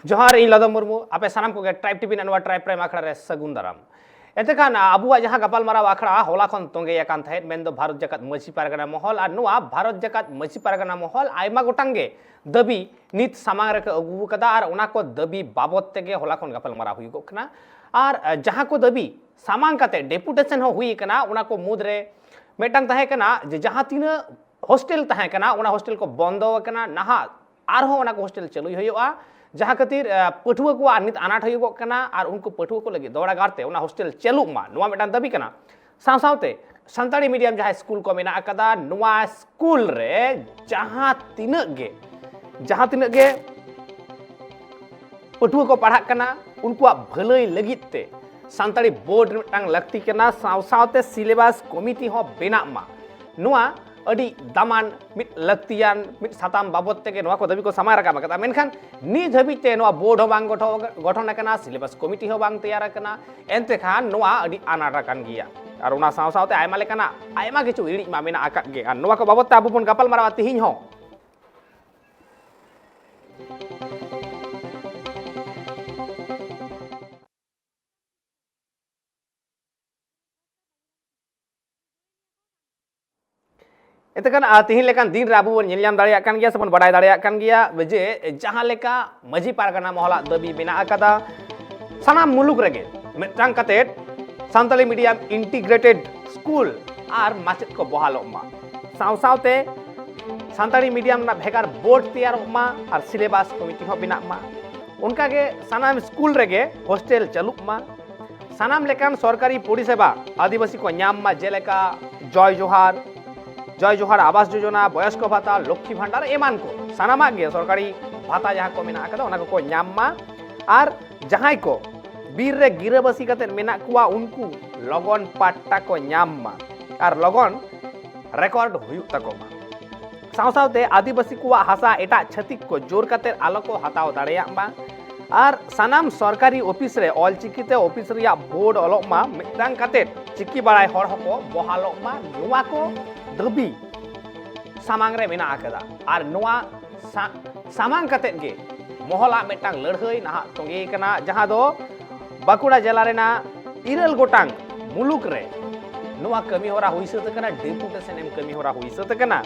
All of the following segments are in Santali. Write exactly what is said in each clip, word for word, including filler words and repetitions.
ᱡᱚᱦᱟᱨ, ᱤᱧ ᱞᱟᱫᱚ ᱢᱩᱨᱢᱩ᱾ ᱟᱯᱮ ᱥᱟᱱᱟᱢ ᱠᱚᱜᱮ ᱴᱨᱟᱭᱤᱵᱽ ᱴᱤᱵᱷᱤ ᱨᱮᱱᱟᱜ ᱱᱚᱣᱟ ᱴᱨᱟᱭᱤᱵᱽ ᱯᱨᱟᱭᱤᱢ ᱟᱠᱷᱲᱟ ᱨᱮ ᱥᱟᱹᱜᱩᱱ ᱫᱟᱨᱟᱢ᱾ ᱮᱱᱛᱮ ᱠᱷᱟᱱ, ᱟᱵᱚᱣᱟᱜ ᱡᱟᱦᱟᱸ ᱜᱟᱯᱟᱞᱢᱟᱨᱟᱣ ᱟᱠᱷᱲᱟ ᱦᱚᱞᱟ ᱠᱷᱚᱱ ᱛᱚᱸᱜᱮ ᱟᱠᱟᱱ ᱛᱟᱦᱮᱸᱫ, ᱢᱮᱱᱫᱚ ᱵᱷᱟᱨᱚᱛ ᱡᱟᱠᱟᱛ ᱢᱟᱹᱡᱷᱤ ᱯᱟᱨᱜᱟᱱᱟ ᱢᱚᱦᱚᱞ ᱟᱨ ᱱᱚᱣᱟ ᱵᱷᱟᱨᱚᱛ ᱡᱟᱠᱟᱛ ᱢᱟᱹᱡᱷᱤ ᱯᱟᱨᱜᱟᱱᱟ ᱢᱚᱦᱚᱞ ᱟᱭᱢᱟ ᱜᱚᱴᱟᱝ ᱜᱮ ᱫᱟᱹᱵᱤ ᱱᱤᱛ ᱥᱟᱢᱟᱝ ᱨᱮᱠᱚ ᱟᱹᱜᱩ ᱟᱠᱟᱫᱟ ᱟᱨ ᱚᱱᱟ ᱠᱚ ᱫᱟᱹᱵᱤ ᱵᱟᱵᱚᱛ ᱛᱮᱜᱮ ᱦᱚᱞᱟ ᱠᱷᱚᱱ ᱜᱟᱯᱟᱞᱢᱟᱨᱟᱣ ᱦᱩᱭᱩᱜᱚᱜ ᱠᱟᱱᱟ᱾ ᱟᱨ, ᱟᱨ ᱡᱟᱦᱟᱸ ᱠᱚ ᱫᱟᱹᱵᱤ ᱥᱟᱢᱟᱝ ᱠᱟᱛᱮ ᱰᱮᱯᱩᱴᱮᱥᱚᱱ ᱦᱚᱸ ᱦᱩᱭ ᱟᱠᱟᱱᱟ, ᱚᱱᱟ ᱠᱚ ᱢᱩᱫᱽᱨᱮ ᱢᱤᱫᱴᱟᱝ ᱛᱟᱦᱮᱸ ᱠᱟᱱᱟ ᱡᱮ ᱡᱟᱦᱟᱸ ᱛᱤᱱᱟᱹᱜ ᱦᱳᱥᱴᱮᱞ ᱛᱟᱦᱮᱸ ᱠᱟᱱᱟ, ᱚᱱᱟ ᱦᱳᱥᱴᱮᱞ ᱠᱚ ᱵᱚᱱᱫᱚ ᱟᱠᱟᱱᱟ᱾ ᱱᱟᱦᱟᱜ ᱟᱨᱦᱚᱸ ᱚᱱᱟ ᱠᱚ ᱦᱳᱥᱴᱮᱞ ᱪᱟᱹᱞᱩᱭ ᱦᱩᱭᱩᱜᱼᱟ, ᱡᱟᱦᱟᱸ ᱠᱷᱟᱹᱛᱤᱨ, ᱟᱸ, ᱯᱟᱹᱴᱷᱩᱣᱟᱹ ᱠᱚᱣᱟᱜ ᱱᱤᱛ ᱟᱱᱟᱴ ᱦᱩᱭᱩᱜᱚᱜ ᱠᱟᱱᱟ ᱟᱨ ᱩᱱᱠᱩ ᱯᱟᱹᱴᱷᱩᱣᱟᱹ ᱠᱚ ᱞᱟᱹᱜᱤᱫ ᱫᱚᱦᱲᱟᱜᱟᱨ ᱛᱮ ᱚᱱᱟ ᱦᱳᱥᱴᱮᱞ ᱪᱟᱹᱞᱩᱜ ᱢᱟ, ᱱᱚᱣᱟ ᱢᱤᱫᱴᱟᱝ ᱫᱟᱹᱵᱤ ᱠᱟᱱᱟ᱾ ᱥᱟᱶ ᱥᱟᱶᱛᱮ ᱥᱟᱱᱛᱟᱲᱤ ᱢᱤᱰᱤᱭᱟᱢ ᱡᱟᱦᱟᱸ ᱥᱠᱩᱞ ᱠᱚ ᱢᱮᱱᱟᱜ ᱟᱠᱟᱫᱟ, ᱱᱚᱣᱟ ᱥᱠᱩᱞ ᱨᱮ ᱡᱟᱦᱟᱸ ᱛᱤᱱᱟᱹᱜ ᱜᱮ, ᱡᱟᱦᱟᱸ ᱛᱤᱱᱟᱹᱜ ᱜᱮ ᱯᱟᱹᱴᱷᱩᱣᱟᱹ ᱠᱚ ᱯᱟᱲᱦᱟᱜ ᱠᱟᱱᱟ, ᱩᱱᱠᱩᱣᱟᱜ ᱵᱷᱟᱹᱞᱟᱹᱭ ᱞᱟᱹᱜᱤᱫ ᱛᱮ ᱥᱟᱱᱛᱟᱲᱤ ᱵᱳᱨᱰ ᱢᱤᱫᱴᱟᱝ ᱞᱟᱹᱠᱛᱤ ᱠᱟᱱᱟ, ᱥᱟᱶ ᱥᱟᱶᱛᱮ ᱥᱤᱞᱮᱵᱟᱥ ᱠᱚᱢᱤᱴᱤ ᱦᱚᱸ ᱵᱮᱱᱟᱜ ᱢᱟ᱾ ᱱᱚᱣᱟ ᱟᱹᱰᱤ ᱫᱟᱢᱟᱱ ᱢᱤᱫ ᱞᱟᱹᱠᱛᱤᱭᱟᱱ ᱢᱤᱫ ᱥᱟᱛᱟᱢ ᱵᱟᱵᱚᱛ ᱛᱮᱜᱮ ᱱᱚᱣᱟ ᱠᱚ ᱫᱟᱹᱵᱤ ᱠᱚ ᱥᱟᱢᱟᱝ ᱨᱟᱠᱟᱵ ᱟᱠᱟᱫᱟ᱾ ᱢᱮᱱᱠᱷᱟᱱ ᱱᱤᱛ ᱫᱷᱟᱹᱵᱤᱡ ᱛᱮ ᱱᱚᱣᱟ ᱵᱳᱨᱰ ᱦᱚᱸ ᱵᱟᱝ ᱜᱚᱴᱷᱚ-, ᱜᱚᱴᱷᱚᱱ ᱟᱠᱟᱱᱟ, ᱥᱤᱞᱮᱵᱟᱥ ᱠᱚᱢᱤᱴᱤ ᱦᱚᱸ ᱵᱟᱝ ᱛᱮᱭᱟᱨ ᱟᱠᱟᱱᱟ᱾ ᱮᱱᱛᱮ ᱠᱷᱟᱱ ᱱᱚᱣᱟ ᱟᱹᱰᱤ ᱟᱱᱟᱴ ᱟᱠᱟᱱ ᱜᱮᱭᱟ᱾ ᱟᱨ ᱚᱱᱟ ᱥᱟᱶ ᱥᱟᱶᱛᱮ ᱟᱭᱢᱟ ᱞᱮᱠᱟᱱᱟᱜ ᱟᱭᱢᱟ ᱠᱤᱪᱷᱩ ᱦᱤᱲᱤᱡ ᱢᱟ ᱢᱮᱱᱟᱜ ᱟᱠᱟᱫ ᱜᱮ᱾ ᱟᱨ ᱱᱚᱣᱟ ᱠᱚ ᱵᱟᱵᱚᱛ ᱛᱮ ᱟᱵᱚ ᱵᱚᱱ ᱜᱟᱯᱟᱞ ᱢᱟᱨᱟᱣᱟ ᱛᱤᱦᱤᱧ ᱦᱚᱸ᱾ ᱮᱱᱛᱮ ᱠᱷᱟᱱ, ᱟᱨ ᱛᱤᱦᱤᱧ ᱞᱮᱠᱟᱱ ᱫᱤᱱ ᱨᱮ ᱟᱵᱚ ᱵᱚᱱ ᱧᱮᱞ ᱧᱟᱢ ᱫᱟᱲᱮᱭᱟᱜ ᱠᱟᱱ ᱜᱮᱭᱟ ᱥᱮᱵᱚᱱ ᱵᱟᱰᱟᱭ ᱫᱟᱲᱮᱭᱟᱜ ᱠᱟᱱ ᱜᱮᱭᱟ ᱡᱮ ᱡᱟᱦᱟᱸ ᱞᱮᱠᱟ ᱢᱟᱹᱡᱷᱤ ᱯᱟᱨᱜᱟᱱᱟ ᱢᱚᱦᱚᱞᱟᱜ ᱫᱟᱹᱵᱤ ᱢᱮᱱᱟᱜ ᱟᱠᱟᱫᱟ, ᱥᱟᱱᱟᱢ ᱢᱩᱞᱩᱠ ᱨᱮᱜᱮ ᱢᱤᱫᱴᱟᱝ ᱠᱟᱛᱮᱫ ᱥᱟᱱᱛᱟᱲᱤ ᱢᱤᱰᱤᱭᱟᱢ ᱤᱱᱴᱤᱜᱨᱮᱴᱮᱰ ᱥᱠᱩᱞ ᱟᱨ ᱢᱟᱪᱮᱫ ᱠᱚ ᱵᱚᱦᱟᱞᱚᱜ ᱢᱟ᱾ ᱥᱟᱶ ᱥᱟᱶᱛᱮ ᱥᱟᱱᱛᱟᱲᱤ ᱢᱤᱰᱤᱭᱟᱢ ᱨᱮᱱᱟᱜ ᱵᱷᱮᱜᱟᱨ ᱵᱳᱨᱰ ᱛᱮᱭᱟᱨᱚᱜ ᱢᱟ ᱟᱨ ᱥᱤᱞᱮᱵᱟᱥ ᱠᱚᱢᱤᱴᱤ ᱦᱚᱸ ᱵᱮᱱᱟᱜ ᱢᱟ᱾ ᱚᱱᱠᱟᱜᱮ ᱥᱟᱱᱟᱢ ᱥᱠᱩᱞ ᱨᱮᱜᱮ ᱦᱳᱥᱴᱮᱞ ᱪᱟᱹᱞᱩᱜ ᱢᱟ᱾ ᱥᱟᱱᱟᱢ ᱞᱮᱠᱟᱱ ᱥᱚᱨᱠᱟᱨᱤ ᱯᱚᱨᱤᱥᱮᱵᱟ ᱟᱹᱫᱤᱵᱟᱹᱥᱤ ᱠᱚ ᱧᱟᱢ ᱢᱟ, ᱡᱮᱞᱮᱠᱟ ᱡᱚᱭ ᱡᱚᱦᱟᱨ, ᱡᱚᱭ ᱡᱚᱦᱟᱨ ᱟᱵᱟᱥ ᱡᱳᱡᱚᱱᱟ, ᱵᱚᱭᱚᱥᱠᱚ ᱵᱷᱟᱛᱟ, ᱞᱚᱠᱠᱷᱤ ᱵᱷᱟᱱᱰᱟᱨ ᱮᱢᱟᱱ ᱠᱚ, ᱥᱟᱱᱟᱢᱟᱜ ᱜᱮ ᱥᱚᱨᱠᱟᱨᱤ ᱵᱷᱟᱛᱟ ᱡᱟᱦᱟᱸ ᱠᱚ ᱢᱮᱱᱟᱜ ᱟᱠᱟᱫᱟ, ᱚᱱᱟ ᱠᱚᱠᱚ ᱧᱟᱢ ᱢᱟ᱾ ᱟᱨ ᱡᱟᱦᱟᱸᱭ ᱠᱚ ᱵᱤᱨ ᱨᱮ ᱜᱤᱨᱟᱹᱵᱟᱹᱥᱤ ᱠᱟᱛᱮᱫ ᱢᱮᱱᱟᱜ ᱠᱚᱣᱟ, ᱩᱱᱠᱩ ᱞᱚᱜᱚᱱ ᱯᱟᱴᱴᱟ ᱠᱚ ᱧᱟᱢ ᱢᱟ ᱟᱨ ᱞᱚᱜᱚᱱ ᱨᱮᱠᱚᱨᱰ ᱦᱩᱭᱩᱜ ᱛᱟᱠᱚ ᱢᱟ᱾ ᱥᱟᱶ ᱥᱟᱶᱛᱮ ᱟᱹᱫᱤᱵᱟᱹᱥᱤ ᱠᱚᱣᱟᱜ ᱦᱟᱥᱟ ᱮᱴᱟᱜ ᱪᱷᱟᱹᱛᱤᱠ ᱠᱚ ᱡᱳᱨ ᱠᱟᱛᱮᱫ ᱟᱞᱚ ᱠᱚ ᱦᱟᱛᱟᱣ ᱫᱟᱲᱮᱭᱟᱜ ᱢᱟ᱾ ᱟᱨ ᱥᱟᱱᱟᱢ ᱥᱚᱨᱠᱟᱨᱤ ᱚᱯᱷᱤᱥ ᱨᱮ ᱚᱞᱪᱤᱠᱤ ᱛᱮ ᱚᱯᱷᱤᱥ ᱨᱮᱭᱟᱜ ᱵᱳᱨᱰ ᱚᱞᱚᱜ ᱢᱟ, ᱢᱤᱫᱴᱟᱝ ᱠᱟᱛᱮᱫ ᱪᱤᱠᱤ ᱵᱟᱲᱟᱭ ᱦᱚᱲ ᱦᱚᱸᱠᱚ ᱵᱚᱦᱟᱞᱚᱜ ᱢᱟ᱾ ᱱᱚᱣᱟ ᱠᱚ ᱫᱟᱹᱵᱤ ᱥᱟᱢᱟᱝ ᱨᱮ ᱢᱮᱱᱟᱜ ᱟᱠᱟᱫᱟ᱾ ᱟᱨ ᱱᱚᱣᱟ ᱥᱟ-, ᱥᱟᱢᱟᱝ ᱠᱟᱛᱮᱫ ᱜᱮ ᱢᱚᱦᱚᱞᱟᱜ ᱢᱤᱫᱴᱟᱝ ᱞᱟᱹᱲᱦᱟᱹᱭ ᱱᱟᱦᱟᱜ ᱛᱚᱸᱜᱮ ᱠᱟᱱᱟ, ᱡᱟᱦᱟᱸ ᱫᱚ ᱵᱟᱸᱠᱩᱲᱟ ᱡᱮᱞᱟ ᱨᱮᱱᱟᱜ ᱤᱨᱟᱹᱞ ᱜᱚᱴᱟᱝ ᱢᱩᱞᱩᱠ ᱨᱮ ᱱᱚᱣᱟ ᱠᱟᱹᱢᱤ ᱦᱚᱨᱟ ᱦᱩᱭ ᱥᱟᱹᱛ ᱟᱠᱟᱱᱟ, ᱰᱮᱯᱩᱴᱮᱥᱚᱱ ᱮᱢ ᱠᱟᱹᱢᱤ ᱦᱚᱨᱟ ᱦᱩᱭ ᱥᱟᱹᱛ ᱟᱠᱟᱱᱟ᱾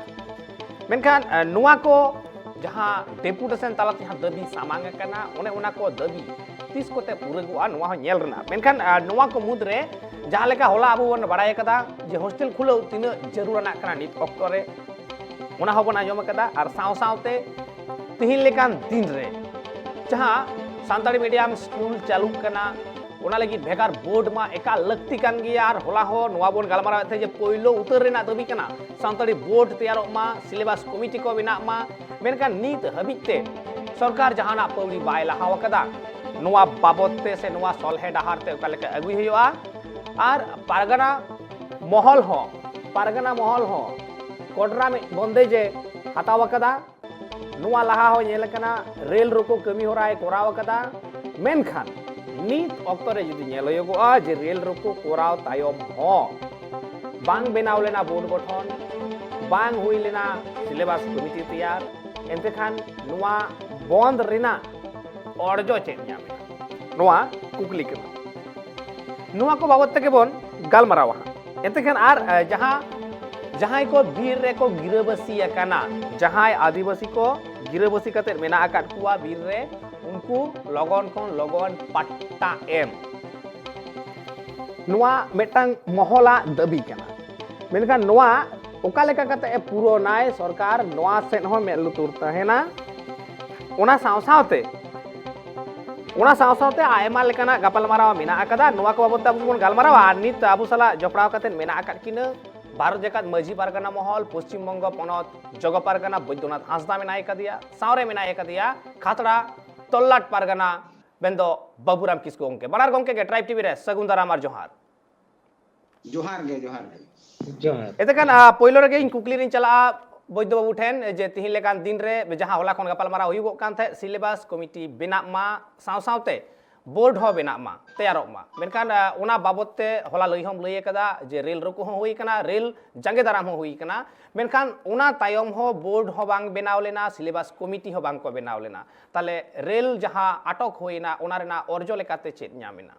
ᱢᱮᱱᱠᱷᱟᱱ ᱱᱚᱣᱟ ᱠᱚ ᱡᱟᱦᱟᱸ ᱰᱮᱯᱩᱴᱮᱥᱚᱱ ᱛᱟᱞᱟᱛᱮ ᱡᱟᱦᱟᱸ ᱫᱟᱹᱵᱤ ᱥᱟᱢᱟᱝ ᱟᱠᱟᱱᱟ, ᱚᱱᱮ ᱚᱱᱟ ᱠᱚ ᱫᱟᱹᱵᱤ ᱛᱤᱥ ᱠᱚᱛᱮ ᱯᱩᱨᱟᱹᱜᱚᱜᱼᱟ, ᱱᱚᱣᱟ ᱦᱚᱸ ᱧᱮᱞ ᱨᱮᱱᱟᱜ᱾ ᱢᱮᱱᱠᱷᱟᱱ ᱱᱚᱣᱟ ᱠᱚ ᱢᱩᱫᱽᱨᱮ ᱡᱟᱦᱟᱸ ᱞᱮᱠᱟ ᱦᱚᱞᱟ ᱟᱵᱚ ᱵᱚᱱ ᱵᱟᱲᱟᱭ ᱟᱠᱟᱫᱟ ᱡᱮ ᱦᱳᱥᱴᱮᱞ ᱠᱷᱩᱞᱟᱹᱣ ᱛᱤᱱᱟᱹᱜ ᱡᱟᱹᱨᱩᱲ ᱟᱱᱟᱜ ᱠᱟᱱᱟ ᱱᱤᱛ ᱚᱠᱛᱚ ᱨᱮ, ᱚᱱᱟ ᱦᱚᱸᱵᱚᱱ ᱟᱸᱡᱚᱢ ᱟᱠᱟᱫᱟ᱾ ᱟᱨ ᱥᱟᱶ ᱥᱟᱶᱛᱮ ᱛᱤᱦᱤᱧ ᱞᱮᱠᱟᱱ ᱫᱤᱱ ᱨᱮ ᱡᱟᱦᱟᱸ ᱥᱟᱱᱛᱟᱲᱤ ᱢᱤᱰᱤᱭᱟᱢ ᱥᱠᱩᱞ ᱪᱟᱹᱞᱩᱜ ᱠᱟᱱᱟ, ᱚᱱᱟ ᱞᱟᱹᱜᱤᱫ ᱵᱷᱮᱜᱟᱨ ᱵᱳᱨᱰ ᱢᱟ ᱮᱠᱟᱞ ᱞᱟᱹᱠᱛᱤ ᱠᱟᱱ ᱜᱮᱭᱟ᱾ ᱟᱨ ᱦᱚᱞᱟ ᱦᱚᱸ ᱱᱚᱣᱟ ᱵᱚᱱ ᱜᱟᱞᱢᱟᱨᱟᱣᱮᱫ ᱛᱟᱦᱮᱸ ᱡᱮ ᱯᱳᱭᱞᱳ ᱩᱛᱟᱹᱨ ᱨᱮᱱᱟᱜ ᱫᱟᱹᱵᱤ ᱠᱟᱱᱟ ᱥᱟᱱᱛᱟᱲᱤ ᱵᱳᱨᱰ ᱛᱮᱭᱟᱨᱚᱜ ᱢᱟ, ᱥᱤᱞᱮᱵᱟᱥ ᱠᱚᱢᱤᱴᱤ ᱠᱚ ᱵᱮᱱᱟᱜ ᱢᱟ᱾ ᱢᱮᱱᱠᱷᱟᱱ ᱱᱤᱛ ᱦᱟᱹᱵᱤᱡ ᱛᱮ ᱥᱚᱨᱠᱟᱨ ᱡᱟᱦᱟᱱᱟᱜ ᱯᱟᱹᱣᱲᱤ ᱵᱟᱭ ᱞᱟᱦᱟᱣ ᱟᱠᱟᱫᱟ᱾ ᱱᱚᱣᱟ ᱵᱟᱵᱚᱛ ᱛᱮ ᱥᱮ ᱱᱚᱣᱟ ᱥᱚᱞᱦᱮ ᱰᱟᱦᱟᱨ ᱛᱮ ᱚᱠᱟ ᱞᱮᱠᱟ ᱟᱹᱜᱩᱭ ᱦᱩᱭᱩᱜᱼᱟ? ᱟᱨ ᱯᱟᱨᱜᱟᱱᱟ ᱢᱚᱦᱚᱞ ᱦᱚᱸ, ᱯᱟᱨᱜᱟᱱᱟ ᱢᱚᱦᱚᱞ ᱦᱚᱸ ᱠᱚᱰᱨᱟ ᱢᱤᱫ ᱵᱚᱱᱫᱮᱡ ᱮ ᱦᱟᱛᱟᱣ ᱟᱠᱟᱫᱟ᱾ ᱱᱚᱣᱟ ᱞᱟᱦᱟ ᱦᱚᱸ ᱧᱮᱞ ᱟᱠᱟᱱᱟ, ᱨᱮᱞ ᱨᱳᱠᱳ ᱠᱟᱹᱢᱤ ᱦᱚᱨᱟᱭ ᱠᱚᱨᱟᱣ ᱟᱠᱟᱫᱟ᱾ ᱢᱮᱱᱠᱷᱟᱱ ᱱᱤᱛ ᱚᱠᱛᱚ ᱨᱮ ᱡᱩᱫᱤ ᱧᱮᱞ ᱦᱩᱭᱩᱜᱚᱜᱼᱟ ᱡᱮ ᱨᱮᱞ ᱨᱳᱠᱳ ᱠᱚᱨᱟᱣ ᱛᱟᱭᱚᱢ ᱦᱚᱸ ᱵᱟᱝ ᱵᱮᱱᱟᱣ ᱞᱮᱱᱟ ᱵᱳᱨᱰ ᱜᱚᱴᱷᱚᱱ, ᱵᱟᱝ ᱦᱩᱭ ᱞᱮᱱᱟ ᱥᱤᱞᱮᱵᱟᱥ ᱠᱚᱢᱤᱴᱤ ᱛᱮᱭᱟᱨ, ᱮᱱᱛᱮ ᱠᱷᱟᱱ ᱱᱚᱣᱟ ᱵᱚᱱᱫ ᱨᱮᱱᱟᱜ ᱚᱨᱡᱚ ᱪᱮᱫ ᱧᱟᱢ ᱮᱱᱟ? ᱱᱚᱣᱟ ᱠᱩᱠᱞᱤ ᱠᱟᱱᱟ᱾ ᱱᱚᱣᱟ ᱠᱚ ᱵᱟᱵᱚᱛ ᱛᱮᱜᱮ ᱵᱚᱱ ᱜᱟᱞᱢᱟᱨᱟᱣᱟ ᱦᱟᱸᱜ᱾ ᱮᱱᱛᱮ ᱠᱷᱟᱱ ᱟᱨ, ᱮ, ᱡᱟᱦᱟᱸ, ᱡᱟᱦᱟᱸᱭ ᱠᱚ ᱵᱤᱨ ᱨᱮᱠᱚ ᱜᱤᱨᱟᱹᱵᱟᱹᱥᱤ ᱟᱠᱟᱱᱟ, ᱡᱟᱦᱟᱸᱭ ᱟᱹᱫᱤᱵᱟᱹᱥᱤ ᱠᱚ ᱜᱤᱨᱟᱹᱵᱟᱹᱥᱤ ᱠᱟᱛᱮᱫ ᱢᱮᱱᱟᱜ ᱟᱠᱟᱫ ᱠᱚᱣᱟ ᱵᱤᱨ ᱨᱮ, ᱩᱱᱠᱩ ᱞᱚᱜᱚᱱ ᱠᱷᱚᱱ ᱞᱚᱜᱚᱱ ᱯᱟᱴᱴᱟ ᱮᱢ, ᱱᱚᱣᱟ ᱢᱤᱫᱴᱟᱝ ᱢᱚᱦᱚᱞᱟᱜ ᱫᱟᱹᱵᱤ ᱠᱟᱱᱟ᱾ ᱢᱮᱱᱠᱷᱟᱱ ᱱᱚᱣᱟ ᱚᱠᱟ ᱞᱮᱠᱟ ᱠᱟᱛᱮ ᱮ ᱯᱩᱨᱚᱱᱟᱭ ᱥᱚᱨᱠᱟᱨ, ᱱᱚᱣᱟ ᱥᱮᱫ ᱦᱚᱸ ᱢᱮᱫ ᱞᱩᱛᱩᱨ ᱛᱟᱦᱮᱱᱟ᱾ ᱚᱱᱟ ᱥᱟᱶ ᱥᱟᱶᱛᱮ, ᱚᱱᱟ ᱥᱟᱶ ᱥᱟᱶᱛᱮ ᱟᱭᱢᱟ ᱞᱮᱠᱟᱱᱟᱜ ᱜᱟᱯᱟᱞᱢᱟᱨᱟᱣ ᱢᱮᱱᱟᱜ ᱟᱠᱟᱫᱟ᱾ ᱱᱚᱣᱟ ᱠᱚ ᱵᱟᱵᱚᱛ ᱛᱮ ᱟᱵᱚ ᱵᱚᱱ ᱜᱟᱞᱢᱟᱨᱟᱣᱟ᱾ ᱟᱨ ᱱᱤᱛ ᱟᱵᱚ ᱥᱟᱞᱟᱜ ᱡᱚᱯᱲᱟᱣ ᱠᱟᱛᱮ ᱢᱮᱱᱟᱜ ᱟᱠᱟᱫ ᱠᱤᱱᱟᱹ ᱵᱷᱟᱨᱚᱛ ᱡᱟᱠᱟᱛ ᱢᱟᱹᱡᱷᱤ ᱯᱟᱨᱜᱟᱱᱟ ᱢᱚᱦᱚᱞ, ᱯᱚᱥᱪᱤᱢ ᱵᱚᱝᱜᱚ ᱯᱚᱱᱚᱛ ᱡᱚᱜᱚ ᱯᱟᱨᱜᱟᱱᱟ ᱵᱳᱭᱫᱚᱱᱟᱛᱷ ᱦᱟᱸᱥᱫᱟ ᱢᱮᱱᱟᱭ ᱠᱟᱫᱮᱭᱟ, ᱥᱟᱶᱨᱮ ᱢᱮᱱᱟᱭ ᱠᱟᱫᱮᱭᱟ ᱠᱷᱟᱛᱲᱟ ᱛᱚᱞᱞᱟᱴ ᱯᱟᱨᱜᱟᱱᱟ ᱢᱮᱱᱫᱚ ᱵᱟᱹᱵᱩᱨᱟᱢ ᱠᱤᱥᱠᱩ ᱜᱚᱢᱠᱮ᱾ ᱵᱟᱱᱟᱨ ᱜᱚᱢᱠᱮ ᱜᱮ ᱴᱨᱟᱭᱤᱵᱽ ᱴᱤᱵᱷᱤ ᱨᱮ ᱥᱟᱹᱜᱩᱱ ᱫᱟᱨᱟᱢ ᱟᱨ ᱡᱚᱦᱟᱨ᱾ ᱡᱚᱦᱟᱨ ᱜᱮ, ᱡᱚᱦᱟᱨ ᱜᱮ᱾ ᱡᱚᱦᱟᱨ᱾ ᱮᱱᱛᱮ ᱠᱷᱟᱱ, ᱟ, ᱯᱳᱭᱞᱳ ᱨᱮᱜᱮ ᱤᱧ ᱠᱩᱠᱞᱤ ᱨᱤᱧ ᱪᱟᱞᱟᱜᱼᱟ ᱵᱳᱭᱫᱚ ᱵᱟᱹᱵᱩ ᱴᱷᱮᱱ, ᱡᱮ ᱛᱤᱦᱤᱧ ᱞᱮᱠᱟᱱ ᱫᱤᱱ ᱨᱮ ᱡᱟᱦᱟᱸ ᱦᱚᱞᱟ ᱠᱷᱚᱱ ᱜᱟᱯᱟᱞᱢᱟᱨᱟᱣ ᱦᱩᱭᱩᱜᱚᱜ ᱠᱟᱱ ᱛᱟᱦᱮᱸᱫ, ᱥᱤᱞᱮᱵᱟᱥ ᱠᱚᱢᱤᱴᱤ ᱵᱮᱱᱟᱜ ᱢᱟ, ᱥᱟᱶ ᱥᱟᱶᱛᱮ ᱵᱳᱨᱰ ᱦᱚᱸ ᱵᱮᱱᱟᱜ ᱢᱟ, ᱛᱮᱭᱟᱨᱚᱜ ᱢᱟ᱾ ᱢᱮᱱᱠᱷᱟᱱ ᱟᱸ, ᱚᱱᱟ ᱵᱟᱵᱚᱛ ᱛᱮ ᱦᱚᱞᱟ ᱞᱟᱹᱭ ᱦᱚᱸᱢ ᱞᱟᱹᱭ ᱟᱠᱟᱫᱟ ᱡᱮ ᱨᱮᱞ ᱨᱳᱠᱳ ᱦᱚᱸ ᱦᱩᱭ ᱟᱠᱟᱱᱟ, ᱨᱮᱞ ᱡᱟᱸᱜᱮ ᱫᱟᱨᱟᱢ ᱦᱚᱸ ᱦᱩᱭ ᱟᱠᱟᱱᱟ, ᱢᱮᱱᱠᱷᱟᱱ ᱚᱱᱟ ᱛᱟᱭᱚᱢ ᱦᱚᱸ ᱵᱳᱨᱰ ᱦᱚᱸ ᱵᱟᱝ ᱵᱮᱱᱟᱣ ᱞᱮᱱᱟ, ᱥᱤᱞᱮᱵᱟᱥ ᱠᱚᱢᱤᱴᱤ ᱦᱚᱸ ᱵᱟᱝ ᱠᱚ ᱵᱮᱱᱟᱣ ᱞᱮᱱᱟ᱾ ᱛᱟᱦᱚᱞᱮ ᱨᱮᱞ ᱡᱟᱦᱟᱸ ᱟᱴᱚᱠ ᱦᱩᱭᱱᱟ, ᱚᱱᱟ ᱨᱮᱱᱟᱜ ᱚᱨᱡᱚ ᱞᱮᱠᱟᱛᱮ ᱪᱮᱫ ᱧᱟᱢ ᱮᱱᱟ?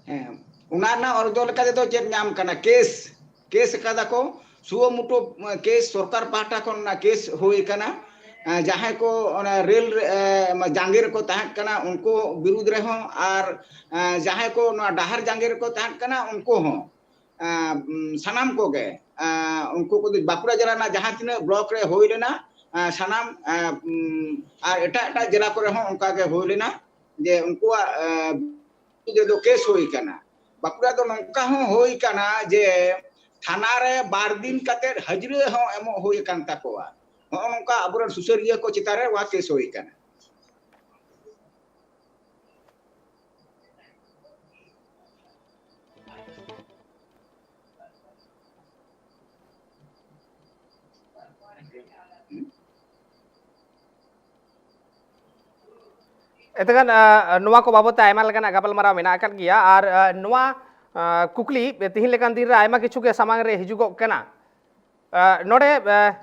ᱦᱮᱸ, ᱚᱱᱟ ᱨᱮᱱᱟᱜ ᱚᱨᱡᱚ ᱞᱮᱠᱟ ᱛᱮᱫᱚ ᱪᱮᱫ ᱧᱟᱢ ᱠᱟᱱᱟ? ᱠᱮᱥ, ᱠᱮᱥ ᱟᱠᱟᱫᱟ ᱠᱚ, ᱥᱩᱣᱚ ᱢᱩᱴᱚ ᱠᱮᱥ, ᱥᱚᱨᱠᱟᱨ ᱯᱟᱦᱴᱟ ᱠᱷᱚᱱ ᱚᱱᱟ ᱠᱮᱥ ᱦᱩᱭ ᱟᱠᱟᱱᱟ᱾ ᱮᱸ, ᱡᱟᱦᱟᱸᱭ ᱠᱚ ᱚᱱᱟ ᱨᱮᱞ ᱨᱮ, ᱮᱸ, ᱡᱟᱸᱜᱮ ᱨᱮᱠᱚ ᱛᱟᱦᱮᱸ ᱠᱟᱱᱟ ᱩᱱᱠᱩ ᱵᱤᱨᱩᱫᱽ ᱨᱮᱦᱚᱸ, ᱟᱨ ᱮᱸ, ᱡᱟᱦᱟᱸᱭ ᱠᱚ ᱱᱚᱣᱟ ᱰᱟᱦᱟᱨ ᱡᱟᱸᱜᱮ ᱨᱮᱠᱚ ᱛᱟᱦᱮᱸ ᱠᱟᱱᱟ ᱩᱱᱠᱩ ᱦᱚᱸ, ᱮᱸ, ᱩᱢ, ᱥᱟᱱᱟᱢ ᱠᱚᱜᱮ, ᱮᱸ, ᱩᱱᱠᱩ ᱠᱚᱫᱚ ᱵᱟᱸᱠᱩᱲᱟ ᱡᱮᱞᱟ ᱨᱮᱱᱟᱜ ᱡᱟᱦᱟᱸ ᱛᱤᱱᱟᱹᱜ ᱵᱞᱚᱠ ᱨᱮ ᱦᱩᱭ ᱞᱮᱱᱟ, ᱮᱸ, ᱥᱟᱱᱟᱢ, ᱮᱸ, ᱩᱢ, ᱟᱨ ᱮᱴᱟᱜ ᱮᱴᱟᱜ ᱡᱮᱞᱟ ᱠᱚᱨᱮ ᱦᱚᱸ ᱚᱱᱠᱟ ᱜᱮ ᱦᱩᱭ ᱞᱮᱱᱟ, ᱡᱮ ᱩᱱᱠᱩᱣᱟᱜ, ᱮᱸ, ᱨᱮᱫᱚ ᱠᱮᱥ ᱦᱩᱭ ᱠᱟᱱᱟ᱾ ᱵᱟᱸᱠᱩᱲᱟ ᱫᱚ ᱱᱚᱝᱠᱟ ᱦᱚᱸ ᱦᱩᱭ ᱠᱟᱱᱟ ᱡᱮ ᱛᱷᱟᱱᱟ ᱨᱮ ᱵᱟᱨ ᱫᱤᱱ ᱠᱟᱛᱮ ᱦᱟᱡᱽᱨᱤ ᱦᱚᱸ ᱮᱢᱚᱜ ᱦᱩᱭ ᱟᱠᱟᱱ ᱛᱟᱠᱚᱣᱟ᱾ ᱱᱚᱜᱼᱚ ᱱᱚᱝᱠᱟ ᱟᱵᱚᱨᱮᱱ ᱥᱩᱥᱟᱹᱨᱤᱭᱟᱹ ᱠᱚ ᱪᱮᱛᱟᱱ ᱨᱮ ᱱᱚᱣᱟ ᱠᱮᱥ ᱦᱩᱭ ᱠᱟᱱᱟ᱾ ᱮᱱᱛᱮᱠᱷᱟᱱ ᱟᱸ, ᱱᱚᱣᱟ ᱠᱚ ᱵᱟᱵᱚᱫ ᱛᱮ ᱟᱭᱢᱟ ᱞᱮᱠᱟᱱᱟᱜ ᱜᱟᱯᱟᱞᱢᱟᱨᱟᱣ ᱢᱮᱱᱟᱜ ᱟᱠᱟᱫ ᱜᱮᱭᱟ᱾ ᱟᱨ ᱟᱸ, ᱱᱚᱣᱟ ᱟᱸ, ᱠᱩᱠᱞᱤ ᱛᱤᱦᱤᱧ ᱞᱮᱠᱟᱱ ᱫᱤᱱ ᱨᱮ ᱟᱭᱢᱟ ᱠᱤᱪᱷᱩ ᱜᱮ ᱥᱟᱢᱟᱝ ᱨᱮ ᱦᱤᱡᱩᱜᱚᱜ ᱠᱟᱱᱟ᱾ ᱟᱸ, ᱱᱚᱰᱮ ᱟᱸ,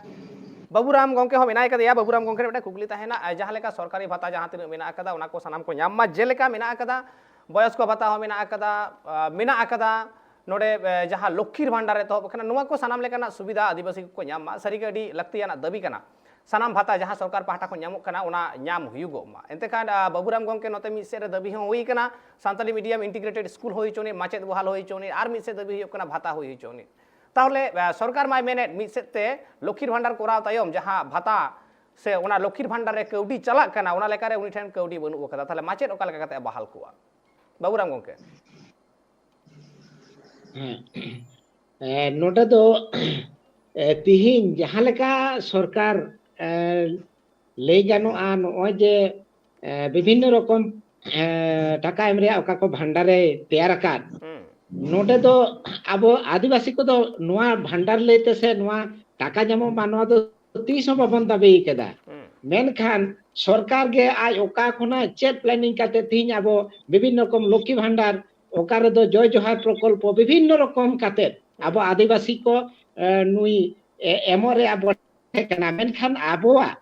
ᱵᱟᱹᱵᱩᱨᱟᱢ ᱜᱚᱢᱠᱮ ᱦᱚᱸ ᱢᱮᱱᱟᱭ ᱠᱟᱫᱮᱭᱟ᱾ ᱵᱟᱹᱵᱩᱨᱟᱢ ᱜᱚᱢᱠᱮ ᱢᱤᱫᱴᱟᱝ ᱠᱩᱠᱞᱤ ᱛᱟᱦᱮᱱᱟ, ᱟᱸ, ᱡᱟᱦᱟᱸ ᱞᱮᱠᱟ ᱥᱚᱨᱠᱟᱨᱤ ᱵᱷᱟᱛᱟ ᱡᱟᱦᱟᱸ ᱛᱤᱱᱟᱹᱜ ᱢᱮᱱᱟᱜ ᱟᱠᱟᱫᱟ, ᱚᱱᱟ ᱠᱚ ᱥᱟᱱᱟᱢ ᱠᱚ ᱧᱟᱢ ᱢᱟ᱾ ᱡᱮᱞᱮᱠᱟ ᱢᱮᱱᱟᱜ ᱟᱠᱟᱫᱟ, ᱵᱚᱭᱚᱥᱠᱚ ᱵᱷᱟᱛᱟ ᱦᱚᱸ ᱢᱮᱱᱟᱜ ᱟᱠᱟᱫᱟ, ᱟᱸ, ᱢᱮᱱᱟᱜ ᱟᱠᱟᱫᱟ, ᱱᱚᱰᱮ ᱟᱸ, ᱡᱟᱦᱟᱸ ᱞᱚᱠᱠᱷᱤᱨ ᱵᱷᱟᱱᱰᱟᱨ ᱮᱛᱚᱦᱚᱵ ᱟᱠᱟᱱᱟ, ᱱᱚᱣᱟ ᱠᱚ ᱥᱟᱱᱟᱢ ᱞᱮᱠᱟᱱᱟᱜ ᱥᱩᱵᱤᱫᱷᱟ ᱟᱹᱫᱤᱵᱟᱹᱥᱤ ᱠᱚᱠᱚ ᱧᱟᱢ ᱢᱟ᱾ ᱥᱟᱹᱨᱤᱜᱮ ᱟᱹᱰᱤ ᱞᱟᱹᱠᱛᱤᱭᱟᱱᱟᱜ ᱫᱟᱹᱵᱤ ᱠᱟᱱᱟ᱾ ᱥᱟᱱᱟᱢ ᱵᱷᱟᱛᱟ ᱡᱟᱦᱟᱸ ᱥᱚᱨᱠᱟᱨ ᱯᱟᱦᱴᱟ ᱠᱷᱚᱱ ᱧᱟᱢᱚᱜ ᱠᱟᱱᱟ, ᱚᱱᱟ ᱧᱟᱢ ᱦᱩᱭᱩᱜᱚᱜ ᱢᱟ᱾ ᱮᱱᱛᱮ ᱠᱷᱟᱱ, ᱟᱸ, ᱵᱟᱹᱵᱩᱨᱟᱢ ᱜᱚᱢᱠᱮ, ᱱᱚᱛᱮ ᱢᱤᱫ ᱥᱮᱫ ᱨᱮ ᱫᱟᱹᱵᱤ ᱦᱚᱸ ᱦᱩᱭ ᱠᱟᱱᱟ, ᱥᱟᱱᱛᱟᱞᱤ ᱢᱤᱰᱤᱭᱟᱢ ᱤᱱᱴᱤᱜᱨᱮᱴᱮᱰ ᱥᱠᱩᱞ ᱦᱩᱭ ᱦᱚᱪᱚᱱᱤᱡ, ᱟᱨ ᱢᱤᱫ ᱥᱮᱫ ᱫᱟᱹᱵᱤ ᱦᱩᱭᱩᱜ ᱠᱟᱱᱟ ᱵᱷᱟᱛᱟ ᱦᱩᱭ ᱦᱚᱪᱚᱱᱤᱡ᱾ ᱛᱟᱦᱚᱞᱮ, ᱟᱸ, ᱥᱚᱨᱠᱟᱨ ᱢᱟᱭ ᱢᱮᱱᱮᱫ ᱢᱤᱫ ᱥᱮᱫ ᱛᱮ ᱞᱚᱠᱠᱷᱤᱨ ᱵᱷᱟᱱᱰᱟᱨ ᱠᱚᱨᱟᱣ ᱛᱟᱭᱚᱢ ᱡᱟᱦᱟᱸ ᱵᱷᱟᱛᱟ ᱥᱮ ᱚᱱᱟ ᱞᱚᱠᱠᱷᱤᱨ ᱵᱷᱟᱱᱰᱟᱨ ᱨᱮ ᱠᱟᱹᱣᱰᱤ ᱪᱟᱞᱟᱜ ᱠᱟᱱᱟ, ᱚᱱᱟ ᱞᱮᱠᱟᱨᱮ ᱩᱱᱤ ᱴᱷᱮᱱ ᱠᱟᱹᱣᱰᱤ ᱵᱟᱹᱱᱩᱜ ᱟᱠᱟᱫᱟ᱾ ᱛᱟᱦᱚᱞᱮ ᱢᱟᱪᱮᱫ ᱚᱠᱟ ᱞᱮᱠᱟ ᱠᱟᱛᱮ ᱮ ᱵᱟᱦᱟᱞ ᱠᱚᱣᱟ, ᱵᱟᱹᱵᱩᱨᱟᱢ ᱜᱚᱢᱠᱮ? ᱦᱮᱸ᱾ ᱮ, ᱱᱚᱰᱮ ᱫᱚ, ᱮ, ᱛᱤᱦᱤᱧ ᱡᱟᱦᱟᱸ ᱞᱮᱠᱟ ᱥᱚᱨᱠᱟᱨ, ᱮ, ᱞᱟᱹᱭ ᱜᱟᱱᱚᱜᱼᱟ, ᱱᱚᱜᱼᱚᱭ ᱡᱮ, ᱮ, ᱵᱤᱵᱷᱤᱱᱱᱚ ᱨᱚᱠᱚᱢ, ᱮ, ᱴᱟᱠᱟ ᱮᱢ ᱨᱮᱭᱟᱜ ᱚᱠᱟ ᱠᱚ ᱵᱷᱟᱱᱰᱟᱨᱮ ᱛᱮᱭᱟᱨ ᱟᱠᱟᱫ, ᱦᱩᱸ᱾ ᱱᱚᱰᱮ ᱫᱚ ᱟᱵᱚ ᱟᱹᱫᱤᱵᱟᱹᱥᱤ ᱠᱚᱫᱚ ᱱᱚᱣᱟ ᱵᱷᱟᱱᱰᱟᱨ ᱞᱟᱹᱭᱛᱮ ᱥᱮ ᱱᱚᱣᱟ ᱴᱟᱠᱟ ᱧᱟᱢᱚᱜ ᱢᱟ, ᱱᱚᱣᱟ ᱫᱚ ᱛᱤᱥ ᱦᱚᱸ ᱵᱟᱵᱚᱱ ᱫᱟᱹᱵᱤ ᱠᱟᱫᱟ᱾ ᱦᱩᱸ᱾ ᱢᱮᱱᱠᱷᱟᱱ ᱥᱚᱨᱠᱟᱨ ᱜᱮ ᱟᱡ ᱚᱠᱟ ᱠᱷᱚᱱᱟᱜ ᱪᱮᱫ planning ᱠᱟᱛᱮ ᱛᱤᱦᱤᱧ ᱟᱵᱚ ᱵᱤᱵᱷᱤᱱᱱᱚ ᱨᱚᱠᱚᱢ ᱞᱚᱠᱠᱷᱤ ᱵᱷᱟᱱᱰᱟᱨ, ᱚᱠᱟ ᱨᱮᱫᱚ ᱡᱚᱭ ᱡᱚᱦᱟᱨ ᱯᱨᱚᱠᱚᱞᱯᱚ, ᱵᱤᱵᱷᱤᱱᱱᱚ ᱨᱚᱠᱚᱢ ᱠᱟᱛᱮ ᱟᱵᱚ ᱟᱹᱫᱤᱵᱟᱹᱥᱤ ᱠᱚ, ᱮ, ᱱᱩᱭ, ᱮ, ᱮᱢᱚᱜ ᱨᱮᱭᱟᱜ ᱵᱚ ᱛᱟᱦᱮᱸ ᱠᱟᱱᱟ, ᱢᱮᱱᱠᱷᱟᱱ ᱟᱵᱚᱣᱟᱜ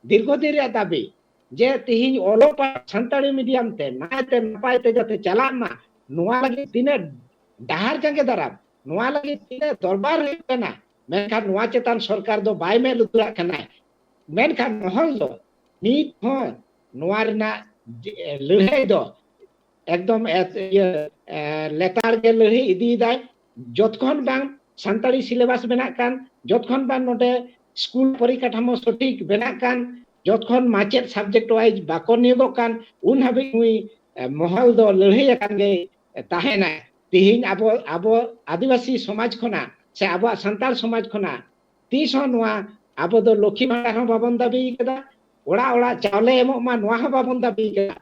ᱫᱤᱨᱜᱷᱚ ᱫᱤᱱ ᱨᱮᱭᱟᱜ ᱫᱟᱹᱵᱤ ᱡᱮ ᱛᱤᱦᱤᱧ ᱚᱞᱚᱜ ᱯᱟᱲᱦᱟᱜ ᱥᱟᱱᱛᱟᱲᱤ medium ᱛᱮ ᱱᱟᱭᱛᱮ ᱱᱟᱯᱟᱭ ᱛᱮ ᱡᱟᱛᱮ ᱪᱟᱞᱟᱜ ᱢᱟ, ᱱᱚᱣᱟ ᱞᱟᱹᱜᱤᱫ ᱛᱤᱱᱟᱹᱜ ᱰᱟᱦᱟᱨ ᱡᱟᱸᱜᱮ ᱫᱟᱨᱟᱢ, ᱱᱚᱣᱟ ᱞᱟᱹᱜᱤᱫ ᱛᱤᱱᱟᱹᱜ ᱫᱚᱨᱵᱟᱨ ᱦᱩᱭᱩᱜ ᱠᱟᱱᱟ, ᱢᱮᱱᱠᱷᱟᱱ ᱱᱚᱣᱟ ᱪᱮᱛᱟᱱ ᱥᱚᱨᱠᱟᱨ ᱫᱚ ᱵᱟᱭ ᱢᱮᱫ ᱞᱩᱛᱩᱨᱟᱜ ᱠᱟᱱᱟᱭ᱾ ᱢᱮᱱᱠᱷᱟᱱ ᱢᱚᱦᱚᱞ ᱫᱚ ᱱᱤᱛ ᱦᱚᱸ ᱱᱚᱣᱟ ᱨᱮᱱᱟᱜ ᱡᱮ, ᱞᱟᱹᱲᱦᱟᱹᱭ ᱫᱚ ᱮᱠᱫᱚᱢ ᱮᱛ-, ᱤᱭᱟᱹ, ᱮ, ᱞᱮᱛᱟᱲ ᱜᱮ ᱞᱟᱹᱲᱦᱟᱹᱭ ᱤᱫᱤᱭᱮᱫᱟᱭ᱾ ᱡᱚᱛᱠᱷᱚᱱ ᱵᱟᱝ ᱥᱟᱱᱛᱟᱲᱤ syllabus ᱵᱮᱱᱟᱜ ᱠᱟᱱ, ᱡᱚᱛᱠᱷᱚᱱ ᱵᱟᱝ ᱱᱚᱰᱮ ᱥᱠᱩᱞ ᱯᱚᱨᱤᱠᱟᱴᱷᱟᱢᱳ ᱥᱚᱴᱷᱤᱠ ᱵᱮᱱᱟᱜ ᱠᱟᱱ, ᱡᱚᱛᱠᱷᱚᱱ ᱢᱟᱪᱮᱫ subject wise ᱵᱟᱠᱚ ᱱᱤᱭᱳᱜᱚᱜ ᱠᱟᱱ, ᱩᱱ ᱦᱟᱹᱵᱤᱡ ᱱᱩᱭ, ᱮ, ᱢᱚᱦᱚᱞ ᱫᱚ ᱞᱟᱹᱲᱦᱟᱹᱭ ᱟᱠᱟᱱ ᱜᱮ ᱛᱟᱦᱮᱱᱟᱭ᱾ ᱛᱤᱦᱤᱧ ᱟᱵᱚ, ᱟᱵᱚ ᱟᱹᱫᱤᱵᱟᱹᱥᱤ ᱥᱚᱢᱟᱡᱽ ᱠᱷᱚᱱᱟᱜ ᱥᱮ ᱟᱵᱚᱣᱟᱜ ᱥᱟᱱᱛᱟᱲ ᱥᱚᱢᱟᱡᱽ ᱠᱷᱚᱱᱟᱜ ᱛᱤᱥ ᱦᱚᱸ ᱱᱚᱣᱟ ᱟᱵᱚ ᱫᱚ ᱞᱚᱠᱠᱷᱤ ᱵᱷᱟᱱᱰᱟᱨ ᱦᱚᱸ ᱵᱟᱵᱚᱱ ᱫᱟᱹᱵᱤ ᱠᱟᱫᱟ, ᱚᱲᱟᱜ ᱚᱲᱟᱜ ᱪᱟᱣᱞᱮ ᱮᱢᱚᱜ ᱢᱟ, ᱱᱚᱣᱟ ᱦᱚᱸ ᱵᱟᱵᱚᱱ ᱫᱟᱹᱵᱤ ᱠᱟᱫᱟ᱾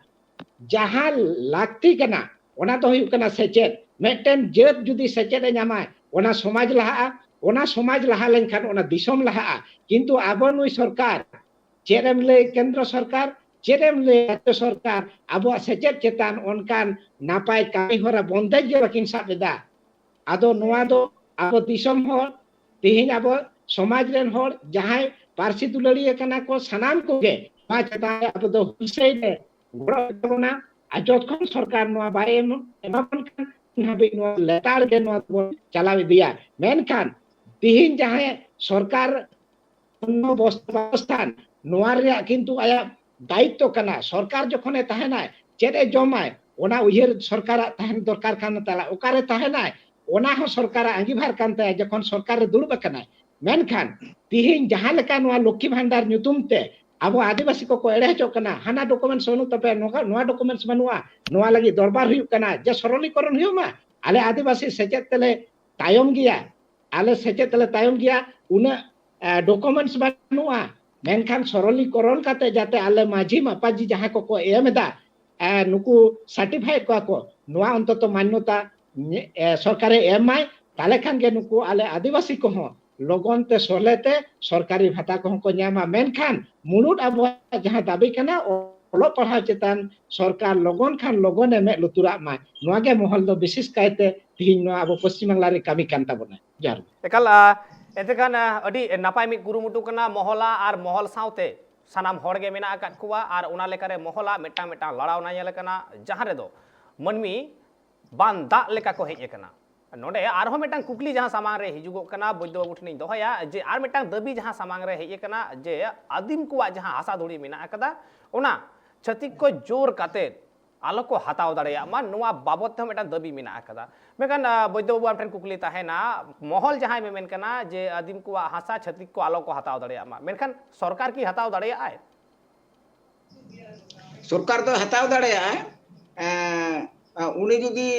ᱡᱟᱦᱟᱸ ᱞᱟᱹᱠᱛᱤ ᱠᱟᱱᱟ, ᱚᱱᱟ ᱫᱚ ᱦᱩᱭᱩᱜ ᱠᱟᱱᱟ ᱥᱮᱪᱮᱫ᱾ ᱢᱤᱫᱴᱮᱱ ᱡᱟᱹᱛ ᱡᱩᱫᱤ ᱥᱮᱪᱮᱫ ᱮ ᱧᱟᱢᱟᱭ, ᱚᱱᱟ ᱥᱚᱢᱟᱡᱽ ᱞᱟᱦᱟᱜᱼᱟ, ᱚᱱᱟ ᱥᱚᱢᱟᱡᱽ ᱞᱟᱦᱟ ᱞᱮᱱᱠᱷᱟᱱ ᱚᱱᱟ ᱫᱤᱥᱚᱢ ᱞᱟᱦᱟᱜᱼᱟ᱾ ᱠᱤᱱᱛᱩ ᱟᱵᱚ ᱱᱩᱭ ᱥᱚᱨᱠᱟᱨ, ᱪᱮᱫ ᱮᱢ ᱞᱟᱹᱭ ᱠᱮᱱᱫᱨᱚ ᱥᱚᱨᱠᱟᱨ, ᱪᱮᱫ ᱮᱢ ᱞᱟᱹᱭ ᱨᱟᱡᱽᱡᱚ ᱥᱚᱨᱠᱟᱨ, ᱟᱵᱚᱣᱟᱜ ᱥᱮᱪᱮᱫ ᱪᱮᱛᱟᱱ ᱚᱱᱠᱟᱱ ᱱᱟᱯᱟᱭ ᱠᱟᱹᱢᱤ ᱦᱚᱨᱟ ᱵᱚᱱᱫᱮᱡ ᱜᱮ ᱵᱟᱹᱠᱤᱱ ᱥᱟᱵ ᱮᱫᱟ᱾ ᱟᱫᱚ ᱱᱚᱣᱟ ᱫᱚ ᱟᱵᱚ ᱫᱤᱥᱚᱢ ᱦᱚᱲ, ᱛᱮᱦᱮᱧ ᱟᱵᱚ ᱥᱚᱢᱟᱡᱽ ᱨᱮᱱ ᱦᱚᱲ ᱡᱟᱦᱟᱸᱭ ᱯᱟᱹᱨᱥᱤ ᱫᱩᱞᱟᱹᱲᱤᱭᱟᱹ ᱠᱟᱱᱟ ᱠᱚ, ᱥᱟᱱᱟᱢ ᱠᱚᱜᱮ ᱱᱚᱣᱟ ᱪᱮᱛᱟᱱ ᱨᱮ ᱟᱵᱚ ᱫᱚ ᱦᱩᱞᱥᱟᱹᱭ ᱞᱮ ᱜᱚᱲᱚ ᱛᱟᱵᱚᱱᱟ᱾ ᱟᱨ ᱡᱚᱛᱠᱷᱚᱱ ᱥᱚᱨᱠᱟᱨ ᱱᱚᱣᱟ ᱵᱟᱭ ᱮᱢ, ᱮᱢᱟᱵᱚᱱ ᱠᱟᱱ, ᱩᱱ ᱦᱟᱹᱵᱤᱡ ᱱᱚᱣᱟ ᱞᱮᱛᱟᱲ ᱜᱮ ᱱᱚᱣᱟ ᱫᱚᱵᱚᱱ ᱪᱟᱞᱟᱣ ᱤᱫᱤᱭᱟ᱾ ᱢᱮᱱᱠᱷᱟᱱ ᱛᱤᱦᱤᱧ ᱡᱟᱦᱟᱸᱭ ᱥᱚᱨᱠᱟᱨ ᱚᱱᱱᱚ ᱵᱚᱥᱛᱷᱟᱱ, ᱱᱚᱣᱟ ᱨᱮᱭᱟᱜ ᱠᱤᱱᱛᱩ ᱟᱭᱟᱜ ᱫᱟᱭᱤᱛᱛᱚ ᱠᱟᱱᱟ᱾ ᱥᱚᱨᱠᱟᱨ ᱡᱚᱠᱷᱚᱱᱮ ᱛᱟᱦᱮᱱᱟᱭ, ᱪᱮᱫ ᱮ ᱡᱚᱢᱟᱭ, ᱚᱱᱟ ᱩᱭᱦᱟᱹᱨ ᱥᱚᱨᱠᱟᱨᱟᱜ ᱛᱟᱦᱮᱱ ᱫᱚᱨᱠᱟᱨ ᱠᱟᱱ ᱛᱟᱭᱟ᱾ ᱚᱠᱟᱨᱮ ᱛᱟᱦᱮᱱᱟᱭ, ᱚᱱᱟ ᱦᱚᱸ ᱥᱚᱨᱠᱟᱨᱟᱜ ᱟᱸᱜᱤᱵᱷᱟᱨ ᱠᱟᱱ ᱛᱟᱭᱟ ᱡᱚᱠᱷᱚᱱ ᱥᱚᱨᱠᱟᱨ ᱨᱮ ᱫᱩᱲᱩᱵ ᱟᱠᱟᱱᱟᱭ᱾ ᱢᱮᱱᱠᱷᱟᱱ ᱛᱤᱦᱤᱧ ᱡᱟᱦᱟᱸ ᱞᱮᱠᱟ ᱱᱚᱣᱟ ᱞᱚᱠᱠᱷᱤ ᱵᱷᱟᱱᱰᱟᱨ ᱧᱩᱛᱩᱢ ᱛᱮ ᱟᱵᱚ ᱟᱹᱫᱤᱵᱟᱹᱥᱤ ᱠᱚᱠᱚ ᱮᱲᱮ ᱦᱚᱪᱚᱜ ᱠᱟᱱᱟ, ᱦᱟᱱᱟ documents ᱵᱟᱹᱱᱩᱜ ᱛᱟᱯᱮᱭᱟ, ᱱᱚᱣᱟ, ᱱᱚᱣᱟ documents ᱵᱟᱹᱱᱩᱜᱼᱟ, ᱱᱚᱣᱟ ᱞᱟᱹᱜᱤᱫ ᱫᱚᱨᱵᱟᱨ ᱦᱩᱭᱩᱜ ᱠᱟᱱᱟ ᱡᱮ ᱥᱚᱨᱚᱞᱤᱠᱚᱨᱚᱱ ᱦᱩᱭᱩᱜ ᱢᱟ᱾ ᱟᱞᱮ ᱟᱹᱫᱤᱵᱟᱹᱥᱤ ᱥᱮᱪᱮᱫ ᱛᱮᱞᱮ ᱛᱟᱭᱚᱢ ᱜᱮᱭᱟ, ᱟᱞᱮ ᱥᱮᱪᱮᱫ ᱛᱮᱞᱮ ᱛᱟᱭᱚᱢ ᱜᱮᱭᱟ, ᱩᱱᱟᱹᱜ, ᱮ, documents ᱵᱟᱹᱱᱩᱜᱼᱟ, ᱢᱮᱱᱠᱷᱟᱱ ᱥᱚᱨᱚᱞᱤᱠᱚᱨᱚᱱ ᱠᱟᱛᱮ ᱡᱟᱛᱮ ᱟᱞᱮ ᱢᱟᱹᱡᱷᱤ ᱢᱟᱯᱟᱡᱤ ᱡᱟᱦᱟᱸᱭ ᱠᱚᱠᱚ ᱮᱢ ᱮᱫᱟ, ᱮ, ᱱᱩᱠᱩ certified ᱠᱚᱣᱟ ᱠᱚ, ᱱᱚᱣᱟ ᱚᱱᱛᱚᱛᱚ ᱢᱟᱱᱱᱚᱛᱟ ᱧᱮ-, ᱮ, ᱥᱚᱨᱠᱟᱨᱮ ᱮᱢ ᱢᱟᱭ, ᱛᱟᱦᱞᱮ ᱠᱷᱟᱱ ᱜᱮ ᱱᱩᱠᱩ ᱟᱞᱮ ᱟᱹᱫᱤᱵᱟᱹᱥᱤ ᱠᱚᱦᱚᱸ ᱞᱚᱜᱚᱱ ᱛᱮ ᱥᱚᱞᱦᱮ ᱛᱮ ᱥᱚᱨᱠᱟᱨᱤ ᱵᱷᱟᱛᱟ ᱠᱚᱦᱚᱸ ᱠᱚ ᱧᱟᱢᱟ᱾ ᱢᱮᱱᱠᱷᱟᱱ ᱢᱩᱲᱩᱫ ᱟᱵᱚᱣᱟᱜ ᱡᱟᱦᱟᱸ ᱫᱟᱹᱵᱤ ᱠᱟᱱᱟ, ᱚᱞᱚᱜ ᱯᱟᱲᱦᱟᱣ ᱪᱮᱛᱟᱱ ᱥᱚᱨᱠᱟᱨ ᱞᱚᱜᱚᱱ ᱠᱷᱟᱱ ᱞᱚᱜᱚᱱᱮ ᱢᱮᱫ ᱞᱩᱛᱩᱨᱟᱜ ᱢᱟᱭ, ᱱᱚᱣᱟ ᱜᱮ ᱢᱚᱦᱚᱞ ᱫᱚ ᱵᱤᱥᱮᱥ ᱠᱟᱭᱛᱮ ᱛᱤᱦᱤᱧ ᱱᱚᱣᱟ ᱟᱵᱚ ᱯᱚᱥᱪᱤᱢ ᱵᱟᱝᱞᱟ ᱨᱮ ᱠᱟᱹᱢᱤ ᱠᱟᱱ ᱛᱟᱵᱚᱱᱟ᱾ ᱡᱚᱦᱟᱨ ᱜᱮ᱾ ᱮᱠᱟᱞ, ᱟ, ᱮᱱᱛᱮ ᱠᱷᱟᱱ, ᱟ, ᱟᱹᱰᱤ ᱱᱟᱯᱟᱭ ᱢᱤᱫ ᱠᱩᱨᱩᱢᱩᱴᱩ ᱠᱟᱱᱟ ᱢᱚᱦᱚᱞᱟ ᱟᱨ ᱢᱚᱦᱚᱞ ᱥᱟᱶᱛᱮ ᱥᱟᱱᱟᱢ ᱦᱚᱲ ᱜᱮ ᱢᱮᱱᱟᱜ ᱟᱠᱟᱫ ᱠᱚᱣᱟ ᱟᱨ ᱚᱱᱟ ᱞᱮᱠᱟᱨᱮ ᱢᱚᱦᱚᱞᱟ ᱢᱤᱫᱴᱟᱝ ᱢᱤᱫᱴᱟᱝ ᱞᱟᱲᱟᱣᱱᱟ ᱧᱮᱞ ᱟᱠᱟᱱᱟ, ᱡᱟᱦᱟᱸ ᱨᱮᱫᱚ ᱢᱟᱹᱱᱢᱤ ᱵᱟᱱ ᱫᱟᱜ ᱞᱮᱠᱟ ᱠᱚ ᱦᱮᱡ ᱟᱠᱟᱱᱟ᱾ ᱱᱚᱰᱮ ᱟᱨᱦᱚᱸ ᱢᱤᱫᱴᱟᱝ ᱠᱩᱠᱞᱤ ᱡᱟᱦᱟᱸ ᱥᱟᱢᱟᱝ ᱨᱮ ᱦᱤᱡᱩᱜᱚᱜ ᱠᱟᱱᱟ, ᱵᱳᱭᱫᱽᱫᱚ ᱵᱟᱹᱵᱩ ᱴᱷᱮᱱᱤᱧ ᱫᱚᱦᱚᱭᱟ ᱡᱮ ᱟᱨ ᱢᱤᱫᱴᱟᱝ ᱫᱟᱹᱵᱤ ᱡᱟᱦᱟᱸ ᱥᱟᱢᱟᱝ ᱨᱮ ᱦᱮᱡ ᱟᱠᱟᱱᱟ ᱡᱮ ᱟᱹᱫᱤᱢ ᱠᱚᱣᱟᱜ ᱡᱟᱦᱟᱸ ᱦᱟᱥᱟ ᱫᱷᱩᱲᱤ ᱢᱮᱱᱟᱜ ᱟᱠᱟᱫᱟ, ᱚᱱᱟ ᱪᱷᱟᱹᱛᱤᱠ ᱠᱚ ᱡᱳᱨ ᱠᱟᱛᱮ ᱟᱞᱚ ᱠᱚ ᱦᱟᱛᱟᱣ ᱫᱟᱲᱮᱭᱟᱜ ᱢᱟ, ᱱᱚᱣᱟ ᱵᱟᱵᱚᱫ ᱛᱮᱦᱚᱸ ᱢᱤᱫᱴᱟᱝ ᱫᱟᱹᱵᱤ ᱢᱮᱱᱟᱜ ᱟᱠᱟᱫᱟ᱾ ᱢᱮᱱᱠᱷᱟᱱ, ᱟ, ᱵᱳᱭᱫᱽᱫᱚ ᱵᱟᱹᱵᱩ, ᱟᱢ ᱴᱷᱮᱱ ᱠᱩᱠᱞᱤ ᱛᱟᱦᱮᱱᱟ, ᱢᱚᱦᱚᱞ ᱡᱟᱦᱟᱸᱭ ᱢᱮᱢᱮᱱ ᱠᱟᱱᱟ ᱡᱮ ᱟᱹᱫᱤᱢ ᱠᱚᱣᱟᱜ ᱦᱟᱥᱟ ᱪᱷᱟᱹᱛᱤᱠ ᱠᱚ ᱟᱞᱚ ᱠᱚ ᱦᱟᱛᱟᱣ ᱫᱟᱲᱮᱭᱟᱜ ᱢᱟ, ᱢᱮᱱᱠᱷᱟᱱ ᱥᱚᱨᱠᱟᱨ ᱠᱤ ᱦᱟᱛᱟᱣ ᱫᱟᱲᱮᱭᱟᱜᱼᱟᱭ? ᱥᱚᱨᱠᱟᱨ ᱫᱚ ᱦᱟᱛᱟᱣ ᱫᱟᱲᱮᱭᱟᱜᱼᱟ᱾ ᱮᱸ, ᱩᱱᱤ ᱡᱩᱫᱤ,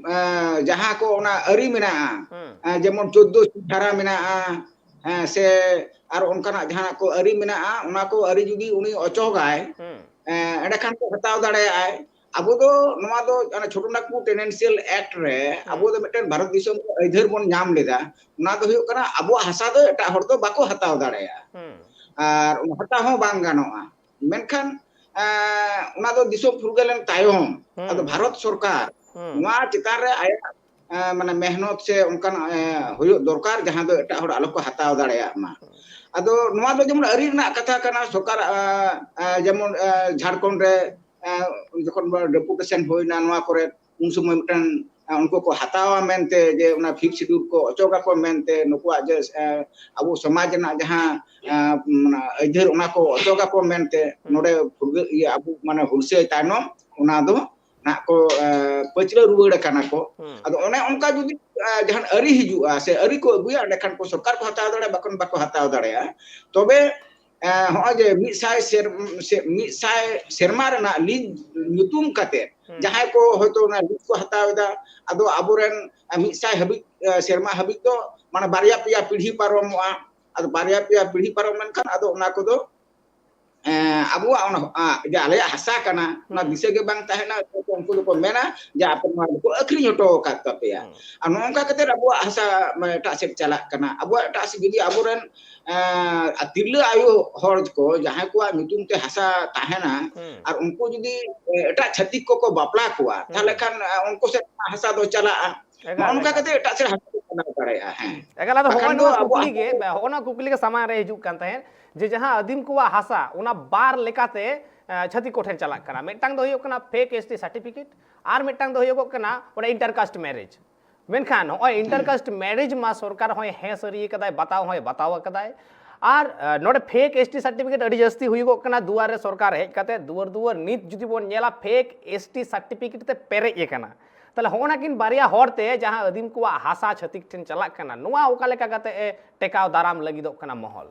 ᱮᱸ, ᱡᱟᱦᱟᱸ ᱠᱚ ᱚᱱᱟ ᱟᱹᱨᱤ ᱢᱮᱱᱟᱜᱼᱟ, ᱦᱩᱸ᱾ ᱮᱸ, ᱡᱮᱢᱚᱱ ᱪᱳᱫᱽᱫᱳ ᱫᱷᱟᱨᱟ ᱢᱮᱱᱟᱜᱼᱟ, ᱦᱮᱸ, ᱥᱮ ᱟᱨ ᱚᱱᱠᱟᱱᱟᱜ ᱡᱟᱦᱟᱸ ᱠᱚ ᱟᱹᱨᱤ ᱢᱮᱱᱟᱜᱼᱟ, ᱚᱱᱟ ᱠᱚ ᱟᱹᱨᱤ ᱡᱩᱫᱤ ᱩᱱᱤ ᱚᱪᱚᱜᱟᱭ, ᱦᱩᱸ᱾ ᱮᱸ, ᱮᱸᱰᱮᱠᱷᱟᱱ ᱫᱚ ᱦᱟᱛᱟᱣ ᱫᱟᱲᱮᱭᱟᱜᱼᱟᱭ᱾ ᱟᱵᱚ ᱫᱚ ᱱᱚᱣᱟ ᱫᱚ ᱚᱱᱟ ᱪᱷᱳᱴᱳ ᱱᱟᱜᱽᱯᱩᱨ Tenantial Act ᱨᱮ ᱦᱩᱸ᱾ ᱟᱵᱚ ᱫᱚ ᱢᱤᱫᱴᱮᱱ ᱵᱷᱟᱨᱚᱛ ᱫᱤᱥᱚᱢ ᱨᱮ ᱟᱹᱭᱫᱟᱹᱨ ᱵᱚᱱ ᱧᱟᱢ ᱞᱮᱫᱟ᱾ ᱚᱱᱟ ᱫᱚ ᱦᱩᱭᱩᱜ ᱠᱟᱱᱟ ᱟᱵᱚᱣᱟᱜ ᱦᱟᱥᱟ ᱫᱚ ᱮᱴᱟᱜ ᱦᱚᱲ ᱫᱚ ᱵᱟᱠᱚ ᱦᱟᱛᱟᱣ ᱫᱟᱲᱮᱭᱟᱜᱼᱟ᱾ ᱦᱩᱸ᱾ ᱟᱨ ᱚᱱᱟ ᱦᱟᱛᱟᱣ ᱦᱚᱸ ᱵᱟᱝ ᱜᱟᱱᱚᱜᱼᱟ᱾ ᱢᱮᱱᱠᱷᱟᱱ, ᱮᱸ, ᱚᱱᱟ ᱫᱚ ᱫᱤᱥᱚᱢ ᱯᱷᱩᱨᱜᱟᱹᱞ ᱮᱱ ᱛᱟᱭᱚᱢ, ᱦᱩᱸ, ᱟᱫᱚ ᱦᱩᱸ᱾ ᱵᱷᱟᱨᱚᱛ ᱥᱚᱨᱠᱟᱨ ᱦᱩᱸ᱾ ᱱᱚᱣᱟ ᱪᱮᱛᱟᱱ ᱨᱮ ᱟᱭᱟᱜ, ᱮᱸ, ᱢᱟᱱᱮ ᱢᱮᱦᱱᱚᱛ ᱥᱮ ᱚᱱᱠᱟᱱ, ᱮᱸ, ᱦᱩᱭᱩᱜ ᱫᱚᱨᱠᱟᱨ, ᱡᱟᱦᱟᱸ ᱫᱚ ᱮᱴᱟᱜ ᱦᱚᱲ ᱟᱞᱚ ᱠᱚ ᱦᱟᱛᱟᱣ ᱫᱟᱲᱮᱭᱟᱜ ᱢᱟ᱾ ᱦᱩᱸ᱾ ᱟᱫᱚ ᱱᱚᱣᱟ ᱫᱚ ᱡᱮᱢᱚᱱ ᱟᱹᱨᱤ ᱨᱮᱱᱟᱜ ᱠᱟᱛᱷᱟ ᱠᱟᱱᱟ, ᱥᱚᱨᱠᱟᱨ, ᱮᱸ, ᱮᱸ, ᱡᱮᱢᱚᱱ, ᱮᱸ, ᱡᱷᱟᱲᱠᱷᱚᱸᱰ ᱨᱮ, ᱮᱸ, ᱡᱚᱠᱷᱚᱱ ᱰᱮᱯᱩᱴᱮᱥᱚᱱ ᱦᱩᱭᱱᱟ ᱱᱚᱣᱟ ᱠᱚᱨᱮ, ᱩᱱ ᱥᱚᱢᱚᱭ ᱢᱤᱫᱴᱟᱝ, ᱮᱸ, ᱩᱱᱠᱩ ᱠᱚ ᱦᱟᱛᱟᱣᱟ ᱢᱮᱱᱛᱮ, ᱡᱮ ᱚᱱᱟ Fifth Schedule ᱠᱚ ᱚᱪᱚᱜᱟᱠᱚ ᱢᱮᱱᱛᱮ, ᱱᱩᱠᱩᱣᱟᱜ ᱡᱮ, ᱮᱸ, ᱟᱵᱚ ᱥᱚᱢᱟᱡᱽ ᱨᱮᱱᱟᱜ ᱡᱟᱦᱟᱸ, ᱮᱸ, ᱚᱱᱟ ᱟᱹᱭᱫᱟᱹᱨ, ᱚᱱᱟ ᱠᱚ ᱚᱪᱚᱜᱟᱠᱚ ᱢᱮᱱᱛᱮ ᱦᱩᱸ᱾ ᱱᱚᱰᱮ ᱯᱷᱩᱨᱜᱟᱹ-, ᱤᱭᱟᱹ, ᱟᱵᱚ ᱢᱟᱱᱮ ᱦᱩᱞᱥᱟᱹᱭ ᱛᱟᱭᱱᱚᱢ ᱚᱱᱟ ᱫᱚ ᱱᱟᱦᱟᱜ ᱠᱚ, ᱮᱸ, ᱯᱟᱹᱪᱷᱞᱟᱹ ᱨᱩᱣᱟᱹᱲ ᱟᱠᱟᱱᱟ ᱠᱚ᱾ ᱦᱩᱸ᱾ ᱟᱫᱚ ᱚᱱᱮ ᱚᱱᱠᱟ ᱡᱩᱫᱤ, ᱮᱸ, ᱡᱟᱦᱟᱱ ᱟᱹᱨᱤ ᱦᱤᱡᱩᱜᱼᱟ ᱥᱮ ᱟᱹᱨᱤ ᱠᱚ ᱟᱹᱜᱩᱭᱟ, ᱮᱸᱰᱮᱠᱷᱟᱱ ᱠᱚ ᱥᱚᱨᱠᱟᱨ ᱠᱚ ᱦᱟᱛᱟᱣ ᱫᱟᱲᱮᱭᱟᱜᱼᱟ, ᱵᱟᱠᱷᱟᱱ ᱵᱟᱠᱚ ᱦᱟᱛᱟᱣ ᱫᱟᱲᱮᱭᱟᱜᱼᱟ᱾ ᱛᱚᱵᱮ ᱮᱸ, ᱦᱚᱸᱜᱼᱚᱭ ᱡᱮ ᱢᱤᱫ ᱥᱟᱭ ᱥᱮᱨ-, ᱥᱮ-, ᱢᱤᱫ ᱥᱟᱭ ᱥᱮᱨᱢᱟ ᱨᱮᱱᱟᱜ ᱞᱤᱡ ᱧᱩᱛᱩᱢ ᱠᱟᱛᱮ ᱦᱩᱸ᱾ ᱡᱟᱦᱟᱸᱭ ᱠᱚ ᱦᱚᱭᱛᱳ ᱚᱱᱟ ᱞᱤᱡ ᱠᱚ ᱦᱟᱛᱟᱣ ᱮᱫᱟ, ᱟᱫᱚ ᱟᱵᱚᱨᱮᱱ, ᱮᱸ, ᱢᱤᱫ ᱥᱟᱭ ᱦᱟᱹᱵᱤᱡ, ᱮᱸ, ᱥᱮᱨᱢᱟ ᱦᱟᱹᱵᱤᱡ ᱫᱚ ᱢᱟᱱᱮ ᱵᱟᱨᱭᱟ ᱯᱮᱭᱟ ᱯᱤᱲᱦᱤ ᱯᱟᱨᱚᱢᱚᱜᱼᱟ᱾ ᱟᱫᱚ ᱵᱟᱨᱭᱟ ᱯᱮᱭᱟ ᱯᱤᱲᱦᱤ ᱯᱟᱨᱚᱢ ᱞᱮᱱᱠᱷᱟᱱ ᱟᱫᱚ ᱚᱱᱟ ᱠᱚᱫᱚ ᱮᱸ, ᱟᱵᱚᱣᱟᱜ ᱚᱱᱟ, ᱟ, ᱡᱮ ᱟᱞᱮᱭᱟᱜ ᱦᱟᱥᱟ ᱠᱟᱱᱟ, ᱚᱱᱟ ᱦᱩᱸ᱾ ᱫᱤᱥᱟᱹ ᱜᱮ ᱵᱟᱝ ᱛᱟᱦᱮᱱᱟ, ᱩᱱᱠᱩ ᱫᱚᱠᱚ ᱢᱮᱱᱟ ᱡᱮ ᱟᱯᱮ ᱱᱚᱣᱟ ᱫᱚᱠᱚ ᱟᱹᱠᱷᱨᱤᱧ ᱦᱚᱴᱚ ᱟᱠᱟᱫ ᱛᱟᱯᱮᱭᱟ᱾ ᱦᱩᱸ᱾ ᱟᱨ ᱱᱚᱜᱼᱚ ᱱᱚᱝᱠᱟ ᱠᱟᱛᱮ ᱟᱵᱚᱣᱟᱜ ᱦᱟᱥᱟ, ᱢᱟᱱᱮ, ᱮᱴᱟᱜ ᱥᱮᱫ ᱪᱟᱞᱟᱜ ᱠᱟᱱᱟ᱾ ᱟᱵᱚᱣᱟᱜ ᱮᱴᱟᱜ ᱥᱮᱫ ᱡᱩᱫᱤ ᱟᱵᱚᱨᱮᱱ, ᱮᱸ, ᱛᱤᱨᱞᱟᱹ ᱟᱭᱳ ᱦᱚᱲ ᱠᱚ ᱡᱟᱦᱟᱸᱭ ᱠᱚᱣᱟᱜ ᱧᱩᱛᱩᱢ ᱛᱮ ᱦᱟᱥᱟ ᱛᱟᱦᱮᱱᱟ, ᱦᱩᱸ᱾ ᱟᱨ ᱩᱱᱠᱩ ᱡᱩᱫᱤ, ᱮ, ᱮᱴᱟᱜ ᱪᱷᱟᱹᱛᱤᱠ ᱠᱚᱠᱚ ᱵᱟᱯᱞᱟ ᱠᱚᱣᱟ, ᱛᱟᱦᱞᱮ ᱦᱩᱸ᱾ ᱠᱷᱟᱱ, ᱮ, ᱩᱱᱠᱩ ᱥᱮᱫ ᱦᱟᱥᱟ ᱫᱚ ᱪᱟᱞᱟᱜᱼᱟ᱾ ᱮᱠᱟᱞ, ᱱᱚᱜᱼᱚ ᱱᱚᱝᱠᱟ ᱮᱠᱟᱞ᱾ ᱠᱟᱛᱮ ᱮᱴᱟᱜ ᱥᱮᱫ ᱦᱟᱥᱟ ᱠᱚ ᱪᱟᱞᱟᱣ ᱫᱟᱲᱮᱭᱟᱜᱼᱟ᱾ ᱦᱮᱸ᱾ ᱮᱠᱟᱞ, ᱟᱫᱚ ᱵᱟᱠᱷᱟᱱ ᱦᱚᱸᱜᱼᱚᱭ ᱫᱚ ᱱᱚᱣᱟ ᱟᱵᱚᱣᱟᱜ ᱠᱩᱠᱞᱤ ᱜᱮ, ᱦᱚᱸᱜᱼᱚ ᱱᱚᱣᱟ ᱠᱩᱠᱞᱤ ᱜᱮ ᱥᱟᱢᱟᱝ ᱨᱮ ᱦᱤᱡᱩᱜ ᱠᱟᱱ ᱛᱟᱦᱮᱸᱫ ᱡᱮ ᱡᱟᱦᱟᱸ ᱟᱹᱫᱤᱢ ᱠᱚᱣᱟᱜ ᱦᱟᱥᱟ, ᱚᱱᱟ ᱵᱟᱨ ᱞᱮᱠᱟᱛᱮ, ᱮ, ᱪᱷᱟᱹᱛᱤᱠ ᱠᱚᱴᱷᱮᱱ ᱪᱟᱞᱟᱜ ᱠᱟᱱᱟ᱾ ᱢᱤᱫᱴᱟᱝ ᱫᱚ ᱦᱩᱭᱩᱜ ᱠᱟᱱᱟ fake S T certificate, ᱟᱨ ᱢᱤᱫᱴᱟᱝ ᱫᱚ ᱦᱩᱭᱩᱜᱚᱜ ᱠᱟᱱᱟ ᱚᱱᱟ inter caste marriage᱾ ᱢᱮᱱᱠᱷᱟᱱ ᱱᱚᱜᱼᱚᱭ inter ᱦᱮᱸ᱾ Caste marriage ᱢᱟ ᱥᱚᱨᱠᱟᱨ ᱦᱚᱸᱭ ᱦᱮᱸ ᱥᱟᱹᱨᱤ ᱟᱠᱟᱫᱟᱭ, ᱵᱟᱛᱟᱣ ᱦᱚᱸᱭ ᱵᱟᱛᱟᱣ ᱟᱠᱟᱫᱟᱭ᱾ ᱟᱨ, ᱮ, ᱱᱚᱰᱮ fake S T certificate ᱟᱹᱰᱤ ᱡᱟᱹᱥᱛᱤ ᱦᱩᱭᱩᱜᱚᱜ ᱠᱟᱱᱟ᱾ ᱫᱩᱣᱟᱨ ᱨᱮ ᱥᱚᱨᱠᱟᱨ ᱦᱮᱡ ᱠᱟᱛᱮ, ᱫᱩᱣᱟᱹᱨ ᱫᱩᱣᱟᱹᱨ ᱱᱤᱛ ᱡᱩᱫᱤ ᱵᱚᱱ ᱧᱮᱞᱟ, fake S T certificate ᱛᱮ ᱯᱮᱨᱮᱡ ᱟᱠᱟᱱᱟ᱾ ᱛᱟᱦᱞᱮ ᱦᱚᱸᱜᱼᱚ ᱱᱟ ᱠᱤᱱ ᱵᱟᱨᱭᱟ ᱦᱚᱨᱛᱮ ᱡᱟᱦᱟᱸ ᱟᱹᱫᱤᱢ ᱠᱚᱣᱟᱜ ᱦᱟᱥᱟ ᱪᱷᱟᱹᱛᱤᱠ ᱴᱷᱮᱱ ᱪᱟᱞᱟᱜ ᱠᱟᱱᱟ, ᱱᱚᱣᱟ ᱚᱠᱟ ᱞᱮᱠᱟ ᱠᱟᱛᱮ ᱮ ᱴᱮᱠᱟᱣ ᱫᱟᱨᱟᱢ ᱞᱟᱹᱜᱤᱫᱚᱜ ᱠᱟᱱᱟ ᱢᱚᱦᱚᱞ?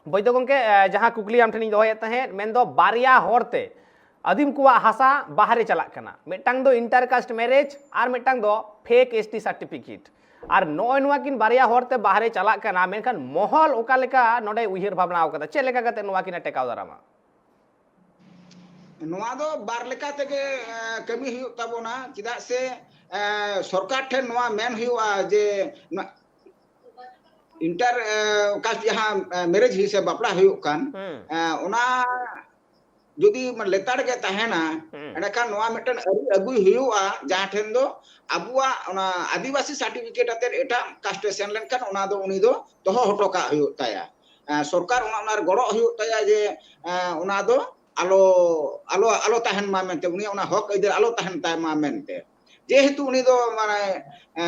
ᱵᱳᱭᱫᱚ ᱜᱚᱢᱠᱮ, ᱮ, ᱡᱟᱦᱟᱸ ᱠᱩᱠᱞᱤ ᱟᱢ ᱴᱷᱮᱱᱤᱧ ᱫᱚᱦᱚᱭᱮᱫ ᱛᱟᱦᱮᱸᱫ, ᱢᱮᱱᱫᱚ ᱵᱟᱨᱭᱟ ᱦᱚᱨᱛᱮ ᱟᱹᱫᱤᱢ ᱠᱚᱣᱟᱜ ᱦᱟᱥᱟ ᱵᱟᱦᱨᱮ ᱪᱟᱞᱟᱜ ᱠᱟᱱᱟ᱾ ᱢᱤᱫᱴᱟᱝ ᱫᱚ inter caste marriage ᱟᱨ ᱢᱤᱫᱴᱟᱝ ᱫᱚ fake S T certificate᱾ ᱟᱨ ᱱᱚᱜᱼᱚᱭ ᱱᱚᱣᱟ ᱠᱤᱱ ᱵᱟᱨᱭᱟ ᱦᱚᱨᱛᱮ ᱵᱟᱦᱨᱮ ᱪᱟᱞᱟᱜ ᱠᱟᱱᱟ, ᱢᱮᱱᱠᱷᱟᱱ ᱢᱚᱦᱚᱞ ᱚᱠᱟ ᱞᱮᱠᱟ ᱱᱚᱰᱮ ᱩᱭᱦᱟᱹᱨ ᱵᱷᱟᱵᱽᱱᱟ ᱟᱠᱟᱫᱟ, ᱪᱮᱫ ᱞᱮᱠᱟ ᱠᱟᱛᱮ ᱱᱚᱣᱟ ᱠᱤᱱ ᱮ ᱴᱮᱠᱟᱣ ᱫᱟᱨᱟᱢᱟ? ᱱᱚᱣᱟ ᱫᱚ ᱵᱟᱨ ᱞᱮᱠᱟ ᱛᱮᱜᱮ, ᱮ, ᱠᱟᱹᱢᱤ ᱦᱩᱭᱩᱜ ᱛᱟᱵᱚᱱᱟ᱾ ᱪᱮᱫᱟᱜ ᱥᱮ, ᱮ, ᱥᱚᱨᱠᱟᱨ ᱴᱷᱮᱱ ᱱᱚᱣᱟ ᱢᱮᱱ ᱦᱩᱭᱩᱜᱼᱟ ᱡᱮ ᱱᱚᱣᱟ inter, ᱮ, caste ᱡᱟᱦᱟᱸ, ᱮ, marriage ᱦᱩᱭᱩᱜ ᱥᱮ ᱵᱟᱯᱞᱟ ᱦᱩᱭᱩᱜ ᱠᱟᱱ, ᱦᱩᱸ᱾ ᱮ, ᱚᱱᱟ ᱡᱩᱫᱤ ᱞᱮᱛᱟᱲ ᱜᱮ ᱛᱟᱦᱮᱱᱟ, ᱦᱩᱸ᱾ ᱮᱸᱰᱮᱠᱷᱟᱱ ᱱᱚᱣᱟ ᱢᱤᱫᱴᱮᱱ ᱟᱹᱨᱤ ᱟᱹᱜᱩᱭ ᱦᱩᱭᱩᱜᱼᱟ, ᱡᱟᱦᱟᱸ ᱴᱷᱮᱱ ᱫᱚ ᱟᱵᱚᱣᱟᱜ ᱚᱱᱟ ᱟᱹᱫᱤᱵᱟᱹᱥᱤ certificate ᱟᱛᱮᱫ ᱮᱴᱟᱜ caste ᱮ ᱥᱮᱱ ᱞᱮᱱᱠᱷᱟᱱ ᱚᱱᱟ ᱫᱚ ᱩᱱᱤ ᱫᱚ ᱫᱚᱦᱚ ᱦᱚᱴᱚ ᱠᱟᱜ ᱦᱩᱭᱩᱜ ᱛᱟᱭᱟ᱾ ᱮ, ᱥᱚᱨᱠᱟᱨ ᱚᱱᱟ, ᱚᱱᱟ ᱨᱮ ᱜᱚᱲᱚ ᱦᱩᱭᱩᱜ ᱛᱟᱭᱟ ᱡᱮ, ᱮ, ᱚᱱᱟ ᱫᱚ ᱟᱞᱚ, ᱟᱞᱚ, ᱟᱞᱚ ᱛᱟᱦᱮᱱ ᱢᱟ ᱢᱮᱱᱛᱮ, ᱩᱱᱤᱭᱟᱜ ᱚᱱᱟ ᱦᱚᱠ ᱟᱹᱭᱫᱟᱹᱨ ᱟᱞᱚ ᱛᱟᱦᱮᱱ ᱛᱟᱭ ᱢᱟ ᱢᱮᱱᱛᱮ᱾ ᱡᱮᱦᱮᱛᱩ ᱩᱱᱤ ᱫᱚ, ᱢᱟᱱᱮ, ᱮ,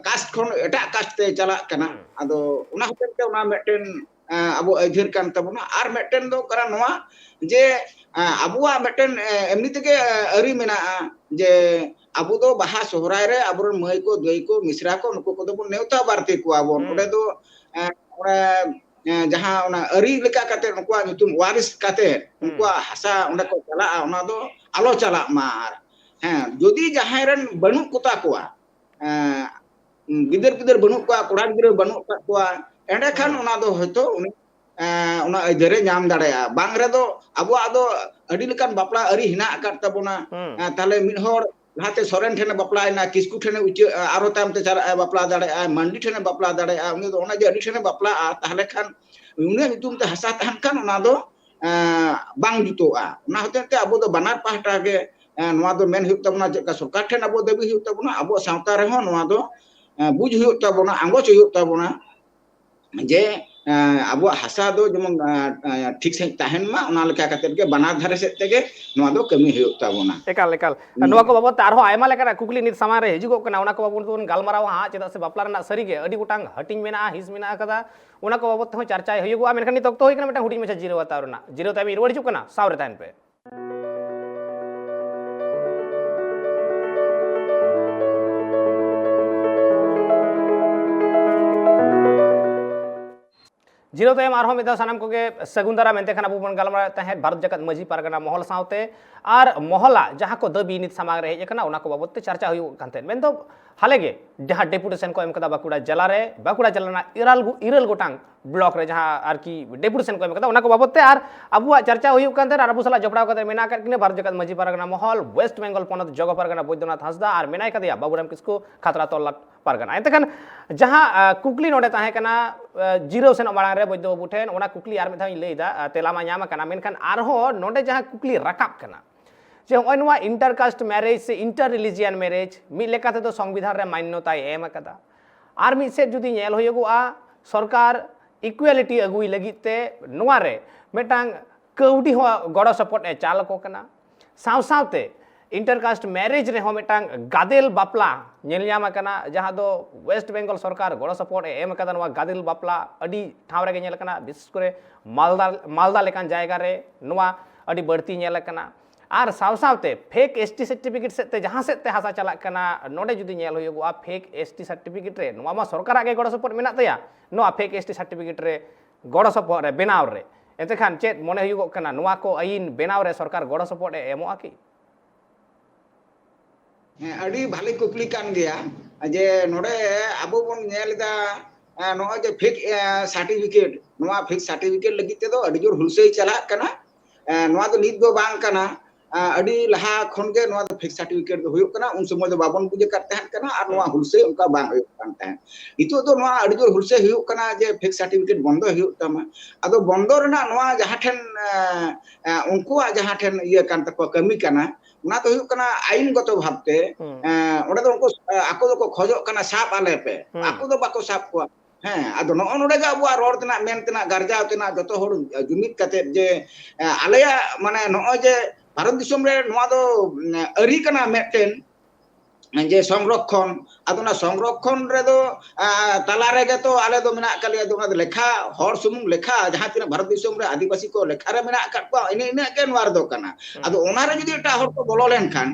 caste ᱠᱷᱚᱱ ᱮᱴᱟᱜ caste ᱛᱮ ᱪᱟᱞᱟᱜ ᱠᱟᱱᱟ᱾ ᱦᱩᱸ᱾ ᱟᱫᱚ ᱚᱱᱟ ᱦᱚᱛᱮᱡ ᱛᱮ ᱚᱱᱟ ᱢᱤᱫᱴᱮᱱ, ᱮ, ᱟᱵᱚ ᱟᱹᱭᱫᱟᱹᱨ ᱠᱟᱱ ᱛᱟᱵᱚᱱᱟ᱾ ᱟᱨ ᱢᱤᱫᱴᱮᱱ ᱫᱚ ᱠᱟᱱᱟ ᱱᱚᱣᱟ ᱡᱮ, ᱮ, ᱟᱵᱚᱣᱟᱜ ᱢᱤᱫᱴᱮᱱ, ᱮ, ᱮᱢᱱᱤ ᱛᱮᱜᱮ, ᱮ, ᱟᱹᱨᱤ ᱢᱮᱱᱟᱜᱼᱟ ᱡᱮ ᱟᱵᱚ ᱫᱚ ᱵᱟᱦᱟ ᱥᱚᱦᱨᱟᱭ ᱨᱮ ᱟᱵᱚᱨᱮᱱ ᱢᱟᱹᱭ ᱠᱚ, ᱫᱟᱹᱭ ᱠᱚ, ᱢᱤᱥᱨᱟ ᱠᱚ, ᱱᱩᱠᱩ ᱠᱚᱫᱚ ᱵᱚᱱ ᱱᱮᱣᱛᱟ ᱵᱟᱨᱛᱮ ᱠᱚᱣᱟ ᱵᱚᱱ᱾ ᱦᱩᱸ᱾ ᱚᱸᱰᱮ ᱫᱚ, ᱮ, ᱚᱱᱮ, ᱮ, ᱡᱟᱦᱟᱸ ᱚᱱᱟ ᱟᱹᱨᱤ ᱞᱮᱠᱟ ᱠᱟᱛᱮ ᱱᱩᱠᱩᱣᱟᱜ ᱧᱩᱛᱩᱢ ᱣᱟᱨᱤᱥ ᱠᱟᱛᱮ ᱦᱩᱸ᱾ ᱩᱱᱠᱩᱣᱟᱜ ᱦᱟᱥᱟ ᱚᱸᱰᱮ ᱠᱚ ᱪᱟᱞᱟᱜᱼᱟ, ᱚᱱᱟ ᱫᱚ ᱟᱞᱚ ᱪᱟᱞᱟᱜ ᱢᱟ᱾ ᱟᱨ ᱦᱮᱸ, ᱡᱩᱫᱤ ᱡᱟᱦᱟᱸᱭ ᱨᱮᱱ ᱵᱟᱹᱱᱩᱜ ᱠᱚᱛᱟ ᱠᱚᱣᱟ, ᱮ, ᱜᱤᱫᱟᱹᱨ ᱯᱤᱫᱟᱹᱨ ᱵᱟᱹᱱᱩᱜ ᱠᱚᱣᱟ, ᱠᱚᱲᱟ ᱜᱤᱫᱽᱨᱟᱹ ᱵᱟᱹᱱᱩᱜ ᱟᱠᱟᱫ ᱠᱚᱣᱟ, ᱮᱸᱰᱮᱠᱷᱟᱱ ᱦᱮᱸ᱾ ᱚᱱᱟ ᱫᱚ ᱦᱚᱭᱛᱳ ᱩᱱᱤ, ᱮᱸ, ᱚᱱᱟ ᱟᱹᱭᱫᱟᱹᱨᱮ ᱧᱟᱢ ᱫᱟᱲᱮᱭᱟᱜᱼᱟ᱾ ᱵᱟᱝ ᱨᱮᱫᱚ ᱟᱵᱚᱣᱟᱜ ᱫᱚ ᱟᱹᱰᱤ ᱞᱮᱠᱟᱱ ᱵᱟᱯᱞᱟ ᱟᱹᱨᱤ ᱦᱮᱱᱟᱜ ᱟᱠᱟᱫ ᱛᱟᱵᱚᱱᱟ᱾ ᱦᱩᱸ᱾ ᱮᱸ, ᱛᱟᱦᱞᱮ ᱢᱤᱫ ᱦᱚᱲ ᱞᱟᱦᱟᱛᱮ ᱥᱚᱨᱮᱱ ᱴᱷᱮᱱᱮ ᱵᱟᱯᱞᱟᱭᱮᱱᱟ, ᱠᱤᱥᱠᱩ ᱴᱷᱮᱱᱮ ᱩᱪᱟᱹᱜᱼᱟ, ᱟᱨᱦᱚᱸ ᱛᱟᱭᱚᱢ ᱛᱮ ᱪᱟᱞᱟᱜᱼᱟᱭ, ᱵᱟᱯᱞᱟ ᱫᱟᱲᱮᱭᱟᱜᱼᱟᱭ, ᱢᱟᱱᱰᱤ ᱴᱷᱮᱱᱮ ᱵᱟᱯᱞᱟ ᱫᱟᱲᱮᱭᱟᱜᱼᱟ, ᱩᱱᱤ ᱫᱚ ᱚᱱᱟ ᱡᱮ ᱟᱹᱰᱤ ᱴᱷᱮᱱᱮ ᱵᱟᱯᱞᱟᱜᱼᱟ, ᱛᱟᱦᱞᱮ ᱠᱷᱟᱱ ᱩᱱᱤᱭᱟᱜ ᱧᱩᱛᱩᱢ ᱛᱮ ᱦᱟᱥᱟ ᱛᱟᱦᱮᱱ ᱠᱷᱟᱱ ᱚᱱᱟ ᱫᱚ, ᱮᱸ, ᱵᱟᱝ ᱡᱩᱛᱩᱜᱼᱟ᱾ ᱚᱱᱟ ᱦᱚᱛᱮᱡ ᱛᱮ ᱟᱵᱚ ᱫᱚ ᱵᱟᱱᱟᱨ ᱯᱟᱦᱴᱟ ᱜᱮ, ᱮᱸ, ᱱᱚᱣᱟ ᱫᱚ ᱢᱮᱱ ᱦᱩᱭᱩᱜ ᱛᱟᱵᱚᱱᱟ, ᱪᱮᱫ ᱞᱮᱠᱟ ᱥᱚᱨᱠᱟᱨ ᱴᱷᱮᱱ ᱟᱵᱚ ᱫᱟᱹᱵᱤ ᱦᱩᱭᱩᱜ ᱛᱟᱵᱚᱱᱟ, ᱟᱵᱚᱣᱟᱜ ᱥᱟᱶᱛᱟ ᱨᱮᱦᱚᱸ ᱱᱚᱣᱟ ᱫᱚ, ᱮᱸ, ᱵᱩᱡᱽ ᱦᱩᱭᱩᱜ ᱛᱟᱵᱚᱱᱟ, ᱟᱸᱜᱚᱪ ᱦᱩᱭᱩᱜ ᱛᱟᱵᱚᱱᱟ᱾ ᱡᱮ, ᱮᱸ, ᱟᱵᱚᱣᱟᱜ ᱦᱟᱥᱟ ᱫᱚ ᱡᱮᱢᱚᱱ, ᱮᱸ, ᱮᱸ, ᱴᱷᱤᱠ ᱥᱟᱺᱦᱤᱡ ᱛᱟᱦᱮᱱ ᱢᱟ, ᱚᱱᱟ ᱞᱮᱠᱟ ᱠᱟᱛᱮᱫ ᱜᱮ ᱵᱟᱱᱟᱨ ᱫᱷᱟᱨᱮ ᱥᱮᱫ ᱛᱮᱜᱮ ᱱᱚᱣᱟ ᱫᱚ ᱠᱟᱹᱢᱤ ᱦᱩᱭᱩᱜ ᱛᱟᱵᱚᱱᱟ᱾ ᱮᱠᱟᱞ, ᱮᱠᱟᱞ᱾ ᱱᱤᱭᱟᱹ ᱱᱚᱣᱟ ᱠᱚ ᱵᱟᱵᱚᱫ ᱛᱮ ᱟᱨᱦᱚᱸ ᱟᱭᱢᱟ ᱞᱮᱠᱟᱱᱟᱜ ᱠᱩᱠᱞᱤ ᱱᱤᱛ ᱥᱟᱢᱟᱝ ᱨᱮ ᱦᱤᱡᱩᱜᱚᱜ ᱠᱟᱱᱟ, ᱚᱱᱟ ᱠᱚ ᱵᱟᱵᱚᱫ ᱵᱚᱱ ᱜᱟᱞᱢᱟᱨᱟᱣᱟ ᱦᱟᱸᱜ, ᱪᱮᱫᱟᱜ ᱥᱮ ᱵᱟᱯᱞᱟ ᱨᱮᱱᱟᱜ ᱥᱟᱹᱨᱤᱜᱮ ᱟᱹᱰᱤ ᱜᱚᱴᱟᱝ ᱦᱟᱹᱴᱤᱧ ᱢᱮᱱᱟᱜᱼᱟ, ᱦᱤᱸᱥ ᱢᱮᱱᱟᱜ ᱟᱠᱟᱫᱟ, ᱚᱱᱟ ᱠᱚ ᱵᱟᱵᱚᱫ ᱛᱮᱦᱚᱸ ᱪᱟᱨᱪᱟᱭ ᱦᱩᱭᱩᱜᱚᱜᱼᱟ᱾ ᱢᱮᱱᱠᱷᱟᱱ ᱱᱤᱛ ᱚᱠᱛᱚ ᱦᱩᱭ ᱠᱟᱱᱟ ᱢᱤᱫᱴᱟᱝ ᱦᱩᱰᱤᱧ ᱢᱟᱪᱷᱟ ᱡᱤᱨᱟᱹᱣ ᱦᱟᱛᱟᱣ ᱨᱮᱱᱟᱜ᱾ ᱡᱤᱨᱟᱹᱣ ᱛᱟᱭᱚᱢ ᱤᱧ ᱨᱩᱣᱟᱹᱲ ᱦᱤᱡᱩᱜ ᱠᱟᱱᱟ, ᱥᱟᱶ ᱨᱮ ᱛᱟᱦᱮᱱ ᱯᱮ᱾ ᱡᱤᱨᱟᱹᱣ ᱛᱟᱭᱚᱢ ᱟᱨᱦᱚᱸ ᱢᱤᱫ ᱫᱷᱟᱣ ᱥᱟᱱᱟᱢ ᱠᱚᱜᱮ ᱥᱟᱹᱜᱩᱱ ᱫᱟᱨᱟᱢ᱾ ᱮᱱᱛᱮ ᱠᱷᱟᱱ ᱟᱵᱚ ᱵᱚᱱ ᱜᱟᱞᱢᱟᱨᱟᱣᱮᱫ ᱛᱟᱦᱮᱸᱫ ᱵᱷᱟᱨᱚᱛ ᱡᱟᱠᱟᱛ ᱢᱟᱹᱡᱷᱤ ᱯᱟᱨᱜᱟᱱᱟ ᱢᱚᱦᱚᱞ ᱥᱟᱶᱛᱮ ᱟᱨ ᱢᱚᱦᱚᱞᱟᱜ ᱡᱟᱦᱟᱸ ᱠᱚ ᱫᱟᱹᱵᱤ ᱱᱤᱛ ᱥᱟᱢᱟᱝ ᱨᱮ ᱦᱮᱡ ᱟᱠᱟᱱᱟ, ᱚᱱᱟ ᱠᱚ ᱵᱟᱵᱚᱫ ᱛᱮ ᱪᱟᱨᱪᱟ ᱦᱩᱭᱩᱜ ᱠᱟᱱ ᱛᱟᱦᱮᱸᱫ᱾ ᱢᱮᱱᱫᱚ ᱦᱟᱞᱮ ᱜᱮ ᱡᱟᱦᱟᱸ ᱰᱮᱯᱩᱴᱮᱥᱚᱱ ᱠᱚ ᱮᱢ ᱠᱟᱫᱟ ᱵᱟᱸᱠᱩᱲᱟ ᱡᱮᱞᱟ ᱨᱮ, ᱵᱟᱸᱠᱩᱲᱟ ᱡᱮᱞᱟ ᱨᱮᱱᱟᱜ ᱤᱨᱟᱹᱞ ᱜᱚ-, ᱤᱨᱟᱹᱞ ᱜᱚᱴᱟᱝ ᱵᱞᱚᱠ ᱨᱮ ᱡᱟᱦᱟᱸ ᱟᱨᱠᱤ ᱰᱮᱯᱩᱴᱮᱥᱚᱱ ᱠᱚ ᱮᱢ ᱠᱟᱫᱟ, ᱚᱱᱟ ᱠᱚ ᱵᱟᱵᱚᱫ ᱛᱮ ᱟᱨ ᱟᱵᱚᱣᱟᱜ ᱪᱟᱨᱪᱟ ᱦᱩᱭᱩᱜ ᱠᱟᱱ ᱛᱟᱦᱮᱸᱫ᱾ ᱟᱨ ᱟᱵᱚ ᱥᱟᱞᱟᱜ ᱡᱚᱯᱲᱟᱣ ᱠᱟᱛᱮ ᱢᱮᱱᱟᱜ ᱟᱠᱟᱫ ᱠᱤᱱᱟ ᱵᱷᱟᱨᱚᱛ ᱡᱟᱠᱟᱛ ᱢᱟᱹᱡᱷᱤ ᱯᱟᱨᱜᱟᱱᱟ ᱢᱚᱦᱚᱞ, ᱳᱭᱮᱥᱴ ᱵᱮᱝᱜᱚᱞ ᱯᱚᱱᱚᱛ ᱡᱚᱜᱚ ᱯᱟᱨᱜᱟᱱᱟ ᱵᱳᱭᱫᱚᱱᱟᱛᱷ ᱦᱟᱸᱥᱫᱟ, ᱟᱨ ᱢᱮᱱᱟᱭ ᱠᱟᱫᱮᱭᱟ ᱵᱟᱵᱩᱨᱟᱢ ᱠᱤᱥᱠᱩ, ᱠᱷᱟᱛᱲᱟ ᱛᱚᱞᱞᱟᱴ ᱯᱟᱨᱜᱟᱱᱟ᱾ ᱮᱱᱛᱮ ᱠᱷᱟᱱ ᱡᱟᱦᱟᱸ, ᱟ, ᱠᱩᱠᱞᱤ ᱱᱚᱰᱮ ᱛᱟᱦᱮᱸ ᱠᱟᱱᱟ, ᱟ, ᱡᱤᱨᱟᱹᱣ ᱥᱮᱱᱚᱜ ᱢᱟᱲᱟᱝ ᱨᱮ ᱵᱳᱭᱫᱚ ᱵᱟᱹᱵᱩ ᱴᱷᱮᱱ, ᱚᱱᱟ ᱠᱩᱠᱞᱤ ᱟᱨ ᱢᱤᱫ ᱫᱷᱟᱣ ᱤᱧ ᱞᱟᱹᱭᱫᱟ, ᱟ, ᱛᱮᱞᱟ ᱢᱟ ᱧᱟᱢ ᱟᱠᱟᱱᱟ, ᱢᱮᱱᱠᱷᱟᱱ ᱟᱨᱦᱚᱸ ᱱᱚᱰᱮ ᱡᱟᱦᱟᱸ ᱠᱩᱠᱞᱤ ᱨᱟᱠᱟᱵ ᱠᱟᱱᱟ ᱡᱮ ᱱᱚᱜᱼᱚᱭ ᱱᱚᱣᱟ inter caste marriage ᱥᱮ inter religion marriage ᱢᱤᱫ ᱞᱮᱠᱟ ᱛᱮᱫᱚ ᱥᱚᱝᱵᱤᱫᱷᱟᱱ ᱨᱮ ᱢᱟᱱᱱᱚᱛᱟᱭ ᱮᱢ ᱟᱠᱟᱫᱟ, ᱟᱨ ᱢᱤᱫ ᱥᱮᱫ ᱡᱩᱫᱤ ᱧᱮᱞ ᱦᱩᱭᱩᱜᱚᱜᱼᱟ, ᱥᱚᱨᱠᱟᱨ equality ᱟᱹᱜᱩᱭ ᱞᱟᱹᱜᱤᱫ ᱛᱮ ᱱᱚᱣᱟ ᱨᱮ ᱢᱤᱫᱴᱟᱝ ᱠᱟᱹᱣᱰᱤ ᱦᱚᱸ ᱜᱚᱲᱚ ᱥᱚᱯᱚᱦᱚᱫ ᱮ ᱪᱟᱞ ᱟᱠᱚ ᱠᱟᱱᱟ᱾ ᱥᱟᱶ ᱥᱟᱶᱛᱮ inter caste marriage ᱨᱮᱦᱚᱸ ᱢᱤᱫᱴᱟᱝ ᱜᱟᱫᱮᱞ ᱵᱟᱯᱞᱟ ᱧᱮᱞ ᱧᱟᱢ ᱟᱠᱟᱱᱟ, ᱡᱟᱦᱟᱸ ᱫᱚ ᱳᱭᱮᱥᱴ ᱵᱮᱝᱜᱚᱞ ᱥᱚᱨᱠᱟᱨ ᱜᱚᱲᱚ ᱥᱚᱯᱚᱦᱚᱫ ᱮ ᱮᱢ ᱟᱠᱟᱫᱟ᱾ ᱱᱚᱣᱟ ᱜᱟᱫᱮᱞ ᱵᱟᱯᱞᱟ ᱟᱹᱰᱤ ᱴᱷᱟᱶ ᱨᱮᱜᱮ ᱧᱮᱞ ᱟᱠᱟᱱᱟ, ᱵᱤᱥᱮᱥ ᱠᱚᱨᱮ ᱢᱟᱞᱫᱟ, ᱢᱟᱞᱫᱟ ᱞᱮᱠᱟᱱ ᱡᱟᱭᱜᱟ ᱨᱮ ᱱᱚᱣᱟ ᱟᱹᱰᱤ ᱵᱟᱹᱲᱛᱤ ᱧᱮᱞ ᱟᱠᱟᱱᱟ᱾ ᱟᱨ ᱥᱟᱶ ᱥᱟᱶᱛᱮ fake S T certificate ᱥᱮᱫ ᱛᱮ ᱡᱟᱦᱟᱸ ᱥᱮᱫ ᱛᱮ ᱦᱟᱥᱟ ᱪᱟᱞᱟᱜ ᱠᱟᱱᱟ, ᱱᱚᱰᱮ ᱡᱩᱫᱤ ᱧᱮᱞ ᱦᱩᱭᱩᱜᱚᱜᱼᱟ, fake S T certificate ᱨᱮ, ᱱᱚᱣᱟ ᱢᱟ ᱥᱚᱨᱠᱟᱨᱟᱜ ᱜᱮ ᱜᱚᱲᱚ ᱥᱚᱯᱚᱦᱚᱫ ᱢᱮᱱᱟᱜ ᱛᱟᱭᱟ, ᱱᱚᱣᱟ fake S T certificate ᱨᱮ ᱜᱚᱲᱚ ᱥᱚᱯᱚᱦᱚᱫ ᱨᱮ ᱵᱮᱱᱟᱣ ᱨᱮ᱾ ᱮᱱᱛᱮ ᱠᱷᱟᱱ ᱪᱮᱫ ᱢᱚᱱᱮ ᱦᱩᱭᱩᱜᱚᱜ ᱠᱟᱱᱟ, ᱱᱚᱣᱟ ᱠᱚ ᱟᱹᱭᱤᱱ ᱵᱮᱱᱟᱣ ᱨᱮ ᱥᱚᱨᱠᱟᱨ ᱜᱚᱲᱚ ᱥᱚᱯᱚᱦᱚᱫ ᱮ ᱮᱢᱚᱜᱼᱟ ᱠᱤ? ᱦᱮᱸ, ᱟᱹᱰᱤ ᱵᱷᱟᱞᱮ ᱠᱩᱠᱞᱤ ᱠᱟᱱ ᱜᱮᱭᱟ᱾ ᱡᱮ ᱱᱚᱰᱮ ᱟᱵᱚ ᱵᱚᱱ ᱧᱮᱞ ᱮᱫᱟ, ᱮ, ᱱᱚᱜᱼᱚᱭ ᱡᱮ ᱯᱷᱮᱠ ᱥᱟᱨᱴᱤᱯᱷᱤᱠᱮᱴ, ᱱᱚᱣᱟ ᱯᱷᱮᱠ ᱥᱟᱨᱴᱤᱯᱷᱤᱠᱮᱴ ᱞᱟᱹᱜᱤᱫ ᱛᱮᱫᱚ ᱟᱹᱰᱤ ᱡᱳᱨ ᱦᱩᱞᱥᱟᱹᱭ ᱪᱟᱞᱟᱜ ᱠᱟᱱᱟ᱾ ᱮ, ᱱᱚᱣᱟ ᱫᱚ ᱱᱤᱛ ᱫᱚ ᱵᱟᱝ ᱠᱟᱱᱟ, ᱮ, ᱟᱹᱰᱤ ᱞᱟᱦᱟ ᱠᱷᱚᱱ ᱜᱮ ᱱᱚᱣᱟ ᱫᱚ ᱯᱷᱮᱠ ᱥᱟᱨᱴᱤᱯᱷᱤᱠᱮᱴ ᱫᱚ ᱦᱩᱭᱩᱜ ᱠᱟᱱᱟ᱾ ᱩᱱ ᱥᱚᱢᱚᱭ ᱫᱚ ᱵᱟᱵᱚᱱ ᱵᱩᱡᱽ ᱟᱠᱟᱫ ᱛᱟᱦᱮᱸᱫ ᱠᱟᱱᱟ ᱟᱨ ᱱᱚᱣᱟ ᱦᱩᱞᱥᱟᱹᱭ ᱚᱱᱠᱟ ᱵᱟᱝ ᱦᱩᱭᱩᱜ ᱠᱟᱱ ᱛᱟᱦᱮᱸᱫ᱾ ᱱᱤᱛᱚᱜ ᱫᱚ ᱱᱚᱣᱟ ᱟᱹᱰᱤ ᱡᱳᱨ ᱦᱩᱞᱥᱟᱹᱭ ᱦᱩᱭᱩᱜ ᱠᱟᱱᱟ ᱡᱮ ᱯᱷᱮᱠ ᱥᱟᱨᱴᱤᱯᱷᱤᱠᱮᱴ ᱵᱚᱱᱫᱚᱭ ᱦᱩᱭᱩᱜ ᱛᱟᱢᱟ᱾ ᱟᱫᱚ ᱵᱚᱱᱫᱚ ᱨᱮᱱᱟᱜ ᱱᱚᱣᱟ ᱡᱟᱦᱟᱸ ᱴᱷᱮᱱ, ᱮ, ᱮ, ᱩᱱᱠᱩᱣᱟᱜ ᱡᱟᱦᱟᱸ ᱴᱷᱮᱱ ᱤᱭᱟᱹ ᱠᱟᱱ ᱛᱟᱠᱚᱣᱟ, ᱠᱟᱹᱢᱤ ᱠᱟᱱᱟ, ᱚᱱᱟ ᱫᱚ ᱦᱩᱭᱩᱜ ᱠᱟᱱᱟ ᱟᱭᱤᱱᱜᱚᱛᱚ ᱵᱷᱟᱵᱽᱛᱮ, ᱦᱩᱸ᱾ ᱮ, ᱚᱸᱰᱮ ᱫᱚ ᱩᱱᱠᱩ, ᱮ, ᱟᱠᱚ ᱫᱚᱠᱚ ᱠᱷᱚᱡᱚᱜ ᱠᱟᱱᱟ, "ᱥᱟᱵ ᱟᱞᱮ ᱯᱮ", ᱦᱩᱸ᱾ ᱟᱠᱚ ᱫᱚ ᱵᱟᱠᱚ ᱥᱟᱵ ᱠᱚᱣᱟ᱾ ᱦᱮᱸ, ᱟᱫᱚ ᱱᱚᱜᱼᱚ ᱱᱚᱰᱮ ᱜᱮ ᱟᱵᱚᱣᱟᱜ ᱨᱚᱲ ᱛᱮᱱᱟᱜ, ᱢᱮᱱ ᱛᱮᱱᱟᱜ, ᱜᱟᱨᱡᱟᱣ ᱛᱮᱱᱟᱜ, ᱡᱚᱛᱚ ᱦᱚᱲ ᱡᱩᱢᱤᱫ ᱠᱟᱛᱮᱫ ᱡᱮ, ᱮ, ᱟᱞᱮᱭᱟᱜ ᱢᱟᱱᱮ ᱱᱚᱜᱼᱚᱭ ᱡᱮ ᱵᱷᱟᱨᱚᱛ ᱫᱤᱥᱚᱢ ᱨᱮ ᱱᱚᱣᱟ ᱫᱚ, ᱮ, ᱟᱹᱨᱤ ᱠᱟᱱᱟ ᱢᱤᱫᱴᱮᱱ, ᱡᱮ ᱥᱚᱝᱨᱚᱠᱷᱚᱱ, ᱟᱫᱚ ᱚᱱᱟ ᱥᱚᱝᱨᱚᱠᱷᱚᱱ ᱨᱮᱫᱚ, ᱟ, ᱛᱟᱞᱟ ᱨᱮᱜᱮ ᱛᱚ ᱟᱞᱮ ᱫᱚ ᱢᱮᱱᱟᱜ ᱟᱠᱟᱫ ᱞᱮᱭᱟ, ᱟᱫᱚ ᱚᱱᱟ ᱫᱚ ᱞᱮᱠᱷᱟ, ᱦᱚᱲ ᱥᱩᱢᱩᱝ ᱞᱮᱠᱷᱟ, ᱡᱟᱦᱟᱸ ᱛᱤᱱᱟᱹᱜ ᱵᱷᱟᱨᱚᱛ ᱫᱤᱥᱚᱢ ᱨᱮ ᱟᱹᱫᱤᱵᱟᱹᱥᱤ ᱠᱚ ᱞᱮᱠᱷᱟ ᱨᱮ ᱢᱮᱱᱟᱜ ᱟᱠᱟᱫ ᱠᱚᱣᱟ, ᱤᱱᱟᱹ, ᱤᱱᱟᱹᱜ ᱜᱮ ᱱᱚᱣᱟ ᱨᱮᱫᱚ ᱠᱟᱱᱟ᱾ ᱦᱩᱸ᱾ ᱟᱫᱚ ᱚᱱᱟ ᱨᱮ ᱡᱩᱫᱤ ᱮᱴᱟᱜ ᱦᱚᱲ ᱠᱚ ᱵᱚᱞᱚ ᱞᱮᱱᱠᱷᱟᱱ,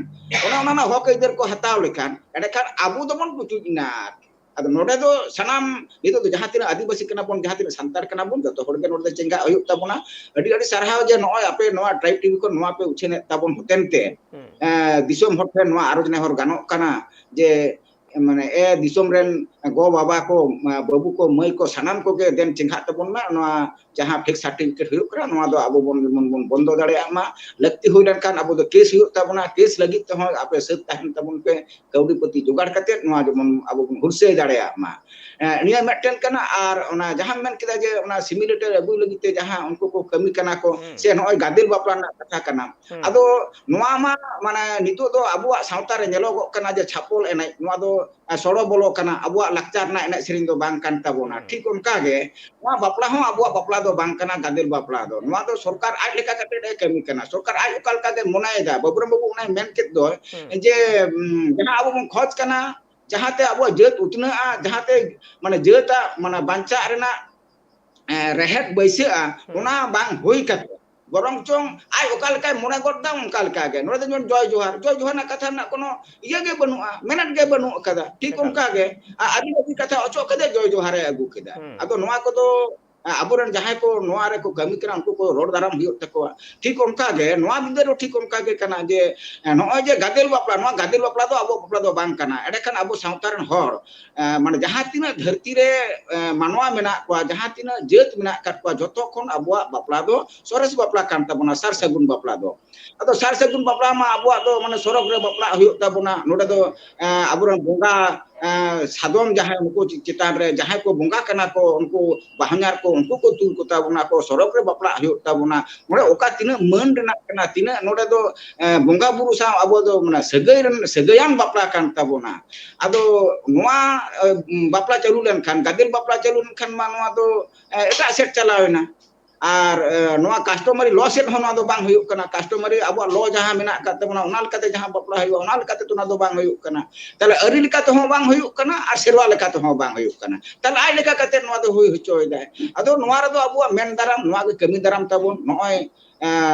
ᱚᱱᱟ, ᱚᱱᱟ ᱨᱮᱱᱟᱜ ᱦᱚᱠ ᱟᱹᱭᱫᱟᱹᱨ ᱠᱚ ᱦᱟᱛᱟᱣ ᱞᱮᱠᱷᱟᱱ, ᱮᱸᱰᱮᱠᱷᱟᱱ ᱟᱵᱚ ᱫᱚᱵᱚᱱ ᱯᱩᱪᱩᱡ ᱮᱱᱟ ᱟᱨᱠᱤ᱾ ᱟᱫᱚ ᱱᱚᱰᱮ ᱫᱚ ᱥᱟᱱᱟᱢ, ᱱᱤᱛᱚᱜ ᱫᱚ ᱡᱟᱦᱟᱸ ᱛᱤᱱᱟᱹᱜ ᱟᱹᱫᱤᱵᱟᱹᱥᱤ ᱠᱟᱱᱟ ᱵᱚᱱ, ᱡᱟᱦᱟᱸ ᱛᱤᱱᱟᱹᱜ ᱥᱟᱱᱛᱟᱲ ᱠᱟᱱᱟ ᱵᱚᱱ, ᱡᱚᱛᱚ ᱦᱚᱲ ᱜᱮ ᱱᱚᱰᱮ ᱫᱚ ᱪᱮᱸᱜᱷᱟᱜ ᱦᱩᱭᱩᱜ ᱛᱟᱵᱚᱱᱟ᱾ ᱟᱹᱰᱤ ᱟᱹᱰᱤ ᱥᱟᱨᱦᱟᱣ ᱡᱮ ᱱᱚᱜᱼᱚᱭ ᱟᱯᱮ ᱱᱚᱣᱟ Tribe TV ᱠᱷᱚᱱ ᱱᱚᱣᱟ ᱯᱮ ᱩᱪᱷᱟᱹᱱᱮᱫ ᱛᱟᱵᱚᱱ ᱦᱚᱛᱮᱱ ᱛᱮ, ᱦᱩᱸ᱾ ᱮ, ᱫᱤᱥᱚᱢ ᱦᱚᱲ ᱴᱷᱮᱱ ᱱᱚᱣᱟ ᱟᱨᱚᱡᱽ ᱱᱮᱦᱚᱨ ᱜᱟᱱᱚᱜ ᱠᱟᱱᱟ ᱡᱮ, ᱢᱟᱱᱮ, ᱮ, ᱫᱤᱥᱚᱢ ᱨᱮᱱ ᱜᱚ ᱵᱟᱵᱟ ᱠᱚ, ᱢᱟ, ᱵᱟᱹᱵᱩ ᱠᱚ, ᱢᱟᱹᱭ ᱠᱚ, ᱥᱟᱱᱟᱢ ᱠᱚᱜᱮ ᱫᱮᱱ ᱪᱮᱸᱜᱷᱟᱜ ᱛᱟᱵᱚᱱ ᱢᱟ᱾ ᱱᱚᱣᱟ ᱡᱟᱦᱟᱸ fake certificate ᱦᱩᱭᱩᱜ ᱠᱟᱱᱟ, ᱱᱚᱣᱟ ᱫᱚ ᱟᱵᱚ ᱵᱚᱱ ᱡᱮᱢᱚᱱ ᱵᱚᱱ ᱵᱚᱱᱫᱚ ᱫᱟᱲᱮᱭᱟᱜ ᱢᱟ᱾ ᱞᱟᱹᱠᱛᱤ ᱦᱩᱭ ᱞᱮᱱᱠᱷᱟᱱ ᱟᱵᱚ ᱫᱚ case ᱦᱩᱭᱩᱜ ᱛᱟᱵᱚᱱᱟ, case ᱞᱟᱹᱜᱤᱫ ᱛᱮᱦᱚᱸ ᱟᱯᱮ ᱥᱟᱹᱛ ᱛᱟᱦᱮᱱ ᱛᱟᱵᱚᱱ ᱯᱮ, ᱠᱟᱹᱣᱰᱤ ᱯᱟᱹᱛᱤ ᱡᱚᱜᱟᱲ ᱠᱟᱛᱮ ᱱᱚᱣᱟ ᱡᱮᱢᱚᱱ ᱟᱵᱚ ᱵᱚᱱ ᱦᱩᱞᱥᱟᱹᱭ ᱫᱟᱲᱮᱭᱟᱜ ᱢᱟ᱾ ᱮ, ᱱᱤᱭᱟᱹ ᱢᱤᱫᱴᱮᱱ ᱠᱟᱱᱟ᱾ ᱟᱨ ᱚᱱᱟ ᱡᱟᱦᱟᱸᱢ ᱢᱮᱱ ᱠᱮᱫᱟ ᱡᱮ ᱚᱱᱟ simulator ᱟᱹᱜᱩᱭ ᱞᱟᱹᱜᱤᱫ ᱛᱮ ᱡᱟᱦᱟᱸ ᱩᱱᱠᱩ ᱠᱚ ᱠᱟᱹᱢᱤ ᱠᱟᱱᱟ ᱠᱚ, ᱦᱩᱸ᱾ ᱥᱮ ᱱᱚᱜᱼᱚᱭ ᱜᱟᱫᱮᱞ ᱵᱟᱯᱞᱟ ᱨᱮᱱᱟᱜ ᱠᱟᱛᱷᱟ ᱠᱟᱱᱟ, ᱦᱩᱸ᱾ ᱟᱫᱚ ᱱᱚᱣᱟ ᱢᱟ ᱢᱟᱱᱮ ᱱᱤᱛᱚᱜ ᱫᱚ ᱟᱵᱚᱣᱟᱜ ᱥᱟᱶᱛᱟ ᱨᱮ ᱧᱮᱞᱚᱜᱚᱜ ᱠᱟᱱᱟ ᱡᱮ ᱪᱷᱟᱯᱚᱞ ᱮᱱᱮᱡ, ᱱᱚᱣᱟ ᱫᱚ, ᱮ, ᱥᱚᱲᱚ ᱵᱚᱞᱚ ᱠᱟᱱᱟ, ᱟᱵᱚᱣᱟᱜ ᱞᱟᱠᱪᱟᱨ ᱨᱮᱱᱟᱜ ᱮᱱᱮᱡ ᱥᱮᱨᱮᱧ ᱫᱚ ᱵᱟᱝ ᱠᱟᱱ ᱛᱟᱵᱚᱱᱟ᱾ ᱦᱩᱸ᱾ ᱴᱷᱤᱠ ᱚᱱᱠᱟ ᱜᱮ ᱱᱚᱣᱟ ᱵᱟᱯᱞᱟ ᱦᱚᱸ ᱟᱵᱚᱣᱟᱜ ᱵᱟᱯᱞᱟ ᱫᱚ ᱵᱟᱝ ᱠᱟᱱᱟ, ᱜᱟᱫᱮᱞ ᱵᱟᱯᱞᱟ ᱫᱚ᱾ ᱱᱚᱣᱟ ᱫᱚ ᱥᱚᱨᱠᱟᱨ ᱟᱡ ᱞᱮᱠᱟ ᱠᱟᱛᱮ ᱮ ᱠᱟᱹᱢᱤ ᱠᱟᱱᱟ᱾ ᱥᱚᱨᱠᱟᱨ ᱟᱡ ᱚᱠᱟ ᱞᱮᱠᱟ ᱜᱮ ᱢᱚᱱᱮᱭᱮᱫᱟ, ᱵᱟᱹᱵᱩᱨᱟᱢ ᱵᱟᱹᱵᱩ ᱚᱱᱟᱭ ᱢᱮᱱ ᱠᱮᱫ ᱫᱚ, ᱦᱩᱸ᱾ ᱡᱮ, ᱩᱢ, ᱡᱟᱦᱟᱸ ᱟᱵᱚ ᱵᱚᱱ ᱠᱷᱚᱡᱽ ᱠᱟᱱᱟ, ᱡᱟᱦᱟᱸᱛᱮ ᱟᱵᱚᱣᱟᱜ ᱡᱟᱹᱛ ᱩᱛᱱᱟᱹᱜᱼᱟ, ᱡᱟᱦᱟᱸᱛᱮ ᱢᱟᱱᱮ ᱡᱟᱹᱛᱟᱜ ᱢᱟᱱᱮ ᱵᱟᱧᱪᱟᱜ ᱨᱮᱱᱟᱜ, ᱮ, ᱨᱮᱦᱮᱫ ᱵᱟᱹᱭᱥᱟᱹᱜᱼᱟ, ᱦᱩᱸ᱾ ᱚᱱᱟ ᱵᱟᱝ ᱦᱩᱭ ᱠᱟᱛᱮ, ᱵᱚᱨᱚᱝ ᱪᱚᱝ ᱟᱡ ᱚᱠᱟ ᱞᱮᱠᱟᱭ ᱢᱚᱱᱮ ᱜᱚᱫ ᱫᱟ, ᱚᱱᱠᱟ ᱞᱮᱠᱟ ᱜᱮ᱾ ᱱᱚᱰᱮ ᱫᱚ ᱡᱮᱢᱚᱱ ᱡᱚᱭ ᱡᱚᱦᱟᱨ, ᱡᱚᱭ ᱡᱚᱦᱟᱨ ᱨᱮᱱᱟᱜ ᱠᱟᱛᱷᱟ ᱨᱮᱱᱟᱜ ᱠᱳᱱᱳ ᱤᱭᱟᱹ ᱜᱮ ᱵᱟᱹᱱᱩᱜᱼᱟ, ᱢᱮᱱᱮᱫ ᱜᱮ ᱵᱟᱹᱱᱩᱜ ᱟᱠᱟᱫᱟ᱾ ᱴᱷᱤᱠ ᱮᱠᱟᱞ᱾ ᱚᱱᱠᱟ ᱜᱮ, ᱟ-, ᱟᱹᱫᱤᱵᱟᱹᱥᱤ ᱠᱟᱛᱷᱟ ᱚᱪᱚᱜ ᱠᱟᱛᱮ ᱡᱚᱭ ᱡᱚᱦᱟᱨᱮ ᱟᱹᱜᱩ ᱠᱮᱫᱟ᱾ ᱦᱩᱸ᱾ ᱟᱫᱚ ᱱᱚᱣᱟ ᱠᱚᱫᱚ ᱟᱵᱚᱨᱮᱱ ᱡᱟᱦᱟᱸᱭ ᱠᱚ ᱱᱚᱣᱟ ᱨᱮᱠᱚ ᱠᱟᱹᱢᱤ ᱠᱟᱱᱟ, ᱩᱱᱠᱩ ᱠᱚ ᱨᱚᱲ ᱫᱟᱨᱟᱢ ᱦᱩᱭᱩᱜ ᱛᱟᱠᱚᱣᱟ᱾ ᱴᱷᱤᱠ ᱚᱱᱠᱟ ᱜᱮ ᱱᱚᱣᱟ ᱵᱤᱫᱟᱹ ᱨᱮ ᱴᱷᱤᱠ ᱚᱱᱠᱟ ᱜᱮ ᱠᱟᱱᱟ ᱡᱮ, ᱮ, ᱱᱚᱜᱼᱚᱭ ᱡᱮ ᱜᱟᱫᱮᱞ ᱵᱟᱯᱞᱟ, ᱱᱚᱣᱟ ᱜᱟᱫᱮᱞ ᱵᱟᱯᱞᱟ ᱫᱚ ᱟᱵᱚᱣᱟᱜ ᱵᱟᱯᱞᱟ ᱫᱚ ᱵᱟᱝ ᱠᱟᱱᱟ᱾ ᱮᱸᱰᱮᱠᱷᱟᱱ ᱟᱵᱚ ᱥᱟᱶᱛᱟ ᱨᱮᱱ ᱦᱚᱲ, ᱮ, ᱢᱟᱱᱮ ᱡᱟᱦᱟᱸ ᱛᱤᱱᱟᱹᱜ ᱫᱷᱟᱹᱨᱛᱤ ᱨᱮ, ᱮ, ᱢᱟᱱᱣᱟ ᱢᱮᱱᱟᱜ ᱠᱚᱣᱟ, ᱡᱟᱦᱟᱸ ᱛᱤᱱᱟᱹᱜ ᱡᱟᱹᱛ ᱢᱮᱱᱟᱜ ᱟᱠᱟᱫ ᱠᱚᱣᱟ, ᱡᱚᱛᱚ ᱠᱷᱚᱱ ᱟᱵᱚᱣᱟᱜ ᱵᱟᱯᱞᱟ ᱫᱚ ᱥᱚᱨᱮᱥ ᱵᱟᱯᱞᱟ ᱠᱟᱱ ᱛᱟᱵᱚᱱᱟ, ᱥᱟᱨ ᱥᱟᱹᱜᱩᱱ ᱵᱟᱯᱞᱟ ᱫᱚ᱾ ᱟᱫᱚ ᱥᱟᱨ ᱥᱟᱹᱜᱩᱱ ᱵᱟᱯᱞᱟ ᱢᱟ ᱟᱵᱚᱣᱟᱜ ᱫᱚ ᱢᱟᱱᱮ ᱥᱚᱨᱚᱜᱽ ᱨᱮ ᱵᱟᱯᱞᱟᱜ ᱦᱩᱭᱩᱜ ᱛᱟᱵᱚᱱᱟ᱾ ᱱᱚᱰᱮ ᱫᱚ, ᱮ, ᱟᱵᱚᱨᱮᱱ ᱵᱚᱸᱜᱟ, ᱮ, ᱥᱟᱫᱚᱢ ᱡᱟᱦᱟᱸᱭ ᱩᱱᱠᱩ ᱪᱮ-, ᱪᱮᱛᱟᱱ ᱨᱮ ᱡᱟᱦᱟᱸᱭ ᱠᱚ ᱵᱚᱸᱜᱟ ᱠᱟᱱᱟ ᱠᱚ, ᱩᱱᱠᱩ ᱵᱟᱦᱧᱟᱨ ᱠᱚ, ᱩᱱᱠᱩ ᱠᱚ ᱛᱩᱞ ᱠᱚ ᱛᱟᱵᱚᱱᱟ ᱠᱚ, ᱥᱚᱨᱚᱜᱽ ᱨᱮ ᱵᱟᱯᱞᱟᱜ ᱦᱩᱭᱩᱜ ᱛᱟᱵᱚᱱᱟ᱾ ᱱᱚᱰᱮ ᱚᱠᱟ ᱛᱤᱱᱟᱹᱜ ᱢᱟᱹᱱ ᱨᱮᱱᱟᱜ ᱠᱟᱱᱟ, ᱛᱤᱱᱟᱹᱜ ᱱᱚᱰᱮ ᱫᱚ, ᱮ, ᱵᱚᱸᱜᱟ ᱵᱩᱨᱩ ᱥᱟᱶ ᱟᱵᱚ ᱫᱚ ᱢᱟᱱᱮ ᱥᱟᱹᱜᱟᱹᱭ ᱨᱮᱱ, ᱥᱟᱹᱜᱟᱹᱭᱟᱱ ᱵᱟᱯᱞᱟ ᱠᱟᱱ ᱛᱟᱵᱚᱱᱟ᱾ ᱟᱫᱚ ᱱᱚᱣᱟ, ᱮ, ᱵᱟᱯᱞᱟ ᱪᱟᱹᱞᱩ ᱞᱮᱱᱠᱷᱟᱱ, ᱜᱟᱫᱮᱞ ᱵᱟᱯᱞᱟ ᱪᱟᱹᱞᱩ ᱞᱮᱱᱠᱷᱟᱱ ᱢᱟ ᱱᱚᱣᱟ ᱫᱚ, ᱮ, ᱮᱴᱟᱜ ᱥᱮᱫ ᱪᱟᱞᱟᱣ ᱮᱱᱟ᱾ ᱟᱨ, ᱮ, ᱱᱚᱣᱟ customary law ᱥᱮᱫ ᱦᱚᱸ ᱱᱚᱣᱟ ᱫᱚ ᱵᱟᱝ ᱦᱩᱭᱩᱜ ᱠᱟᱱᱟ᱾ Customary ᱟᱵᱚᱣᱟᱜ law ᱡᱟᱦᱟᱸ ᱢᱮᱱᱟᱜ ᱟᱠᱟᱫ ᱛᱟᱵᱚᱱᱟ, ᱚᱱᱟ ᱞᱮᱠᱟᱛᱮ ᱡᱟᱦᱟᱸ ᱵᱟᱯᱞᱟ ᱦᱩᱭᱩᱜᱼᱟ, ᱚᱱᱟ ᱞᱮᱠᱟᱛᱮ ᱛᱚ ᱱᱚᱣᱟ ᱫᱚ ᱵᱟᱝ ᱦᱩᱭᱩᱜ ᱠᱟᱱᱟ᱾ ᱛᱟᱦᱞᱮ ᱟᱹᱨᱤ ᱞᱮᱠᱟ ᱛᱮᱦᱚᱸ ᱵᱟᱝ ᱦᱩᱭᱩᱜ ᱠᱟᱱᱟ ᱟᱨ ᱥᱮᱨᱣᱟ ᱞᱮᱠᱟ ᱛᱮᱦᱚᱸ ᱵᱟᱝ ᱦᱩᱭᱩᱜ ᱠᱟᱱᱟ᱾ ᱛᱟᱦᱞᱮ ᱟᱡ ᱞᱮᱠᱟ ᱠᱟᱛᱮ ᱱᱚᱣᱟ ᱫᱚ ᱦᱩᱭ ᱦᱚᱪᱚᱭᱮᱫᱟᱭ᱾ ᱟᱫᱚ ᱱᱚᱣᱟ ᱨᱮᱫᱚ ᱟᱵᱚᱣᱟᱜ ᱢᱮᱱ ᱫᱟᱨᱟᱢ, ᱱᱚᱣᱟ ᱜᱮ ᱠᱟᱹᱢᱤ ᱫᱟᱨᱟᱢ ᱛᱟᱵᱚᱱ᱾ ᱱᱚᱜᱼᱚᱭ, ᱮ,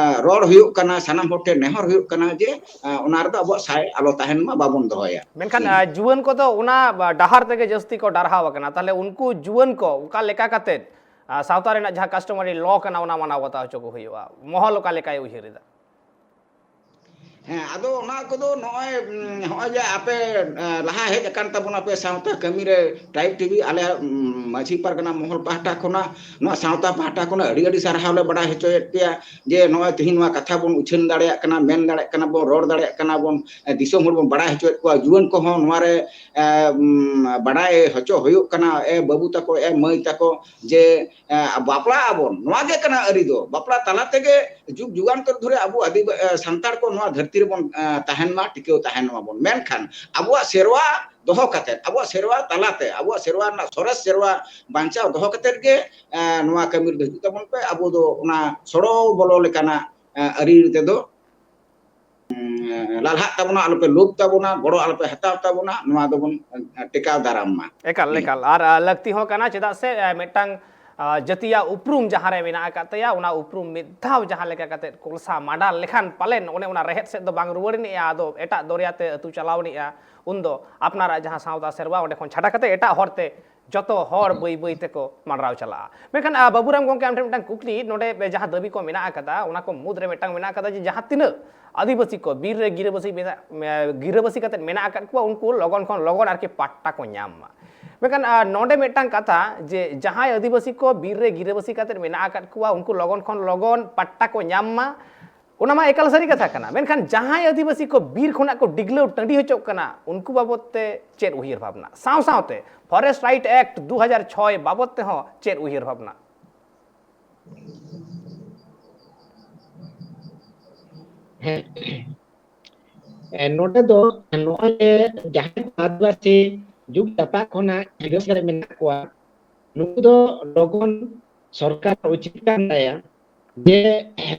ᱨᱚᱲ ᱦᱩᱭᱩᱜ ᱠᱟᱱᱟ, ᱥᱟᱱᱟᱢ ᱦᱚᱲ ᱴᱷᱮᱱ ᱱᱮᱦᱚᱨ ᱦᱩᱭᱩᱜ ᱠᱟᱱᱟ ᱡᱮ, ᱮ, ᱚᱱᱟ ᱨᱮᱫᱚ ᱟᱵᱚᱣᱟᱜ ᱥᱟᱭ ᱟᱞᱚ ᱛᱟᱦᱮᱱ ᱢᱟ, ᱵᱟᱵᱚᱱ ᱫᱚᱦᱚᱭᱟ᱾ ᱢᱮᱱᱠᱷᱟᱱ, ᱦᱩᱸ᱾ ᱟ, ᱡᱩᱣᱟᱹᱱ ᱠᱚᱫᱚ ᱚᱱᱟ, ᱟ, ᱰᱟᱦᱟᱨ ᱛᱮᱜᱮ ᱡᱟᱹᱥᱛᱤ ᱠᱚ ᱰᱟᱨᱦᱟᱣ ᱟᱠᱟᱱᱟ᱾ ᱛᱟᱦᱞᱮ ᱩᱱᱠᱩ ᱡᱩᱣᱟᱹᱱ ᱠᱚ ᱚᱠᱟ ᱞᱮᱠᱟ ᱠᱟᱛᱮ, ᱟ, ᱥᱟᱶᱛᱟ ᱨᱮᱱᱟᱜ ᱡᱟᱦᱟᱸ customary law ᱠᱟᱱᱟ, ᱚᱱᱟ ᱢᱟᱱᱟᱣ ᱵᱟᱛᱟᱣ ᱦᱚᱪᱚ ᱠᱚ ᱦᱩᱭᱩᱜᱼᱟ? ᱢᱚᱦᱚᱞ ᱚᱠᱟ ᱞᱮᱠᱟᱭ ᱩᱭᱦᱟᱹᱨ ᱮᱫᱟ? ᱦᱮᱸ, ᱟᱫᱚ ᱚᱱᱟ ᱠᱚᱫᱚ ᱱᱚᱜᱼᱚᱭ, ᱩᱢ, ᱱᱚᱜᱼᱚᱭ ᱡᱮ ᱟᱯᱮ, ᱮ, ᱞᱟᱦᱟ ᱦᱮᱡ ᱟᱠᱟᱱ ᱛᱟᱵᱚᱱᱟ ᱯᱮ ᱥᱟᱶᱛᱟ ᱠᱟᱹᱢᱤ ᱨᱮ, Tribe TV, ᱟᱞᱮ, ᱩᱢ, ᱢᱟᱹᱡᱷᱤ ᱯᱟᱨᱜᱟᱱᱟ ᱢᱚᱦᱚᱞ ᱯᱟᱦᱴᱟ ᱠᱷᱚᱱᱟᱜ, ᱱᱚᱣᱟ ᱥᱟᱶᱛᱟ ᱯᱟᱦᱴᱟ ᱠᱷᱚᱱᱟᱜ ᱟᱹᱰᱤ ᱟᱹᱰᱤ ᱥᱟᱨᱦᱟᱣ ᱞᱮ ᱵᱟᱲᱟᱭ ᱦᱚᱪᱚᱭᱮᱫ ᱯᱮᱭᱟ ᱡᱮ ᱱᱚᱜᱼᱚᱭ ᱛᱮᱦᱮᱧ ᱱᱚᱣᱟ ᱠᱟᱛᱷᱟ ᱵᱚᱱ ᱩᱪᱷᱟᱹᱱ ᱫᱟᱲᱮᱭᱟᱜ ᱠᱟᱱᱟ, ᱢᱮᱱ ᱫᱟᱲᱮᱭᱟᱜ ᱠᱟᱱᱟ ᱵᱚᱱ, ᱨᱚᱲ ᱫᱟᱲᱮᱭᱟᱜ ᱠᱟᱱᱟ ᱵᱚᱱ, ᱮ, ᱫᱤᱥᱚᱢ ᱦᱚᱲ ᱵᱚᱱ ᱵᱟᱲᱟᱭ ᱦᱚᱪᱚᱭᱮᱫ ᱠᱚᱣᱟ, ᱡᱩᱣᱟᱹᱱ ᱠᱚᱦᱚᱸ ᱱᱚᱣᱟ ᱨᱮ, ᱮ, ᱩᱢ, ᱵᱟᱲᱟᱭ ᱦᱚᱪᱚ ᱦᱩᱭᱩᱜ ᱠᱟᱱᱟ, ᱮ ᱵᱟᱹᱵᱩ ᱛᱟᱠᱚ, ᱮ ᱢᱟᱹᱭ ᱛᱟᱠᱚ, ᱡᱮ, ᱮ, ᱵᱟᱯᱞᱟᱜ ᱟᱵᱚᱱ, ᱱᱚᱣᱟ ᱜᱮ ᱠᱟᱱᱟ ᱟᱹᱨᱤ ᱫᱚ᱾ ᱵᱟᱯᱞᱟ ᱛᱟᱞᱟ ᱛᱮᱜᱮ ᱡᱩᱜᱽ ᱡᱩᱜᱟᱱᱛᱚᱨ ᱫᱷᱚᱨᱮ ᱟᱵᱚ ᱟᱹᱫᱤᱵᱟ-, ᱮ, ᱥᱟᱱᱛᱟᱲ ᱠᱚ ᱱᱚᱣᱟ ᱫᱷᱟᱹᱨᱛᱤ ᱨᱮᱵᱚᱱ, ᱮ, ᱛᱟᱦᱮᱱ ᱢᱟ, ᱴᱤᱠᱟᱹᱣ ᱛᱟᱦᱮᱱ ᱢᱟᱵᱚᱱ᱾ ᱢᱮᱱᱠᱷᱟᱱ ᱟᱵᱚᱣᱟᱜ ᱥᱮᱨᱣᱟ ᱫᱚᱦᱚ ᱠᱟᱛᱮᱫ, ᱟᱵᱚᱣᱟᱜ ᱥᱮᱨᱣᱟ ᱛᱟᱞᱟᱛᱮ, ᱟᱵᱚᱣᱟᱜ ᱥᱮᱨᱣᱟ ᱨᱮᱱᱟᱜ ᱥᱚᱨᱮᱥ ᱥᱮᱨᱣᱟ ᱵᱟᱧᱪᱟᱣ ᱫᱚᱦᱚ ᱠᱟᱛᱮᱫ ᱜᱮ, ᱮ, ᱱᱚᱣᱟ ᱠᱟᱹᱢᱤ ᱨᱮᱫᱚ ᱦᱤᱡᱩᱜ ᱛᱟᱵᱚᱱ ᱯᱮ᱾ ᱟᱵᱚ ᱫᱚ ᱚᱱᱟ ᱥᱚᱲᱚ ᱵᱚᱞᱚ ᱞᱮᱠᱟᱱᱟᱜ, ᱮ, ᱟᱹᱨᱤ ᱛᱮᱫᱚ, ᱩᱸ, ᱞᱟᱞᱦᱟᱜ ᱛᱟᱵᱚᱱᱟ, ᱟᱞᱚᱯᱮ ᱞᱳᱵᱷ ᱛᱟᱵᱚᱱᱟ, ᱜᱚᱲᱚ ᱟᱞᱚᱯᱮ ᱦᱟᱛᱟᱣ ᱛᱟᱵᱚᱱᱟ, ᱱᱚᱣᱟ ᱫᱚᱵᱚᱱ, ᱮ, ᱴᱮᱠᱟᱣ ᱫᱟᱨᱟᱢ ᱢᱟ᱾ ᱮᱠᱟᱞ, ᱦᱩᱸ᱾ ᱮᱠᱟᱞ᱾ ᱟᱨ, ᱟ, ᱞᱟᱹᱠᱛᱤ ᱦᱚᱸ ᱠᱟᱱᱟ, ᱪᱮᱫᱟᱜ ᱥᱮ, ᱮ, ᱢᱤᱫᱴᱟᱝ, ᱟ, ᱡᱟᱹᱛᱤᱭᱟᱜ ᱩᱯᱨᱩᱢ ᱡᱟᱦᱟᱸ ᱨᱮ ᱢᱮᱱᱟᱜ ᱟᱠᱟᱫ ᱛᱟᱭᱟ, ᱚᱱᱟ ᱩᱯᱨᱩᱢ ᱢᱤᱫ ᱫᱷᱟᱣ ᱡᱟᱦᱟᱸ ᱞᱮᱠᱟ ᱠᱟᱛᱮᱫ ᱠᱚᱞᱥᱟ ᱢᱟᱰᱟ ᱞᱮᱠᱷᱟᱱ ᱯᱟᱞᱮᱱ ᱚᱱᱮ ᱚᱱᱟ ᱨᱮᱦᱮᱫ ᱥᱮᱫ ᱫᱚ ᱵᱟᱝ ᱨᱩᱣᱟᱹᱲ ᱟᱹᱱᱤᱡᱼᱟ, ᱟᱫᱚ ᱮᱴᱟᱜ ᱫᱚᱨᱭᱟ ᱛᱮ ᱟᱹᱛᱩ ᱪᱟᱞᱟᱣ ᱟᱹᱱᱤᱡᱼᱟ᱾ ᱩᱱᱫᱚ ᱟᱯᱱᱟᱨᱟᱜ ᱡᱟᱦᱟᱸ ᱥᱟᱶᱛᱟ ᱥᱮᱨᱣᱟ, ᱚᱸᱰᱮ ᱠᱷᱚᱱ ᱪᱷᱟᱰᱟ ᱠᱟᱛᱮ ᱮᱴᱟᱜ ᱦᱚᱨ ᱛᱮ ᱡᱚᱛᱚ ᱦᱚᱲ ᱵᱟᱹᱭ ᱵᱟᱹᱭ ᱛᱮᱠᱚ ᱢᱟᱰᱨᱟᱣ ᱪᱟᱞᱟᱜᱼᱟ᱾ ᱢᱮᱱᱠᱷᱟᱱ ᱵᱟᱹᱵᱩᱨᱟᱢ ᱜᱚᱢᱠᱮ, ᱟᱢ ᱴᱷᱮᱱ ᱢᱤᱫᱴᱟᱝ ᱠᱩᱠᱞᱤ, ᱱᱚᱰᱮ ᱡᱟᱦᱟᱸ ᱫᱟᱹᱵᱤ ᱠᱚ ᱢᱮᱱᱟᱜ ᱟᱠᱟᱫᱟ, ᱚᱱᱟ ᱠᱚ ᱢᱩᱫᱽᱨᱮ ᱢᱤᱫᱴᱟᱝ ᱢᱮᱱᱟᱜ ᱟᱠᱟᱫᱟ ᱡᱮ ᱡᱟᱦᱟᱸ ᱛᱤᱱᱟᱹᱜ ᱟᱹᱫᱤᱵᱟᱹᱥᱤ ᱠᱚ ᱵᱤᱨ ᱨᱮ ᱜᱤᱨᱟᱹᱵᱟᱹᱥᱤ ᱢᱮᱱᱟᱜ, ᱜᱤᱨᱟᱹᱵᱟᱹᱥᱤ ᱠᱟᱛᱮ ᱢᱮᱱᱟᱜ ᱟᱠᱟᱫ ᱠᱚᱣᱟ, ᱩᱱᱠᱩ ᱞᱚᱜᱚᱱ ᱠᱷᱚᱱ ᱞᱚᱜᱚᱱ ᱟᱨᱠᱤ ᱯᱟᱴᱴᱟ ᱠᱚ ᱧᱟᱢ ᱢᱟ᱾ ᱢᱮᱱᱠᱷᱟᱱ ᱱᱚᱰᱮ ᱢᱤᱫᱴᱟᱝ ᱠᱟᱛᱷᱟ, ᱡᱮ ᱡᱟᱦᱟᱸᱭ ᱟᱹᱫᱤᱵᱟᱹᱥᱤ ᱠᱚ ᱵᱤᱨ ᱨᱮ ᱜᱤᱨᱟᱹᱵᱟᱹᱥᱤ ᱠᱟᱛᱮ ᱢᱮᱱᱟᱜ ᱟᱠᱟᱫ ᱠᱚᱣᱟ, ᱩᱱᱠᱩ ᱞᱚᱜᱚᱱ ᱠᱷᱚᱱ ᱞᱚᱜᱚᱱ ᱯᱟᱴᱴᱟ ᱠᱚ ᱧᱟᱢ ᱢᱟ, ᱚᱱᱟ ᱢᱟ ᱮᱠᱟᱞ ᱥᱟᱹᱨᱤ ᱠᱟᱛᱷᱟ ᱠᱟᱱᱟ᱾ ᱢᱮᱱᱠᱷᱟᱱ ᱡᱟᱦᱟᱸᱭ ᱟᱹᱫᱤᱵᱟᱹᱥᱤ ᱠᱚ ᱵᱤᱨ ᱠᱷᱚᱱᱟᱜ ᱠᱚ ᱰᱤᱜᱽᱞᱟᱹᱣ ᱴᱟᱺᱰᱤ ᱦᱚᱪᱚᱜ ᱠᱟᱱᱟ, ᱩᱱᱠᱩ ᱵᱟᱵᱚᱫ ᱛᱮ ᱪᱮᱫ ᱩᱭᱦᱟᱹᱨ ᱵᱷᱟᱵᱽᱱᱟ? ᱥᱟᱶ ᱥᱟᱶᱛᱮ Forest Right Act ᱫᱩ ᱦᱟᱡᱟᱨ ᱪᱷᱚᱭ ᱵᱟᱵᱚᱫ ᱛᱮᱦᱚᱸ ᱪᱮᱫ ᱩᱭᱦᱟᱹᱨ ᱵᱷᱟᱵᱽᱱᱟ? ᱦᱮᱸ, ᱱᱚᱰᱮ ᱫᱚ ᱱᱚᱜᱼᱚᱭ ᱡᱮ ᱡᱟᱦᱟᱸᱭ ᱠᱚ ᱟᱹᱫᱤᱵᱟᱹᱥᱤ ᱡᱩᱜᱽ ᱡᱟᱯᱟᱜ ᱠᱷᱚᱱᱟᱜ ᱜᱤᱨᱟᱹᱵᱟᱹᱥᱤ ᱨᱮ ᱢᱮᱱᱟᱜ ᱠᱚᱣᱟ, ᱱᱩᱠᱩ ᱫᱚ ᱞᱚᱜᱚᱱ ᱥᱚᱨᱠᱟᱨ ᱩᱪᱤᱛ ᱠᱟᱱ ᱛᱟᱭᱟ ᱡᱮ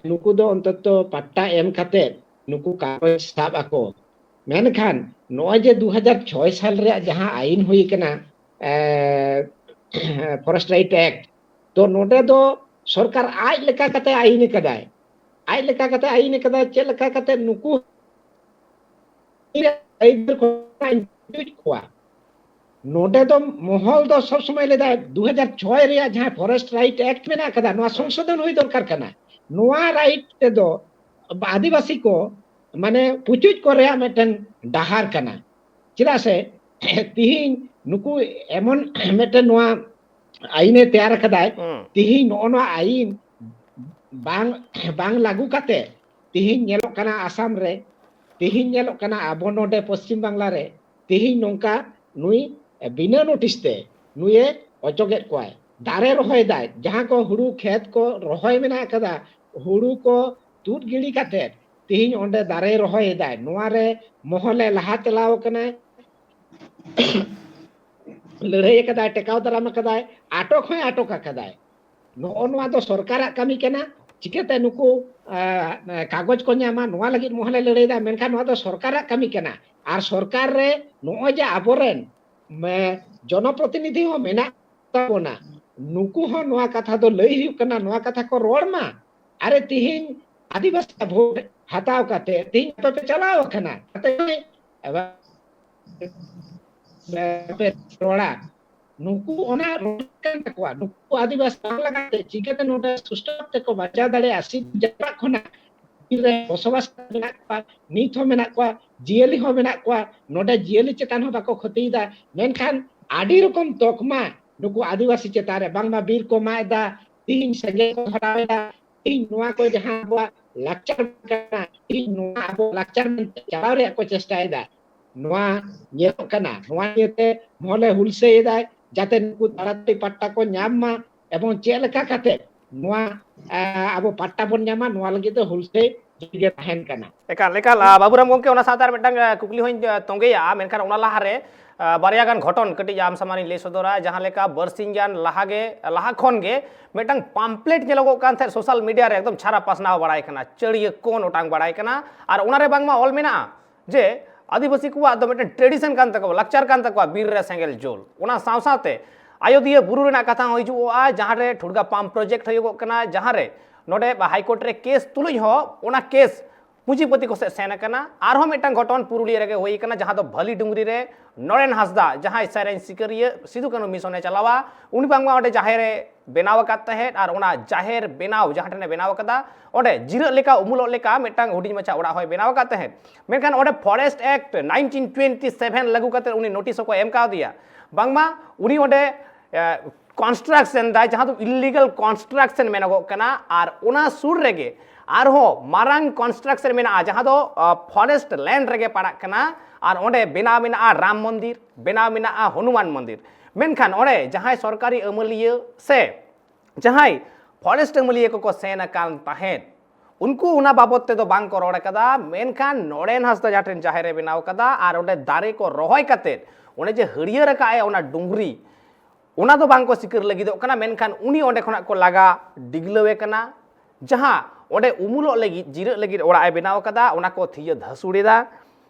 ᱱᱩᱠᱩ ᱫᱚ ᱚᱱᱛᱚᱛᱚ ᱯᱟᱴᱴᱟ ᱮᱢ ᱠᱟᱛᱮ ᱱᱩᱠᱩ ᱠᱟᱜᱚᱡᱽ ᱥᱟᱵ ᱟᱠᱚ᱾ ᱢᱮᱱᱠᱷᱟᱱ ᱱᱚᱜᱼᱚᱭ ᱡᱮ ᱫᱩ ᱦᱟᱡᱟᱨ ᱪᱷᱚᱭ ᱥᱟᱞ ᱨᱮᱭᱟᱜ ᱡᱟᱦᱟᱸ ᱟᱭᱤᱱ ᱦᱩᱭ ᱠᱟᱱᱟ, Forest Right Act, ᱛᱚ ᱱᱚᱰᱮ ᱫᱚ ᱥᱚᱨᱠᱟᱨ ᱟᱡ ᱞᱮᱠᱟ ᱠᱟᱛᱮ ᱟᱭᱤᱱ ᱠᱟᱫᱟᱭ᱾ ᱟᱡ ᱞᱮᱠᱟ ᱠᱟᱛᱮ ᱟᱭᱤᱱ ᱠᱟᱫᱟᱭ, ᱪᱮᱫ ᱞᱮᱠᱟ ᱠᱟᱛᱮ ᱱᱩᱠᱩ ᱟᱹᱭᱫᱟᱹᱨ ᱠᱚ ᱠᱚᱣᱟ᱾ ᱱᱚᱰᱮ ᱫᱚ ᱢᱚᱦᱚᱞ ᱫᱚ ᱥᱚᱵ ᱥᱚᱢᱚᱭ ᱞᱟᱹᱭᱫᱟᱭ ᱫᱩ ᱦᱟᱡᱟᱨ ᱪᱷᱚᱭ ᱨᱮᱭᱟᱜ ᱡᱟᱦᱟᱸ Forest Right Act ᱢᱮᱱᱟᱜ ᱠᱟᱫᱟ, ᱱᱚᱣᱟ ᱥᱚᱝᱥᱳᱫᱷᱚᱱ ᱦᱩᱭ ᱫᱚᱨᱠᱟᱨ ᱠᱟᱱᱟ᱾ ᱱᱚᱣᱟ ᱨᱟᱭᱤᱴ ᱛᱮᱫᱚ ᱟᱹᱫᱤᱵᱟᱹᱥᱤ ᱠᱚ ᱢᱟᱱᱮ ᱯᱩᱪᱩᱡ ᱠᱚ ᱨᱮᱭᱟᱜ ᱢᱤᱫᱴᱮᱱ ᱰᱟᱦᱟᱨ ᱠᱟᱱᱟ᱾ ᱪᱮᱫᱟᱜ ᱥᱮ ᱛᱤᱦᱤᱧ ᱱᱩᱠᱩ ᱮᱢᱚᱱ ᱢᱤᱫᱴᱮᱱ ᱱᱚᱣᱟ ᱟᱭᱤᱱᱮ ᱛᱮᱭᱟᱨ ᱟᱠᱟᱫᱟᱭ, ᱛᱤᱦᱤᱧ ᱱᱚᱜᱼᱚ ᱱᱚᱣᱟ ᱟᱭᱤᱱ ᱵᱟᱝ, ᱵᱟᱝ ᱞᱟᱹᱜᱩ ᱠᱟᱛᱮ ᱛᱤᱦᱤᱧ ᱧᱮᱞᱚᱜ ᱠᱟᱱᱟ ᱟᱥᱟᱢ ᱨᱮ, ᱛᱤᱦᱤᱧ ᱧᱮᱞᱚᱜ ᱠᱟᱱᱟ ᱟᱵᱚ ᱱᱚᱰᱮ ᱯᱚᱥᱪᱤᱢ ᱵᱟᱝᱞᱟ ᱨᱮ, ᱛᱤᱦᱤᱧ ᱱᱚᱝᱠᱟ ᱱᱩᱭ ᱵᱤᱱᱟᱹ ᱱᱳᱴᱤᱥ ᱛᱮ ᱱᱩᱭᱮ ᱚᱪᱚᱜᱮᱫ ᱠᱚᱣᱟᱭ᱾ ᱫᱟᱨᱮ ᱨᱚᱦᱚᱭ ᱫᱟᱭ, ᱡᱟᱦᱟᱸ ᱠᱚ ᱦᱩᱲᱩ ᱠᱷᱮᱛ ᱠᱚ ᱨᱚᱦᱚᱭ ᱢᱮᱱᱟᱜ ᱟᱠᱟᱫᱟ, ᱦᱩᱲᱩ ᱠᱚ ᱛᱩᱫ ᱜᱤᱰᱤ ᱠᱟᱛᱮ ᱛᱤᱦᱤᱧ ᱚᱸᱰᱮ ᱫᱟᱨᱮ ᱨᱚᱦᱚᱭ ᱮᱫᱟᱭ᱾ ᱱᱚᱣᱟ ᱨᱮ ᱢᱚᱦᱚᱞᱮ ᱞᱟᱦᱟ ᱪᱟᱞᱟᱣ ᱟᱠᱟᱱᱟᱭ, ᱞᱟᱹᱲᱦᱟᱹᱭ ᱟᱠᱟᱫᱟᱭ, ᱴᱮᱠᱟᱣ ᱫᱟᱨᱟᱢ ᱟᱠᱟᱫᱟᱭ, ᱟᱴᱚᱠ ᱦᱚᱸᱭ ᱟᱴᱚᱠ ᱟᱠᱟᱫᱟᱭ᱾ ᱱᱚᱜᱼᱚ ᱱᱚᱣᱟ ᱫᱚ ᱥᱚᱨᱠᱟᱨᱟᱜ ᱠᱟᱹᱢᱤ ᱠᱟᱱᱟ᱾ ᱪᱤᱠᱟᱹᱛᱮ ᱱᱩᱠᱩ ᱠᱟᱜᱚᱡᱽ ᱠᱚ ᱧᱟᱢᱟ, ᱱᱚᱣᱟ ᱞᱟᱹᱜᱤᱫ ᱢᱚᱦᱚᱞᱮ ᱞᱟᱹᱲᱦᱟᱹᱭ ᱮᱫᱟ, ᱢᱮᱱᱠᱷᱟᱱ ᱱᱚᱣᱟ ᱫᱚ ᱥᱚᱨᱠᱟᱨᱟᱜ ᱠᱟᱹᱢᱤ ᱠᱟᱱᱟ᱾ ᱟᱨ ᱥᱚᱨᱠᱟᱨ ᱨᱮ ᱱᱚᱜᱼᱚᱭ ᱡᱮ ᱟᱵᱚᱨᱮᱱ ᱡᱚᱱᱚᱯᱨᱚᱛᱤᱱᱤᱫᱷᱤ ᱦᱚᱸ ᱢᱮᱱᱟᱜ ᱛᱟᱵᱚᱱᱟ, ᱱᱩᱠᱩ ᱦᱚᱸ ᱱᱚᱣᱟ ᱠᱟᱛᱷᱟ ᱫᱚ ᱞᱟᱹᱭ ᱦᱩᱭᱩᱜ ᱠᱟᱱᱟ, ᱱᱚᱣᱟ ᱠᱟᱛᱷᱟ ᱠᱚ ᱨᱚᱲ ᱢᱟ᱾ ᱟᱨᱮ ᱛᱤᱦᱤᱧ ᱟᱹᱫᱤᱵᱟᱹᱥᱤ ᱵᱷᱳᱴ ᱦᱟᱛᱟᱣ ᱠᱟᱛᱮ ᱛᱤᱦᱤᱧ ᱟᱯᱮ ᱯᱮ ᱪᱟᱞᱟᱣ ᱟᱠᱟᱱᱟ, ᱟᱯᱮ ᱯᱮ ᱨᱚᱲᱟ, ᱱᱩᱠᱩ ᱚᱱᱟ ᱨᱚᱲ ᱠᱟᱱ ᱛᱟᱠᱚᱣᱟ, ᱱᱩᱠᱩ ᱟᱹᱫᱤᱵᱟᱹᱥᱤ ᱵᱟᱝ ᱞᱟᱜᱟᱛᱮ ᱪᱤᱠᱟᱹᱛᱮ ᱱᱚᱰᱮ ᱥᱩᱥᱴᱷᱩ ᱛᱮᱠᱚ ᱵᱟᱧᱪᱟᱣ ᱫᱟᱲᱮᱭᱟᱜᱼᱟ? ᱥᱤᱧ ᱡᱟᱯᱟᱜ ᱠᱷᱚᱱᱟᱜ ᱵᱤᱨ ᱨᱮ ᱵᱚᱥᱚᱵᱟᱥ ᱢᱮᱱᱟᱜ ᱠᱚᱣᱟ, ᱱᱤᱛ ᱦᱚᱸ ᱢᱮᱱᱟᱜ ᱠᱚᱣᱟ, ᱡᱤᱭᱟᱹᱞᱤ ᱦᱚᱸ ᱢᱮᱱᱟᱜ ᱠᱚᱣᱟ, ᱱᱚᱰᱮ ᱡᱤᱭᱟᱹᱞᱤ ᱪᱮᱛᱟᱱ ᱦᱚᱸ ᱵᱟᱠᱚ ᱠᱷᱚᱛᱤᱭᱮᱫᱟ, ᱢᱮᱱᱠᱷᱟᱱ ᱟᱹᱰᱤ ᱨᱚᱠᱚᱢ ᱛᱚᱠᱢᱟ ᱱᱩᱠᱩ ᱟᱹᱫᱤᱵᱟᱹᱥᱤ ᱪᱮᱛᱟᱱ ᱨᱮ, ᱵᱟᱝᱢᱟ ᱵᱤᱨ ᱠᱚ ᱢᱟᱜ ᱮᱫᱟ, ᱛᱤᱦᱤᱧ ᱥᱮᱸᱜᱮᱞ ᱠᱚ ᱫᱷᱚᱨᱟᱣ ᱮᱫᱟ, ᱛᱤᱦᱤᱧ ᱱᱚᱣᱟ ᱠᱚ ᱡᱟᱦᱟᱸ ᱟᱵᱚᱣᱟᱜ ᱞᱟᱠᱪᱟᱨ ᱠᱟᱱᱟ, ᱛᱤᱦᱤᱧ ᱱᱚᱣᱟ ᱟᱵᱚ ᱞᱟᱠᱪᱟᱨ ᱢᱮᱱᱛᱮ ᱪᱟᱞᱟᱣ ᱨᱮᱭᱟᱜ ᱠᱚ ᱪᱮᱥᱴᱟᱭᱮᱫᱟ, ᱱᱚᱣᱟ ᱧᱮᱞᱚᱜ ᱠᱟᱱᱟ᱾ ᱱᱚᱣᱟ ᱤᱭᱟᱹᱛᱮ ᱢᱚᱦᱞᱮ ᱦᱩᱞᱥᱟᱹᱭ ᱮᱫᱟᱭ, ᱡᱟᱛᱮ ᱱᱩᱠᱩ ᱛᱟᱲᱟᱛᱟᱲᱤ ᱯᱟᱴᱴᱟ ᱠᱚ ᱧᱟᱢ ᱢᱟ, ᱮᱵᱚᱝ ᱪᱮᱫ ᱞᱮᱠᱟ ᱠᱟᱛᱮ ᱱᱚᱣᱟ, ᱟ, ᱟᱵᱚ ᱯᱟᱴᱴᱟ ᱵᱚᱱ ᱧᱟᱢᱟ, ᱱᱚᱣᱟ ᱞᱟᱹᱜᱤᱫ ᱛᱮ ᱦᱩᱞᱥᱟᱹᱭ ᱡᱤᱣᱤ ᱜᱮ ᱛᱟᱦᱮᱱ ᱠᱟᱱᱟ᱾ ᱮᱠᱟᱞ, ᱮᱠᱟᱞ᱾ ᱟ, ᱵᱟᱵᱩᱨᱟᱢ ᱜᱚᱢᱠᱮ, ᱚᱱᱟ ᱥᱟᱶᱛᱮ ᱟᱨ ᱢᱤᱫᱴᱟᱝ, ᱟ, ᱠᱩᱠᱞᱤ ᱦᱚᱸᱧ, ᱟ, ᱛᱚᱸᱜᱮᱭᱟ, ᱢᱮᱱᱠᱷᱟᱱ ᱚᱱᱟ ᱞᱟᱦᱟᱨᱮ, ᱟ, ᱵᱟᱨᱭᱟ ᱜᱟᱱ ᱜᱷᱚᱴᱚᱱ ᱠᱟᱹᱴᱤᱡ ᱟᱢ ᱥᱟᱢᱟᱝ ᱤᱧ ᱞᱟᱹᱭ ᱥᱚᱫᱚᱨᱟ᱾ ᱡᱟᱦᱟᱸ ᱞᱮᱠᱟ ᱵᱟᱨᱥᱤᱧ ᱜᱟᱱ ᱞᱟᱦᱟ ᱜᱮ, ᱞᱟᱦᱟ ᱠᱷᱚᱱ ᱜᱮ ᱢᱤᱫᱴᱟᱝ ᱯᱟᱢᱯᱞᱮᱴ ᱧᱮᱞᱚᱜᱚᱜ ᱠᱟᱱ ᱛᱟᱦᱮᱸᱫ ᱥᱳᱥᱟᱞ ᱢᱤᱰᱤᱭᱟ ᱨᱮ, ᱮᱠᱫᱚᱢ ᱪᱷᱟᱨᱟ ᱯᱟᱥᱱᱟᱣ ᱵᱟᱲᱟᱭ ᱠᱟᱱᱟ, ᱪᱟᱹᱲᱤᱭᱟᱹ ᱠᱚᱱ ᱚᱴᱟᱝ ᱵᱟᱲᱟᱭ ᱠᱟᱱᱟ, ᱟᱨ ᱚᱱᱟᱨᱮ ᱵᱟᱝᱢᱟ ᱚᱞ ᱢᱮᱱᱟᱜᱼᱟ ᱡᱮ ᱟᱹᱫᱤᱵᱟᱹᱥᱤ ᱠᱚᱣᱟᱜ ᱫᱚ ᱢᱤᱫᱴᱮᱱ ᱴᱨᱮᱰᱤᱥᱚᱱ ᱠᱟᱱ ᱛᱟᱠᱚᱣᱟ, ᱞᱟᱠᱪᱟᱨ ᱠᱟᱱ ᱛᱟᱠᱚᱣᱟ ᱵᱤᱨ ᱨᱮ ᱥᱮᱸᱜᱮᱞ ᱡᱩᱞ᱾ ᱚᱱᱟ ᱥᱟᱶ ᱥᱟᱶᱛᱮ ᱟᱡᱚᱫᱤᱭᱟᱹ ᱵᱩᱨᱩ ᱨᱮᱱᱟᱜ ᱠᱟᱛᱷᱟ ᱦᱚᱸ ᱦᱤᱡᱩᱜᱼᱟ, ᱡᱟᱦᱟᱸ ᱨᱮ ᱴᱷᱩᱲᱜᱟ ᱯᱟᱢᱯ ᱯᱨᱚᱡᱮᱠᱴ ᱦᱩᱭᱩᱜᱚᱜ ᱠᱟᱱᱟ, ᱡᱟᱦᱟᱸ ᱨᱮ ᱱᱚᱰᱮ ᱦᱟᱭ ᱠᱳᱨᱴ ᱨᱮ ᱠᱮᱥ ᱛᱩᱞᱩᱡ ᱦᱚᱸ ᱚᱱᱟ ᱠᱮᱥ ᱯᱩᱸᱡᱤᱯᱟᱹᱛᱤ ᱠᱚ ᱥᱮᱫ ᱥᱮᱱ ᱟᱠᱟᱱᱟ᱾ ᱟᱨᱦᱚᱸ ᱢᱤᱫᱴᱟᱝ ᱜᱷᱚᱴᱚᱱ ᱯᱩᱨᱩᱞᱤᱭᱟᱹ ᱨᱮᱜᱮ ᱦᱩᱭ ᱟᱠᱟᱱᱟ, ᱡᱟᱦᱟᱸ ᱫᱚ ᱵᱷᱟᱞᱤ ᱰᱩᱝᱨᱤ ᱨᱮ ᱱᱚᱨᱮᱱ ᱦᱟᱸᱥᱫᱟ, ᱡᱟᱦᱟᱸᱭ ᱥᱮᱨᱮᱧ ᱥᱤᱠᱟᱹᱨᱤᱭᱟᱹ, ᱥᱤᱫᱩ ᱠᱟᱹᱱᱦᱩ ᱢᱤᱥᱚᱱᱮ ᱪᱟᱞᱟᱣᱟ, ᱩᱱᱤ ᱵᱟᱝᱢᱟ ᱚᱸᱰᱮ ᱡᱟᱦᱮᱨ ᱮ ᱵᱮᱱᱟᱣ ᱟᱠᱟᱫ ᱛᱟᱦᱮᱸᱫ, ᱟᱨ ᱚᱱᱟ ᱡᱟᱦᱮᱨ ᱵᱮᱱᱟᱣ ᱡᱟᱦᱟᱸ ᱴᱷᱮᱱᱮ ᱵᱮᱱᱟᱣ ᱟᱠᱟᱫᱟ, ᱚᱸᱰᱮ ᱡᱤᱨᱟᱹᱜ ᱞᱮᱠᱟ, ᱩᱢᱩᱞᱚᱜ ᱞᱮᱠᱟ ᱢᱤᱫᱴᱟᱝ ᱦᱩᱰᱤᱧ ᱢᱟᱪᱷᱟ ᱚᱲᱟᱜ ᱦᱚᱸᱭ ᱵᱮᱱᱟᱣ ᱟᱠᱟᱫ ᱛᱟᱦᱮᱸᱫ᱾ ᱢᱮᱱᱠᱷᱟᱱ ᱚᱸᱰᱮ forest act nineteen twenty seven ᱞᱟᱹᱜᱩ ᱠᱟᱛᱮ ᱩᱱᱤ ᱱᱳᱴᱤᱥ ᱦᱚᱸᱠᱚ ᱮᱢ ᱠᱟᱣᱫᱮᱭᱟ, ᱵᱟᱝᱢᱟ ᱩᱱᱤ ᱚᱸᱰᱮ, ᱮ, ᱠᱚᱱᱥᱴᱨᱟᱠᱥᱚᱱ ᱫᱟᱭ, ᱡᱟᱦᱟᱸ ᱫᱚ ᱤᱞᱤᱜᱟᱞ ᱠᱚᱱᱥᱴᱨᱟᱠᱥᱚᱱ ᱢᱮᱱᱚᱜᱚᱜ ᱠᱟᱱᱟ, ᱟᱨ ᱚᱱᱟ ᱥᱩᱨ ᱨᱮᱜᱮ ᱟᱨᱦᱚᱸ ᱢᱟᱨᱟᱝ ᱠᱚᱱᱥᱴᱨᱟᱠᱥᱚᱱ ᱢᱮᱱᱟᱜᱼᱟ, ᱡᱟᱦᱟᱸ ᱫᱚ, ᱟ, ᱯᱷᱚᱨᱮᱥᱴ ᱞᱮᱱᱰ ᱨᱮᱜᱮ ᱯᱟᱲᱟᱜ ᱠᱟᱱᱟ, ᱟᱨ ᱚᱸᱰᱮ ᱵᱮᱱᱟᱣ ᱢᱮᱱᱟᱜᱼᱟ ᱨᱟᱢ ᱢᱚᱱᱫᱤᱨ, ᱵᱮᱱᱟᱣ ᱢᱮᱱᱟᱜᱼᱟ ᱦᱚᱱᱩᱢᱟᱱ ᱢᱚᱱᱫᱤᱨ᱾ ᱢᱮᱱᱠᱷᱟᱱ ᱚᱸᱰᱮ ᱡᱟᱦᱟᱸᱭ ᱥᱚᱨᱠᱟᱨᱤ ᱟᱹᱢᱟᱹᱞᱤᱭᱟᱹ ᱥᱮ ᱡᱟᱦᱟᱸᱭ ᱯᱷᱚᱨᱮᱥᱴ ᱟᱹᱢᱟᱹᱞᱤᱭᱟᱹ ᱠᱚᱠᱚ ᱥᱮᱱ ᱟᱠᱟᱱ ᱛᱟᱦᱮᱸᱫ, ᱩᱱᱠᱩ ᱚᱱᱟ ᱵᱟᱵᱚᱫ ᱛᱮᱫᱚ ᱵᱟᱝ ᱠᱚ ᱨᱚᱲ ᱟᱠᱟᱫᱟ᱾ ᱢᱮᱱᱠᱷᱟᱱ ᱱᱚᱨᱮᱱ ᱦᱟᱸᱥᱫᱟ ᱡᱟᱦᱟᱸ ᱴᱷᱮᱱ ᱡᱟᱦᱮᱨ ᱮ ᱵᱮᱱᱟᱣ ᱟᱠᱟᱫᱟ ᱟᱨ ᱚᱸᱰᱮ ᱫᱟᱨᱮ ᱠᱚ ᱨᱚᱦᱚᱭ ᱠᱟᱛᱮᱫ ᱚᱸᱰᱮ ᱡᱮ ᱦᱟᱹᱨᱭᱟᱹᱲ ᱟᱠᱟᱫ ᱮ ᱚᱱᱟ ᱰᱩᱝᱨᱤ, ᱚᱱᱟ ᱫᱚ ᱵᱟᱝ ᱠᱚ ᱥᱤᱠᱟᱹᱨ ᱞᱟᱹᱜᱤᱫᱚᱜ ᱠᱟᱱᱟ, ᱢᱮᱱᱠᱷᱟᱱ ᱩᱱᱤ ᱚᱸᱰᱮ ᱠᱷᱚᱱᱟᱜ ᱠᱚ ᱞᱟᱜᱟ ᱰᱤᱜᱽᱞᱟᱹᱣᱮ ᱠᱟᱱᱟ᱾ ᱡᱟᱦᱟᱸ ᱚᱸᱰᱮ ᱩᱢᱩᱞᱚᱜ ᱞᱟᱹᱜᱤᱫ, ᱡᱤᱨᱟᱹᱜ ᱞᱟᱹᱜᱤᱫ ᱚᱲᱟᱜ ᱮ ᱵᱮᱱᱟᱣ ᱟᱠᱟᱫᱟ, ᱚᱱᱟ ᱠᱚ ᱛᱷᱤᱭᱟᱹ ᱫᱷᱟᱹᱥᱩᱲ ᱮᱫᱟ᱾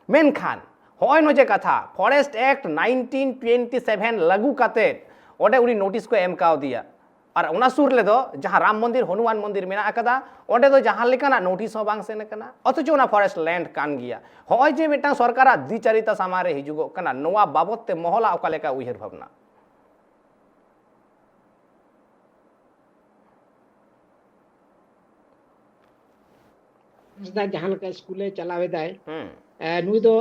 ᱢᱮᱱᱠᱷᱟᱱ ᱦᱚᱸᱜᱼᱚᱭ ᱱᱚ ᱡᱮ ᱠᱟᱛᱷᱟ, forest act nineteen twenty seven ᱞᱟᱹᱜᱩ ᱠᱟᱛᱮᱫ ᱚᱸᱰᱮ ᱩᱱᱤ ᱱᱳᱴᱤᱥ ᱠᱚ ᱮᱢ ᱠᱟᱣᱫᱮᱭᱟ᱾ ᱟᱨ ᱚᱱᱟ ᱥᱩᱨ ᱨᱮᱫᱚ ᱡᱟᱦᱟᱸ ᱨᱟᱢ ᱢᱚᱱᱫᱤᱨ, ᱦᱚᱱᱩᱢᱟᱱ ᱢᱚᱱᱫᱤᱨ ᱢᱮᱱᱟᱜ ᱟᱠᱟᱫᱟ, ᱚᱸᱰᱮ ᱫᱚ ᱡᱟᱦᱟᱸ ᱞᱮᱠᱟᱱᱟᱜ ᱱᱳᱴᱤᱥ ᱦᱚᱸ ᱵᱟᱝ ᱥᱮᱱ ᱟᱠᱟᱱᱟ, ᱚᱛᱷᱚᱪᱚ ᱚᱱᱟ ᱯᱷᱚᱨᱮᱥᱴ ᱞᱮᱱᱰ ᱠᱟᱱ ᱜᱮᱭᱟ᱾ ᱦᱚᱸᱜᱼᱚᱭ ᱡᱮ ᱢᱤᱫᱴᱟᱝ ᱥᱚᱨᱠᱟᱨᱟᱜ ᱫᱤᱪᱟᱹᱨᱤᱛᱟ ᱥᱟᱢᱟᱝ ᱨᱮ ᱦᱤᱡᱩᱜᱚᱜ ᱠᱟᱱᱟ, ᱱᱚᱣᱟ ᱵᱟᱵᱚᱛ ᱛᱮ ᱢᱚᱦᱚᱞᱟᱜ ᱚᱠᱟ ᱞᱮᱠᱟ ᱩᱭᱦᱟᱹᱨ ᱵᱷᱟᱵᱽᱱᱟ? ᱦᱟᱸᱥᱫᱟ ᱡᱟᱦᱟᱸ ᱞᱮᱠᱟ ᱥᱠᱩᱞᱮ ᱪᱟᱞᱟᱣ ᱮᱫᱟᱭ, ᱦᱩᱸ ᱮ, ᱱᱩᱭ ᱫᱚ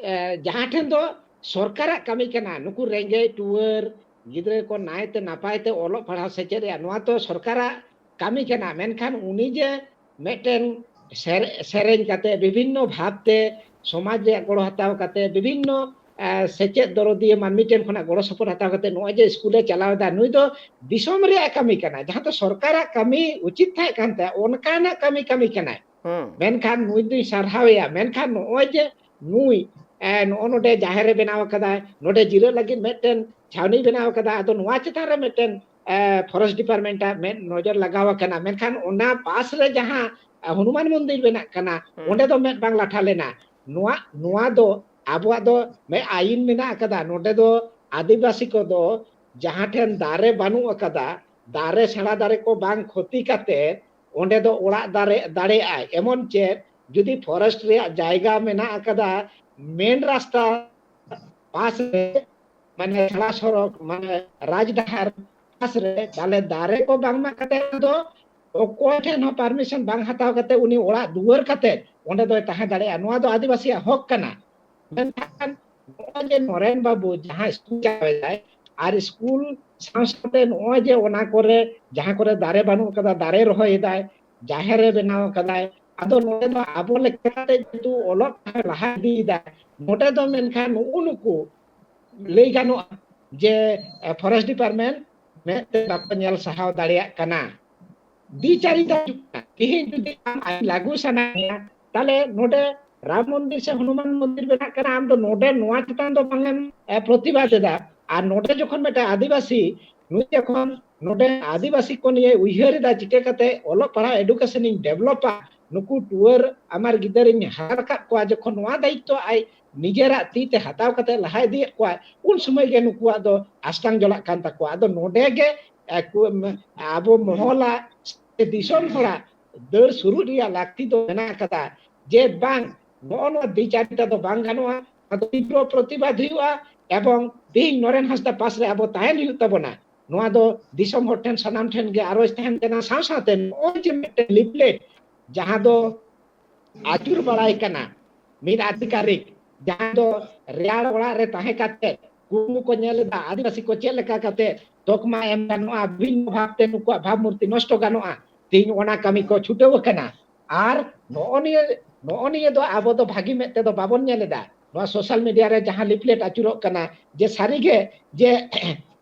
ᱮ, ᱡᱟᱦᱟᱸ ᱴᱷᱮᱱ ᱫᱚ ᱥᱚᱨᱠᱟᱨᱟᱜ ᱠᱟᱹᱢᱤ ᱠᱟᱱᱟ, ᱱᱩᱠᱩ ᱨᱮᱸᱜᱮᱡ ᱴᱩᱣᱟᱹᱨ ᱜᱤᱫᱽᱨᱟᱹ ᱠᱚ ᱱᱟᱭᱛᱮ ᱱᱟᱯᱟᱭ ᱛᱮ ᱚᱞᱚᱜ ᱯᱟᱲᱦᱟᱣ ᱥᱮᱪᱮᱫ ᱨᱮᱭᱟᱜ, ᱱᱚᱣᱟ ᱛᱚ ᱥᱚᱨᱠᱟᱨᱟᱜ ᱠᱟᱹᱢᱤ ᱠᱟᱱᱟ᱾ ᱢᱮᱱᱠᱷᱟᱱ ᱩᱱᱤ ᱡᱮ ᱢᱤᱫᱴᱮᱱ ᱥᱮᱨ-, ᱥᱮᱨᱮᱧ ᱠᱟᱛᱮ, ᱵᱤᱵᱷᱤᱱᱱᱚ ᱵᱷᱟᱵᱽ ᱛᱮ ᱥᱚᱢᱟᱡᱽ ᱨᱮᱭᱟᱜ ᱜᱚᱲᱚ ᱦᱟᱛᱟᱣ ᱠᱟᱛᱮ, ᱵᱤᱵᱷᱤᱱᱱᱚ ᱮ, ᱥᱮᱪᱮᱫ ᱫᱚᱨᱚᱫᱤᱭᱟᱹ ᱢᱟᱹᱱᱢᱤ ᱴᱷᱮᱱ ᱠᱷᱚᱱᱟᱜ ᱜᱚᱲᱚ ᱥᱚᱯᱚᱦᱚᱫ ᱦᱟᱛᱟᱣ ᱠᱟᱛᱮ ᱱᱚᱜᱼᱚᱭ ᱡᱮ ᱥᱠᱩᱞᱮ ᱪᱟᱞᱟᱣ ᱮᱫᱟ, ᱱᱩᱭ ᱫᱚ ᱫᱤᱥᱚᱢ ᱨᱮᱭᱟᱜ ᱠᱟᱹᱢᱤ ᱠᱟᱱᱟ, ᱡᱟᱦᱟᱸ ᱫᱚ ᱥᱚᱨᱠᱟᱨᱟᱜ ᱠᱟᱹᱢᱤ ᱩᱪᱤᱛ ᱛᱟᱦᱮᱸ ᱠᱟᱱ ᱛᱟᱭᱟ, ᱚᱱᱠᱟᱱᱟᱜ ᱠᱟᱹᱢᱤ ᱠᱟᱹᱢᱤ ᱠᱟᱱᱟᱭ᱾ ᱦᱩᱸ ᱢᱮᱱᱠᱷᱟᱱ ᱱᱩᱭ ᱫᱩᱧ ᱥᱟᱨᱦᱟᱣᱮᱭᱟ᱾ ᱢᱮᱱᱠᱷᱟᱱ ᱱᱚᱜᱼᱚᱭ ᱡᱮ ᱱᱩᱭ, ᱮ, ᱱᱚᱜᱼᱚ ᱱᱚᱰᱮ ᱡᱟᱦᱮᱨ ᱮ ᱵᱮᱱᱟᱣ ᱟᱠᱟᱫᱟᱭ, ᱱᱚᱰᱮ ᱡᱤᱨᱟᱹᱜ ᱞᱟᱹᱜᱤᱫ ᱢᱤᱫᱴᱮᱱ ᱪᱷᱟᱣᱱᱤ ᱵᱮᱱᱟᱣ ᱟᱠᱟᱫᱟ, ᱟᱫᱚ ᱱᱚᱣᱟ ᱪᱮᱛᱟᱱ ᱨᱮ ᱢᱤᱫᱴᱮᱱ, ᱮ, ᱯᱷᱚᱨᱮᱥᱴ ᱰᱤᱯᱟᱨᱴᱢᱮᱱᱴ ᱟᱜ ᱢᱮᱫ ᱱᱚᱡᱚᱨ ᱞᱟᱜᱟᱣ ᱟᱠᱟᱱᱟ, ᱢᱮᱱᱠᱷᱟᱱ ᱚᱱᱟ ᱯᱟᱥ ᱨᱮ ᱡᱟᱦᱟᱸ, ᱮ, ᱦᱚᱱᱩᱢᱟᱱ ᱢᱚᱱᱫᱤᱨ ᱵᱮᱱᱟᱜ ᱠᱟᱱᱟ, ᱦᱩᱸ᱾ ᱚᱸᱰᱮ ᱫᱚ ᱢᱮᱫ ᱵᱟᱝ ᱞᱟᱴᱷᱟ ᱞᱮᱱᱟ᱾ ᱱᱚᱣᱟ, ᱱᱚᱣᱟ ᱫᱚ ᱟᱵᱚᱣᱟᱜ ᱫᱚ ᱢᱤᱫ ᱟᱹᱭᱤᱱ ᱢᱮᱱᱟᱜ ᱟᱠᱟᱫᱟ᱾ ᱱᱚᱰᱮ ᱫᱚ ᱟᱹᱫᱤᱵᱟᱹᱥᱤ ᱠᱚᱫᱚ ᱡᱟᱦᱟᱸ ᱴᱷᱮᱱ ᱫᱟᱨᱮ ᱵᱟᱹᱱᱩᱜ ᱟᱠᱟᱫᱟ, ᱫᱟᱨᱮ, ᱥᱮᱬᱟ ᱫᱟᱨᱮ ᱠᱚ ᱵᱟᱝ ᱠᱷᱚᱛᱤ ᱠᱟᱛᱮ ᱚᱸᱰᱮ ᱫᱚ ᱚᱲᱟᱜ ᱫᱟᱨᱮ, ᱫᱟᱲᱮᱭᱟᱜᱼᱟᱭ᱾ ᱮᱢᱚᱱ ᱪᱮᱫ ᱡᱩᱫᱤ ᱯᱷᱚᱨᱮᱥᱴ ᱨᱮᱭᱟᱜ ᱡᱟᱭᱜᱟ ᱢᱮᱱᱟᱜ ᱟᱠᱟᱫᱟ, ᱢᱮᱱ ᱨᱟᱥᱛᱟ ᱯᱟᱥ ᱨᱮ, ᱢᱟᱱᱮ ᱥᱮᱬᱟ ᱥᱚᱲᱚᱠ, ᱢᱟᱱᱮ ᱨᱟᱡᱽᱰᱟᱦᱟᱨ ᱯᱟᱥ ᱨᱮ, ᱛᱟᱦᱞᱮ ᱫᱟᱨᱮ ᱠᱚ ᱵᱟᱝ ᱢᱟᱜ ᱠᱟᱛᱮ ᱫᱚ ᱚᱠᱚᱭ ᱴᱷᱮᱱ ᱦᱚᱸ ᱯᱟᱨᱢᱤᱥᱚᱱ ᱵᱟᱝ ᱦᱟᱛᱟᱣ ᱠᱟᱛᱮ ᱩᱱᱤ ᱚᱲᱟᱜ ᱫᱩᱣᱟᱹᱨ ᱠᱟᱛᱮ ᱚᱸᱰᱮ ᱫᱚᱭ ᱛᱟᱦᱮᱸ ᱫᱟᱲᱮᱭᱟᱜᱼᱟ᱾ ᱱᱚᱣᱟ ᱫᱚ ᱟᱹᱫᱤᱵᱟᱹᱥᱤᱭᱟᱜ ᱦᱚᱠ ᱠᱟᱱᱟ᱾ ᱢᱮᱱᱠᱷᱟᱱ ᱱᱚᱜᱼᱚᱭ ᱡᱮ ᱱᱚᱨᱮᱱ ᱵᱟᱹᱵᱩ ᱡᱟᱦᱟᱸ ᱥᱠᱩᱞ ᱪᱟᱞᱟᱣ ᱮᱫᱟᱭ, ᱟᱨ ᱥᱠᱩᱞ ᱥᱟᱶ ᱥᱟᱶᱛᱮ ᱱᱚᱜᱼᱚᱭ ᱡᱮ ᱚᱱᱟ ᱠᱚᱨᱮ ᱡᱟᱦᱟᱸ ᱠᱚᱨᱮ ᱫᱟᱨᱮ ᱵᱟᱹᱱᱩᱜ ᱟᱠᱟᱫᱟ, ᱫᱟᱨᱮ ᱨᱚᱦᱚᱭ ᱮᱫᱟᱭ, ᱡᱟᱦᱮᱨ ᱮ ᱵᱮᱱᱟᱣ ᱟᱠᱟᱫᱟᱭ, ᱟᱫᱚ ᱱᱚᱰᱮ ᱫᱚ ᱟᱵᱚ ᱞᱮᱠᱟᱛᱮ ᱡᱮᱦᱮᱛᱩ ᱚᱞᱚᱜ ᱯᱟᱲᱦᱟᱜ ᱞᱟᱦᱟ ᱤᱫᱤᱭᱮᱫᱟᱭ, ᱱᱚᱰᱮ ᱫᱚ ᱢᱮᱱᱠᱷᱟᱱ ᱱᱩᱜᱼᱩ ᱱᱩᱠᱩ ᱞᱟᱹᱭ ᱜᱟᱱᱚᱜᱼᱟ ᱡᱮ, ᱮ, ᱯᱷᱚᱨᱮᱥᱴ ᱰᱤᱯᱟᱨᱴᱢᱮᱱᱴ ᱢᱮᱫ ᱛᱮ ᱵᱟᱠᱚ ᱧᱮᱞ ᱥᱟᱦᱟᱣ ᱫᱟᱲᱮᱭᱟᱜ ᱠᱟᱱᱟ᱾ ᱫᱤ ᱪᱟᱹᱨᱤ ᱫᱚ ᱦᱤᱡᱩᱜ ᱠᱟᱱᱟ᱾ ᱛᱤᱦᱤᱧ ᱡᱩᱫᱤ ᱟᱢ ᱟᱹᱭᱤᱱ ᱞᱟᱹᱜᱩ ᱥᱟᱱᱟ ᱢᱮᱭᱟ, ᱛᱟᱦᱞᱮ ᱱᱚᱰᱮ ᱨᱟᱢ ᱢᱚᱱᱫᱤᱨ ᱥᱮ ᱦᱚᱱᱩᱢᱟᱱ ᱢᱚᱱᱫᱤᱨ ᱵᱮᱱᱟᱜ ᱠᱟᱱᱟ, ᱟᱢ ᱫᱚ ᱱᱚᱰᱮ ᱱᱚᱣᱟ ᱪᱮᱛᱟᱱ ᱫᱚ ᱵᱟᱝ ᱮᱢ, ᱮ, ᱯᱨᱚᱛᱤᱵᱟᱫ ᱮᱫᱟ᱾ ᱟᱨ ᱱᱚᱰᱮ ᱡᱚᱠᱷᱚᱱ ᱢᱤᱫᱴᱟᱝ ᱟᱹᱫᱤᱵᱟᱹᱥᱤ, ᱱᱩᱭ ᱡᱚᱠᱷᱚᱱ ᱱᱚᱰᱮ ᱟᱹᱫᱤᱵᱟᱹᱥᱤ ᱠᱚ ᱱᱤᱭᱮ ᱩᱭᱦᱟᱹᱨ ᱮᱫᱟ, ᱪᱤᱠᱟᱹ ᱠᱟᱛᱮ ᱚᱞᱚᱜ ᱯᱟᱲᱦᱟᱜ ᱮᱰᱩᱠᱮᱥᱚᱱ ᱤᱧ ᱰᱮᱵᱷᱞᱚᱯᱟ, ᱱᱩᱠᱩ ᱴᱩᱣᱟᱹᱨ ᱟᱢᱟᱨ ᱜᱤᱫᱟᱹᱨᱤᱧ ᱦᱟᱨᱟ ᱨᱟᱠᱟᱵ ᱠᱚᱣᱟ, ᱡᱚᱠᱷᱚᱱ ᱱᱚᱣᱟ ᱫᱟᱭᱤᱛᱛᱚ ᱟᱡ ᱱᱤᱡᱮᱨᱟᱜ ᱛᱤ ᱛᱮ ᱦᱟᱛᱟᱣ ᱠᱟᱛᱮ ᱞᱟᱦᱟ ᱤᱫᱤᱭᱮᱫ ᱠᱚᱣᱟ, ᱩᱱ ᱥᱚᱢᱚᱭ ᱜᱮ ᱱᱩᱠᱩᱣᱟᱜ ᱫᱚ ᱟᱥᱴᱟᱝ ᱡᱚᱞᱟᱜ ᱠᱟᱱ ᱛᱟᱠᱚᱣᱟ᱾ ᱟᱫᱚ ᱱᱚᱰᱮ ᱜᱮ, ᱮ, ᱠᱩ-, ᱢ-, ᱟᱵᱚ ᱢᱚᱦᱚᱞᱟ ᱥᱮ ᱫᱤᱥᱚᱢ ᱦᱚᱲᱟᱜ ᱫᱟᱹᱲ ᱥᱩᱨᱩᱜ ᱨᱮᱭᱟᱜ ᱞᱟᱹᱠᱛᱤ ᱫᱚ ᱢᱮᱱᱟᱜ ᱟᱠᱟᱫᱟ, ᱡᱮ ᱵᱟᱝ, ᱱᱚᱜᱼᱚ ᱱᱚᱣᱟ ᱫᱤᱪᱟᱨᱤᱛᱟ ᱫᱚ ᱵᱟᱝ ᱜᱟᱱᱚᱜᱼᱟ, ᱱᱚᱣᱟ ᱫᱚ ᱛᱤᱵᱨᱚ ᱯᱨᱚᱛᱤᱵᱟᱫ ᱦᱩᱭᱩᱜᱼᱟ᱾ ᱮᱵᱚᱝ ᱛᱤᱦᱤᱧ ᱱᱚᱨᱮᱱ ᱦᱟᱸᱥᱫᱟ ᱯᱟᱥ ᱨᱮ ᱟᱵᱚ ᱛᱟᱦᱮᱱ ᱦᱩᱭᱩᱜ ᱛᱟᱵᱚᱱᱟ᱾ ᱱᱚᱣᱟ ᱫᱚ ᱫᱤᱥᱚᱢ ᱦᱚᱲ ᱴᱷᱮᱱ, ᱥᱟᱱᱟᱢ ᱴᱷᱮᱱ ᱜᱮ ᱟᱨᱚᱡᱽ ᱛᱟᱦᱮᱱ ᱠᱟᱱᱟ᱾ ᱥᱟᱶ ᱥᱟᱶᱛᱮ ᱱᱚᱜᱼᱚᱭ ᱡᱮ ᱢᱤᱫᱴᱮᱱ ᱞᱤᱯᱞᱮᱴ, ᱡᱟᱦᱟᱸ ᱫᱚ ᱟᱹᱪᱩᱨ ᱵᱟᱲᱟᱭ ᱠᱟᱱᱟ ᱢᱤᱫ ᱟᱫᱷᱤᱠᱟᱨᱤᱠ, ᱡᱟᱦᱟᱸ ᱫᱚ ᱨᱮᱭᱟᱲ ᱚᱲᱟᱜ ᱨᱮ ᱛᱟᱦᱮᱸ ᱠᱟᱛᱮ ᱠᱩᱢᱩ ᱠᱚ ᱧᱮᱞ ᱮᱫᱟ, ᱟᱹᱫᱤᱵᱟᱹᱥᱤ ᱠᱚ ᱪᱮᱫ ᱞᱮᱠᱟ ᱠᱟᱛᱮ ᱛᱚᱠᱢᱟ ᱮᱢ ᱜᱟᱱᱚᱜᱼᱟ, ᱵᱤᱵᱷᱤᱱᱱᱚ ᱵᱷᱟᱵᱛᱮ ᱱᱩᱠᱩᱣᱟᱜ ᱵᱷᱟᱵᱽ ᱢᱩᱨᱛᱤ ᱱᱚᱥᱴᱚ ᱜᱟᱱᱚᱜᱼᱟ, ᱛᱮᱦᱮᱧ ᱚᱱᱟ ᱠᱟᱹᱢᱤ ᱠᱚ ᱪᱷᱩᱴᱟᱹᱣ ᱟᱠᱟᱱᱟ᱾ ᱟᱨ ᱱᱚᱜᱼᱚ ᱱᱤᱭᱟᱹ, ᱱᱚᱜᱼᱚ ᱱᱤᱭᱟᱹ ᱫᱚ ᱟᱵᱚ ᱫᱚ ᱵᱷᱟᱹᱜᱤ ᱢᱮᱫ ᱛᱮᱫᱚ ᱵᱟᱵᱚᱱ ᱧᱮᱞ ᱮᱫᱟ᱾ ᱱᱚᱣᱟ ᱥᱳᱥᱟᱞ ᱢᱤᱰᱤᱭᱟ ᱨᱮ ᱡᱟᱦᱟᱸ ᱞᱤᱯᱷᱞᱮᱴ ᱟᱹᱪᱩᱨᱚᱜ ᱠᱟᱱᱟ, ᱡᱮ ᱥᱟᱹᱨᱤᱜᱮ ᱡᱮ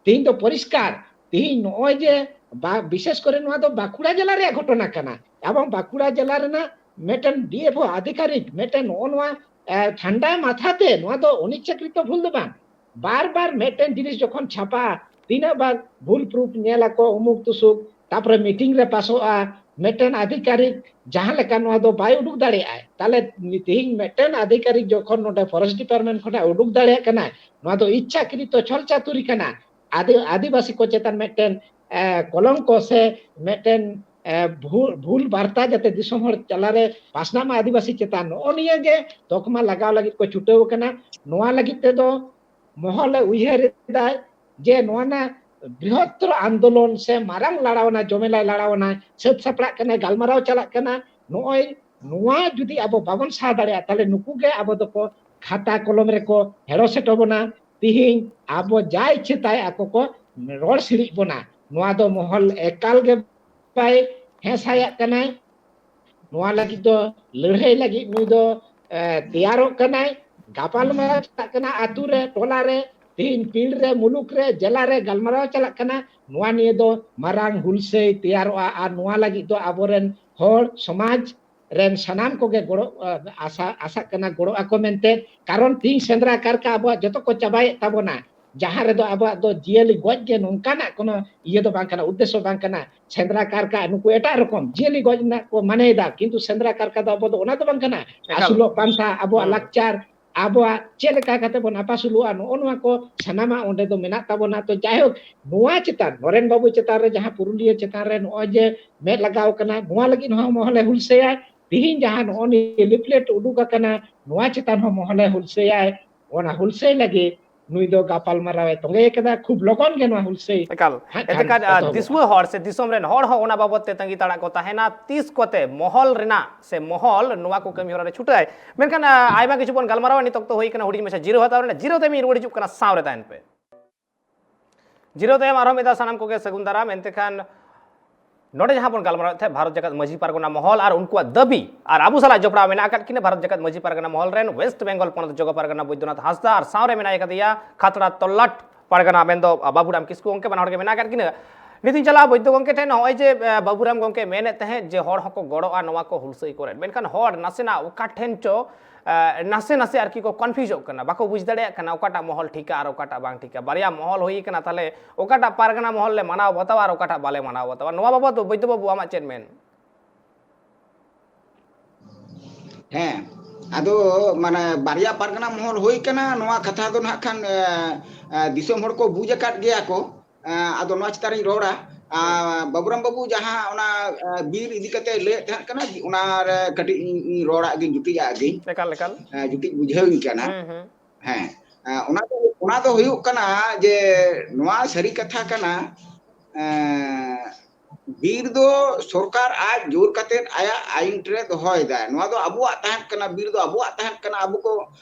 ᱛᱮᱦᱮᱧ ᱫᱚ ᱯᱚᱨᱤᱥᱠᱟᱨ, ᱛᱮᱦᱮᱧ ᱱᱚᱜᱼᱚᱭ ᱡᱮ ᱵᱟ-, ᱵᱤᱥᱮᱥ ᱠᱚᱨᱮ ᱱᱚᱣᱟ ᱫᱚ ᱵᱟᱸᱠᱩᱲᱟ ᱡᱮᱞᱟ ᱨᱮᱭᱟᱜ ᱜᱷᱚᱴᱚᱱᱟ ᱠᱟᱱᱟ, ᱮᱵᱚᱝ ᱵᱟᱸᱠᱩᱲᱟ ᱡᱮᱞᱟ ᱨᱮᱱᱟᱜ ᱢᱤᱫᱴᱮᱱ ᱰᱤ ᱮᱯᱷ ᱳ ᱟᱫᱷᱤᱠᱟᱨᱤᱠ ᱢᱤᱫᱴᱮᱱ ᱱᱚᱜᱼᱚ ᱱᱚᱣᱟ, ᱮ, ᱴᱷᱟᱱᱰᱟ ᱢᱟᱛᱷᱟ ᱛᱮ, ᱱᱚᱣᱟ ᱫᱚ ᱚᱱᱤᱪᱪᱷᱟᱠᱨᱤᱛᱚ ᱵᱷᱩᱞ ᱫᱚ ᱵᱟᱝ, ᱵᱟᱨ ᱵᱟᱨ ᱢᱤᱫᱴᱮᱱ ᱡᱤᱱᱤᱥ ᱡᱚᱠᱷᱚᱱ ᱪᱷᱟᱯᱟᱜᱼᱟ, ᱛᱤᱱᱟᱹᱜ ᱵᱟᱨ ᱵᱷᱩᱞ ᱯᱨᱩᱯᱷ ᱧᱮᱞ ᱟᱠᱚ, ᱩᱢᱩᱠ ᱛᱩᱥᱩᱠ, ᱛᱟᱯᱚᱨᱮ ᱢᱤᱴᱤᱝ ᱨᱮ ᱯᱟᱥᱚᱜᱼᱟ, ᱢᱤᱫᱴᱮᱱ ᱟᱫᱷᱤᱠᱟᱨᱤᱠ ᱡᱟᱦᱟᱸ ᱞᱮᱠᱟ ᱱᱚᱣᱟ ᱫᱚ ᱵᱟᱭ ᱩᱰᱩᱠ ᱫᱟᱲᱮᱭᱟᱜᱼᱟᱭ᱾ ᱛᱟᱦᱞᱮ ᱛᱮᱦᱮᱧ ᱢᱤᱫᱴᱮᱱ ᱟᱫᱷᱤᱠᱟᱨᱤᱠ ᱡᱚᱠᱷᱚᱱ ᱱᱚᱰᱮ ᱯᱷᱚᱨᱮᱥᱴ ᱰᱤᱯᱟᱨᱴᱢᱮᱱᱴ ᱠᱷᱚᱱᱟᱜ ᱩᱰᱩᱠ ᱫᱟᱲᱮᱭᱟᱜ ᱠᱟᱱᱟᱭ, ᱱᱚᱣᱟ ᱫᱚ ᱤᱪᱪᱷᱟᱠᱨᱤᱛᱚ ᱪᱷᱚᱞ ᱪᱟᱛᱩᱨᱤ ᱠᱟᱱᱟ᱾ ᱟᱫᱤ-, ᱟᱹᱫᱤᱵᱟᱹᱥᱤ ᱠᱚ ᱪᱮᱛᱟᱱ ᱢᱤᱫᱴᱮᱱ, ᱮ, ᱠᱚᱞᱚᱝᱠᱚ ᱥᱮ ᱢᱤᱫᱴᱮᱱ, ᱮ, ᱵᱷᱩ-, ᱵᱷᱩᱞ ᱵᱟᱨᱛᱟ ᱡᱟᱛᱮ ᱫᱤᱥᱚᱢ ᱦᱚᱲ ᱛᱟᱞᱟᱨᱮ ᱯᱟᱥᱱᱟᱜ ᱢᱟ ᱟᱹᱫᱤᱵᱟᱹᱥᱤ ᱪᱮᱛᱟᱱ, ᱱᱚᱜᱼᱚ ᱱᱤᱭᱟᱹ ᱜᱮ ᱛᱚᱠᱢᱟ ᱞᱟᱜᱟᱣ ᱞᱟᱹᱜᱤᱫ ᱠᱚ ᱪᱷᱩᱴᱟᱹᱣ ᱟᱠᱟᱱᱟ᱾ ᱱᱚᱣᱟ ᱞᱟᱹᱜᱤᱫ ᱛᱮᱫᱚ ᱢᱚᱦᱚᱞᱮ ᱩᱭᱦᱟᱹᱨ ᱮᱫᱟᱭ ᱡᱮ ᱱᱚᱣᱟ ᱨᱮᱱᱟᱜ ᱵᱨᱤᱦᱚᱛᱛᱚᱨ ᱟᱱᱫᱳᱞᱚᱱ ᱥᱮ ᱢᱟᱨᱟᱝ ᱞᱟᱲᱟᱣᱱᱟ, ᱡᱚᱢᱮᱞᱟᱭ ᱞᱟᱲᱟᱣᱱᱟ, ᱥᱟᱹᱛ ᱥᱟᱯᱲᱟᱜ ᱠᱟᱱᱟ, ᱜᱟᱞᱢᱟᱨᱟᱣ ᱪᱟᱞᱟᱜ ᱠᱟᱱᱟ᱾ ᱱᱚᱜᱼᱚᱭ ᱱᱚᱣᱟ ᱡᱩᱫᱤ ᱟᱵᱚ ᱵᱟᱵᱚᱱ ᱥᱟᱦᱟ ᱫᱟᱲᱮᱭᱟᱜᱼᱟ, ᱛᱟᱦᱞᱮ ᱱᱩᱠᱩ ᱜᱮ ᱟᱵᱚ ᱫᱚᱠᱚ ᱠᱷᱟᱛᱟ ᱠᱚᱞᱚᱢ ᱨᱮᱠᱚ ᱦᱮᱲᱚ ᱥᱮᱴᱚ ᱵᱚᱱᱟ᱾ ᱛᱤᱦᱤᱧ ᱟᱵᱚ ᱡᱟ ᱤᱪᱪᱷᱟᱹ ᱛᱟᱭ ᱟᱠᱚ ᱠᱚ ᱨᱚᱲ ᱥᱤᱲᱤᱡ ᱵᱚᱱᱟ᱾ ᱱᱚᱣᱟ ᱫᱚ ᱢᱚᱦᱚᱞ ᱮᱠᱟᱞ ᱜᱮ ᱵᱟᱭ ᱦᱮᱸᱥᱟᱭᱟᱜ ᱠᱟᱱᱟᱭ᱾ ᱱᱚᱣᱟ ᱞᱟᱹᱜᱤᱫ ᱫᱚ ᱞᱟᱹᱲᱦᱟᱹᱭ ᱞᱟᱹᱜᱤᱫ ᱱᱩᱭ ᱫᱚ, ᱮ, ᱛᱮᱭᱟᱨᱚᱜ ᱠᱟᱱᱟᱭ᱾ ᱜᱟᱯᱟᱞᱢᱟᱨᱟᱣ ᱪᱟᱞᱟᱜ ᱠᱟᱱᱟ ᱟᱹᱛᱩ ᱨᱮ, ᱴᱚᱞᱟ ᱨᱮ, ᱛᱤᱦᱤᱧ ᱯᱤᱲ ᱨᱮ, ᱢᱩᱞᱩᱠ ᱨᱮ, ᱡᱮᱞᱟ ᱨᱮ ᱜᱟᱞᱢᱟᱨᱟᱣ ᱪᱟᱞᱟᱜ ᱠᱟᱱᱟ᱾ ᱱᱚᱣᱟ ᱱᱤᱭᱮ ᱫᱚ ᱢᱟᱨᱟᱝ ᱦᱩᱞᱥᱟᱹᱭ ᱛᱮᱭᱟᱨᱚᱜᱼᱟ ᱟᱨ ᱱᱚᱣᱟ ᱞᱟᱹᱜᱤᱫ ᱫᱚ ᱟᱵᱚᱨᱮᱱ ᱦᱚᱲ ᱥᱚᱢᱟᱡᱽ ᱨᱮᱱ ᱥᱟᱱᱟᱢ ᱠᱚᱜᱮ ᱜᱚᱲᱚ, ᱟ, ᱟᱥᱟ, ᱟᱥᱟᱜ ᱠᱟᱱᱟ ᱜᱚᱲᱚ ᱟᱠᱚ ᱢᱮᱱᱛᱮ᱾ ᱠᱟᱨᱚᱱ ᱛᱤᱦᱤᱧ ᱥᱮᱸᱫᱽᱨᱟ ᱠᱟᱨᱠᱟ ᱟᱵᱚᱣᱟᱜ ᱡᱚᱛᱚ ᱠᱚ ᱪᱟᱵᱟᱭᱮᱫ ᱛᱟᱵᱚᱱᱟ, ᱡᱟᱦᱟᱸ ᱨᱮᱫᱚ ᱟᱵᱚᱣᱟᱜ ᱫᱚ ᱡᱤᱭᱟᱹᱞᱤ ᱜᱚᱡ ᱜᱮ ᱱᱚᱝᱠᱟᱱᱟᱜ ᱠᱳᱱᱳ ᱤᱭᱟᱹ ᱫᱚ ᱵᱟᱝ ᱠᱟᱱᱟ, ᱩᱫᱽᱫᱮᱥᱥᱚ ᱵᱟᱝ ᱠᱟᱱᱟ᱾ ᱥᱮᱸᱫᱽᱨᱟ ᱠᱟᱨᱠᱟ ᱱᱩᱠᱩ ᱮᱴᱟᱜ ᱨᱚᱠᱚᱢ ᱡᱤᱭᱟᱹᱞᱤ ᱜᱚᱡ ᱨᱮᱱᱟᱜ ᱠᱚ ᱢᱟᱱᱮᱭᱮᱫᱟ, ᱠᱤᱱᱛᱩ ᱥᱮᱸᱫᱽᱨᱟ ᱠᱟᱨᱠᱟ ᱫᱚ ᱟᱵᱚ ᱫᱚ ᱚᱱᱟ ᱫᱚ ᱵᱟᱝ ᱠᱟᱱᱟ᱾ ᱮᱠᱟᱞ᱾ ᱟᱹᱥᱩᱞᱚᱜ ᱯᱟᱱᱛᱷᱟ, ᱟᱵᱚᱣᱟᱜ ᱦᱩᱸ᱾ ᱞᱟᱠᱪᱟᱨ, ᱟᱵᱚᱣᱟᱜ ᱪᱮᱫ ᱞᱮᱠᱟ ᱠᱟᱛᱮ ᱵᱚᱱ ᱟᱯᱟᱥᱩᱞᱚᱜᱼᱟ, ᱱᱚᱜᱼᱚ ᱱᱚᱣᱟ ᱠᱚ ᱥᱟᱱᱟᱢᱟᱜ ᱚᱸᱰᱮ ᱫᱚ ᱢᱮᱱᱟᱜ ᱛᱟᱵᱚᱱᱟ᱾ ᱛᱚ ᱡᱟᱭᱦᱳᱠ, ᱱᱚᱣᱟ ᱪᱮᱛᱟᱱ, ᱱᱚᱨᱮᱱ ᱵᱟᱹᱵᱩ ᱪᱮᱛᱟᱱ ᱨᱮ ᱡᱟᱦᱟᱸ ᱯᱩᱨᱩᱞᱤᱭᱟᱹ ᱪᱮᱛᱟᱱ ᱨᱮ ᱱᱚᱜᱼᱚᱭ ᱡᱮ ᱢᱮᱫ ᱞᱟᱜᱟᱣ ᱠᱟᱱᱟ, ᱱᱚᱣᱟ ᱞᱟᱹᱜᱤᱫ ᱦᱚᱸ ᱢᱚᱦᱚᱞᱮ ᱦᱩᱞᱥᱟᱹᱭᱟᱭ᱾ ᱛᱤᱦᱤᱧ ᱡᱟᱦᱟᱸ ᱱᱚᱜᱼᱚ ᱱᱤᱭᱟᱹ ᱞᱤᱯᱷᱞᱮᱴ ᱩᱰᱩᱠ ᱟᱠᱟᱱᱟ, ᱱᱚᱣᱟ ᱪᱮᱛᱟᱱ ᱦᱚᱸ ᱢᱚᱦᱚᱞᱮ ᱦᱩᱞᱥᱟᱹᱭᱟᱭ᱾ ᱚᱱᱟ ᱦᱩᱞᱥᱟᱹᱭ ᱞᱟᱹᱜᱤᱫ ᱱᱩᱭ ᱫᱚ ᱜᱟᱯᱟᱞ ᱢᱟᱨᱟᱣ ᱮ ᱛᱚᱸᱜᱮ ᱟᱠᱟᱫᱟ᱾ ᱠᱷᱩᱵ ᱞᱚᱜᱚᱱ ᱜᱮ ᱱᱚᱣᱟ ᱦᱩᱞᱥᱟᱹᱭ ᱮᱠᱟᱞ᱾ ᱦᱟᱸᱜ ᱠᱷᱟᱱ ᱮᱱᱛᱮᱠᱷᱟᱱ, ᱟ, ᱮᱛᱚᱦᱚᱵᱚᱜᱼᱟ᱾ ᱫᱤᱥᱩᱣᱟᱹ ᱦᱚᱲ ᱥᱮ ᱫᱤᱥᱚᱢ ᱨᱮᱱ ᱦᱚᱲ ᱦᱚᱸ ᱚᱱᱟ ᱵᱟᱵᱚᱛ ᱛᱮ ᱛᱟᱺᱜᱤ ᱛᱟᱲᱟᱜ ᱠᱚ ᱛᱟᱦᱮᱱᱟ, ᱛᱤᱥ ᱠᱚᱛᱮ ᱢᱚᱦᱚᱞ ᱨᱮᱱᱟᱜ ᱥᱮ ᱢᱚᱦᱚᱞ ᱱᱚᱣᱟ ᱠᱚ ᱠᱟᱹᱢᱤ ᱦᱚᱨᱟ ᱨᱮ ᱪᱷᱩᱴᱟᱹᱜᱼᱟᱭ᱾ ᱢᱮᱱᱠᱷᱟᱱ, ᱟ, ᱟᱭᱢᱟ ᱠᱤᱪᱷᱩ ᱵᱚᱱ ᱜᱟᱞᱢᱟᱨᱟᱣᱟ, ᱱᱤᱛ ᱚᱠᱛᱚ ᱦᱩᱭ ᱠᱟᱱᱟ ᱦᱩᱰᱤᱧ ᱢᱟᱪᱷᱟ ᱡᱤᱨᱟᱹᱣ ᱦᱟᱛᱟᱣ ᱨᱮᱱᱟᱜ᱾ ᱡᱤᱨᱟᱹᱣ ᱛᱟᱭᱚᱢ ᱤᱧ ᱨᱩᱣᱟᱹᱲ ᱦᱤᱡᱩᱜ ᱠᱟᱱᱟ, ᱥᱟᱶ ᱨᱮ ᱛᱟᱦᱮᱱ ᱯᱮ᱾ ᱡᱤᱨᱟᱹᱣ ᱛᱟᱭᱚᱢ ᱟᱨᱦᱚᱸ ᱢᱤᱫ ᱫᱷᱟᱣ ᱥᱟᱱᱟᱢ ᱠᱚᱜᱮ ᱥᱟᱹᱜᱩᱱ ᱫᱟᱨᱟᱢ᱾ ᱮᱱᱛᱮᱠᱷᱟᱱ ᱱᱚᱰᱮ ᱡᱟᱦᱟᱸ ᱵᱚᱱ ᱜᱟᱞᱢᱟᱨᱟᱣᱮᱫ ᱛᱟᱦᱮᱸᱫ, ᱵᱷᱟᱨᱚᱛ ᱡᱟᱠᱟᱛ ᱢᱟᱹᱡᱷᱤ ᱯᱟᱨᱜᱟᱱᱟ ᱢᱚᱦᱚᱞ ᱟᱨ ᱩᱱᱠᱩᱣᱟᱜ ᱫᱟᱹᱵᱤ, ᱟᱨ ᱟᱵᱚ ᱥᱟᱞᱟᱜ ᱡᱚᱯᱲᱟᱣ ᱢᱮᱱᱟᱜ ᱟᱠᱟᱫ ᱠᱤᱱᱟ ᱵᱷᱟᱨᱚᱛ ᱡᱟᱠᱟᱛ ᱢᱟᱹᱡᱷᱤ ᱯᱟᱨᱜᱟᱱᱟ ᱢᱚᱦᱚᱞ ᱨᱮᱱ ᱣᱮᱥᱴ ᱵᱮᱝᱜᱚᱞ ᱯᱚᱱᱚᱛ ᱡᱚᱜᱚ ᱯᱟᱨᱜᱟᱱᱟ ᱵᱳᱭᱫᱚᱱᱟᱛᱷ ᱦᱟᱸᱥᱫᱟ, ᱟᱨ ᱥᱟᱶ ᱨᱮ ᱢᱮᱱᱟᱭ ᱟᱠᱟᱫᱮᱭᱟ ᱠᱷᱟᱛᱲᱟ ᱛᱚᱞᱞᱟᱴ ᱯᱟᱨᱜᱟᱱᱟ, ᱢᱮᱱᱫᱚ ᱵᱟᱵᱩᱨᱟᱢ ᱠᱤᱥᱠᱩ ᱜᱚᱢᱠᱮ, ᱵᱟᱱᱟ ᱦᱚᱲ ᱜᱮ ᱢᱮᱱᱟᱜ ᱟᱠᱟᱫ ᱠᱤᱱᱟ᱾ ᱱᱤᱛᱤᱧ ᱪᱟᱞᱟᱜᱼᱟ ᱵᱳᱭᱫᱚ ᱜᱚᱢᱠᱮ ᱴᱷᱮᱱ᱾ ᱱᱚᱜᱼᱚᱭ ᱡᱮ, ᱮ, ᱵᱟᱵᱩᱨᱟᱢ ᱜᱚᱢᱠᱮ ᱢᱮᱱᱮᱫ ᱛᱟᱦᱮᱸᱫ ᱡᱮ ᱦᱚᱲ ᱦᱚᱸᱠᱚ ᱜᱚᱲᱚᱜᱼᱟ ᱱᱚᱣᱟ ᱠᱚ ᱦᱩᱞᱥᱟᱹᱭ ᱠᱚᱨᱮ, ᱢᱮᱱᱠᱷᱟᱱ ᱦᱚᱲ ᱱᱟᱥᱮᱱᱟᱜ ᱚᱠᱟ ᱴᱷᱮᱱ ᱪᱚ, ᱮ, ᱱᱟᱥᱮ ᱱᱟᱥᱮ ᱟᱨᱠᱤ ᱠᱚ ᱠᱚᱱᱯᱷᱤᱭᱩᱡᱚᱜ ᱠᱟᱱᱟ, ᱵᱟᱠᱚ ᱵᱩᱡᱽ ᱫᱟᱲᱮᱭᱟᱜ ᱠᱟᱱᱟ ᱚᱠᱟᱴᱟᱜ ᱢᱚᱦᱚᱞ ᱴᱷᱤᱠᱟ ᱟᱨ ᱚᱠᱟᱴᱟᱜ ᱵᱟᱝ ᱴᱷᱤᱠᱟ᱾ ᱵᱟᱨᱭᱟ ᱢᱚᱦᱚᱞ ᱦᱩᱭ ᱠᱟᱱᱟ, ᱛᱟᱦᱞᱮ ᱚᱠᱟᱴᱟᱜ ᱯᱟᱨᱜᱟᱱᱟ ᱢᱚᱦᱚᱞ ᱞᱮ ᱢᱟᱱᱟᱣ ᱵᱟᱛᱟᱣᱟ ᱟᱨ ᱚᱠᱟᱴᱟᱜ ᱵᱟᱞᱮ ᱢᱟᱱᱟᱣ ᱵᱟᱛᱟᱣᱟ? ᱱᱚᱣᱟ ᱵᱟᱵᱚᱫ ᱵᱳᱭᱫᱚ ᱵᱟᱹᱵᱩ, ᱟᱢᱟᱜ ᱪᱮᱫ ᱢᱮᱱ? ᱦᱮᱸ, ᱟᱫᱚ ᱢᱟᱱᱮ ᱵᱟᱨᱭᱟ ᱯᱟᱨᱜᱟᱱᱟ ᱢᱚᱦᱚᱞ ᱦᱩᱭ ᱠᱟᱱᱟ, ᱱᱚᱣᱟ ᱠᱟᱛᱷᱟ ᱫᱚ ᱱᱟᱦᱟᱜ ᱠᱷᱟᱱ, ᱮ, ᱮ, ᱫᱤᱥᱚᱢ ᱦᱚᱲ ᱠᱚ ᱵᱩᱡᱽ ᱟᱠᱟᱫ ᱜᱮᱭᱟ ᱠᱚ᱾ ᱮ, ᱟᱫᱚ ᱱᱚᱣᱟ ᱪᱮᱛᱟᱱ ᱨᱤᱧ ᱨᱚᱲᱟ᱾ ᱟ, ᱦᱮᱸ᱾ ᱵᱟᱵᱩᱨᱟᱢ ᱵᱟᱹᱵᱩ ᱡᱟᱦᱟᱸ ᱚᱱᱟ, ᱮ, ᱵᱤᱨ ᱤᱫᱤ ᱠᱟᱛᱮ ᱞᱟᱹᱭᱮᱫ ᱛᱟᱦᱮᱸᱫ ᱠᱟᱱᱟ, ᱚᱱᱟ ᱨᱮ ᱠᱟᱹᱴᱤᱡ ᱤᱧ, ᱤᱧ ᱨᱚᱲᱟᱜ ᱜᱤᱧ, ᱡᱩᱴᱤᱡᱟᱜ ᱜᱤᱧ᱾ ᱮᱠᱟᱞ, ᱮᱠᱟᱞ᱾ ᱮ, ᱡᱩᱴᱤᱡ ᱵᱩᱡᱷᱟᱹᱣᱤᱧ ᱠᱟᱱᱟ᱾ ᱦᱩᱸ, ᱦᱩᱸ᱾ ᱦᱮᱸ, ᱮ, ᱚᱱᱟ ᱫᱚ, ᱚᱱᱟ ᱫᱚ ᱦᱩᱭᱩᱜ ᱠᱟᱱᱟ ᱡᱮ ᱱᱚᱣᱟ ᱥᱟᱹᱨᱤ ᱠᱟᱛᱷᱟ ᱠᱟᱱᱟ, ᱮ, ᱵᱤᱨ ᱫᱚ ᱥᱚᱨᱠᱟᱨ ᱟᱡ ᱡᱳᱨ ᱠᱟᱛᱮᱫ ᱟᱭᱟᱜ ᱟᱭᱤᱱ ᱨᱮ ᱫᱚᱦᱚᱭᱮᱫᱟᱭ᱾ ᱱᱚᱣᱟ ᱫᱚ ᱟᱵᱚᱣᱟᱜ ᱛᱟᱦᱮᱸ ᱠᱟᱱᱟ, ᱵᱤᱨ ᱫᱚ ᱟᱵᱚᱣᱟᱜ ᱛᱟᱦᱮᱸ ᱠᱟᱱᱟ᱾ ᱟᱵᱚ ᱠᱚ,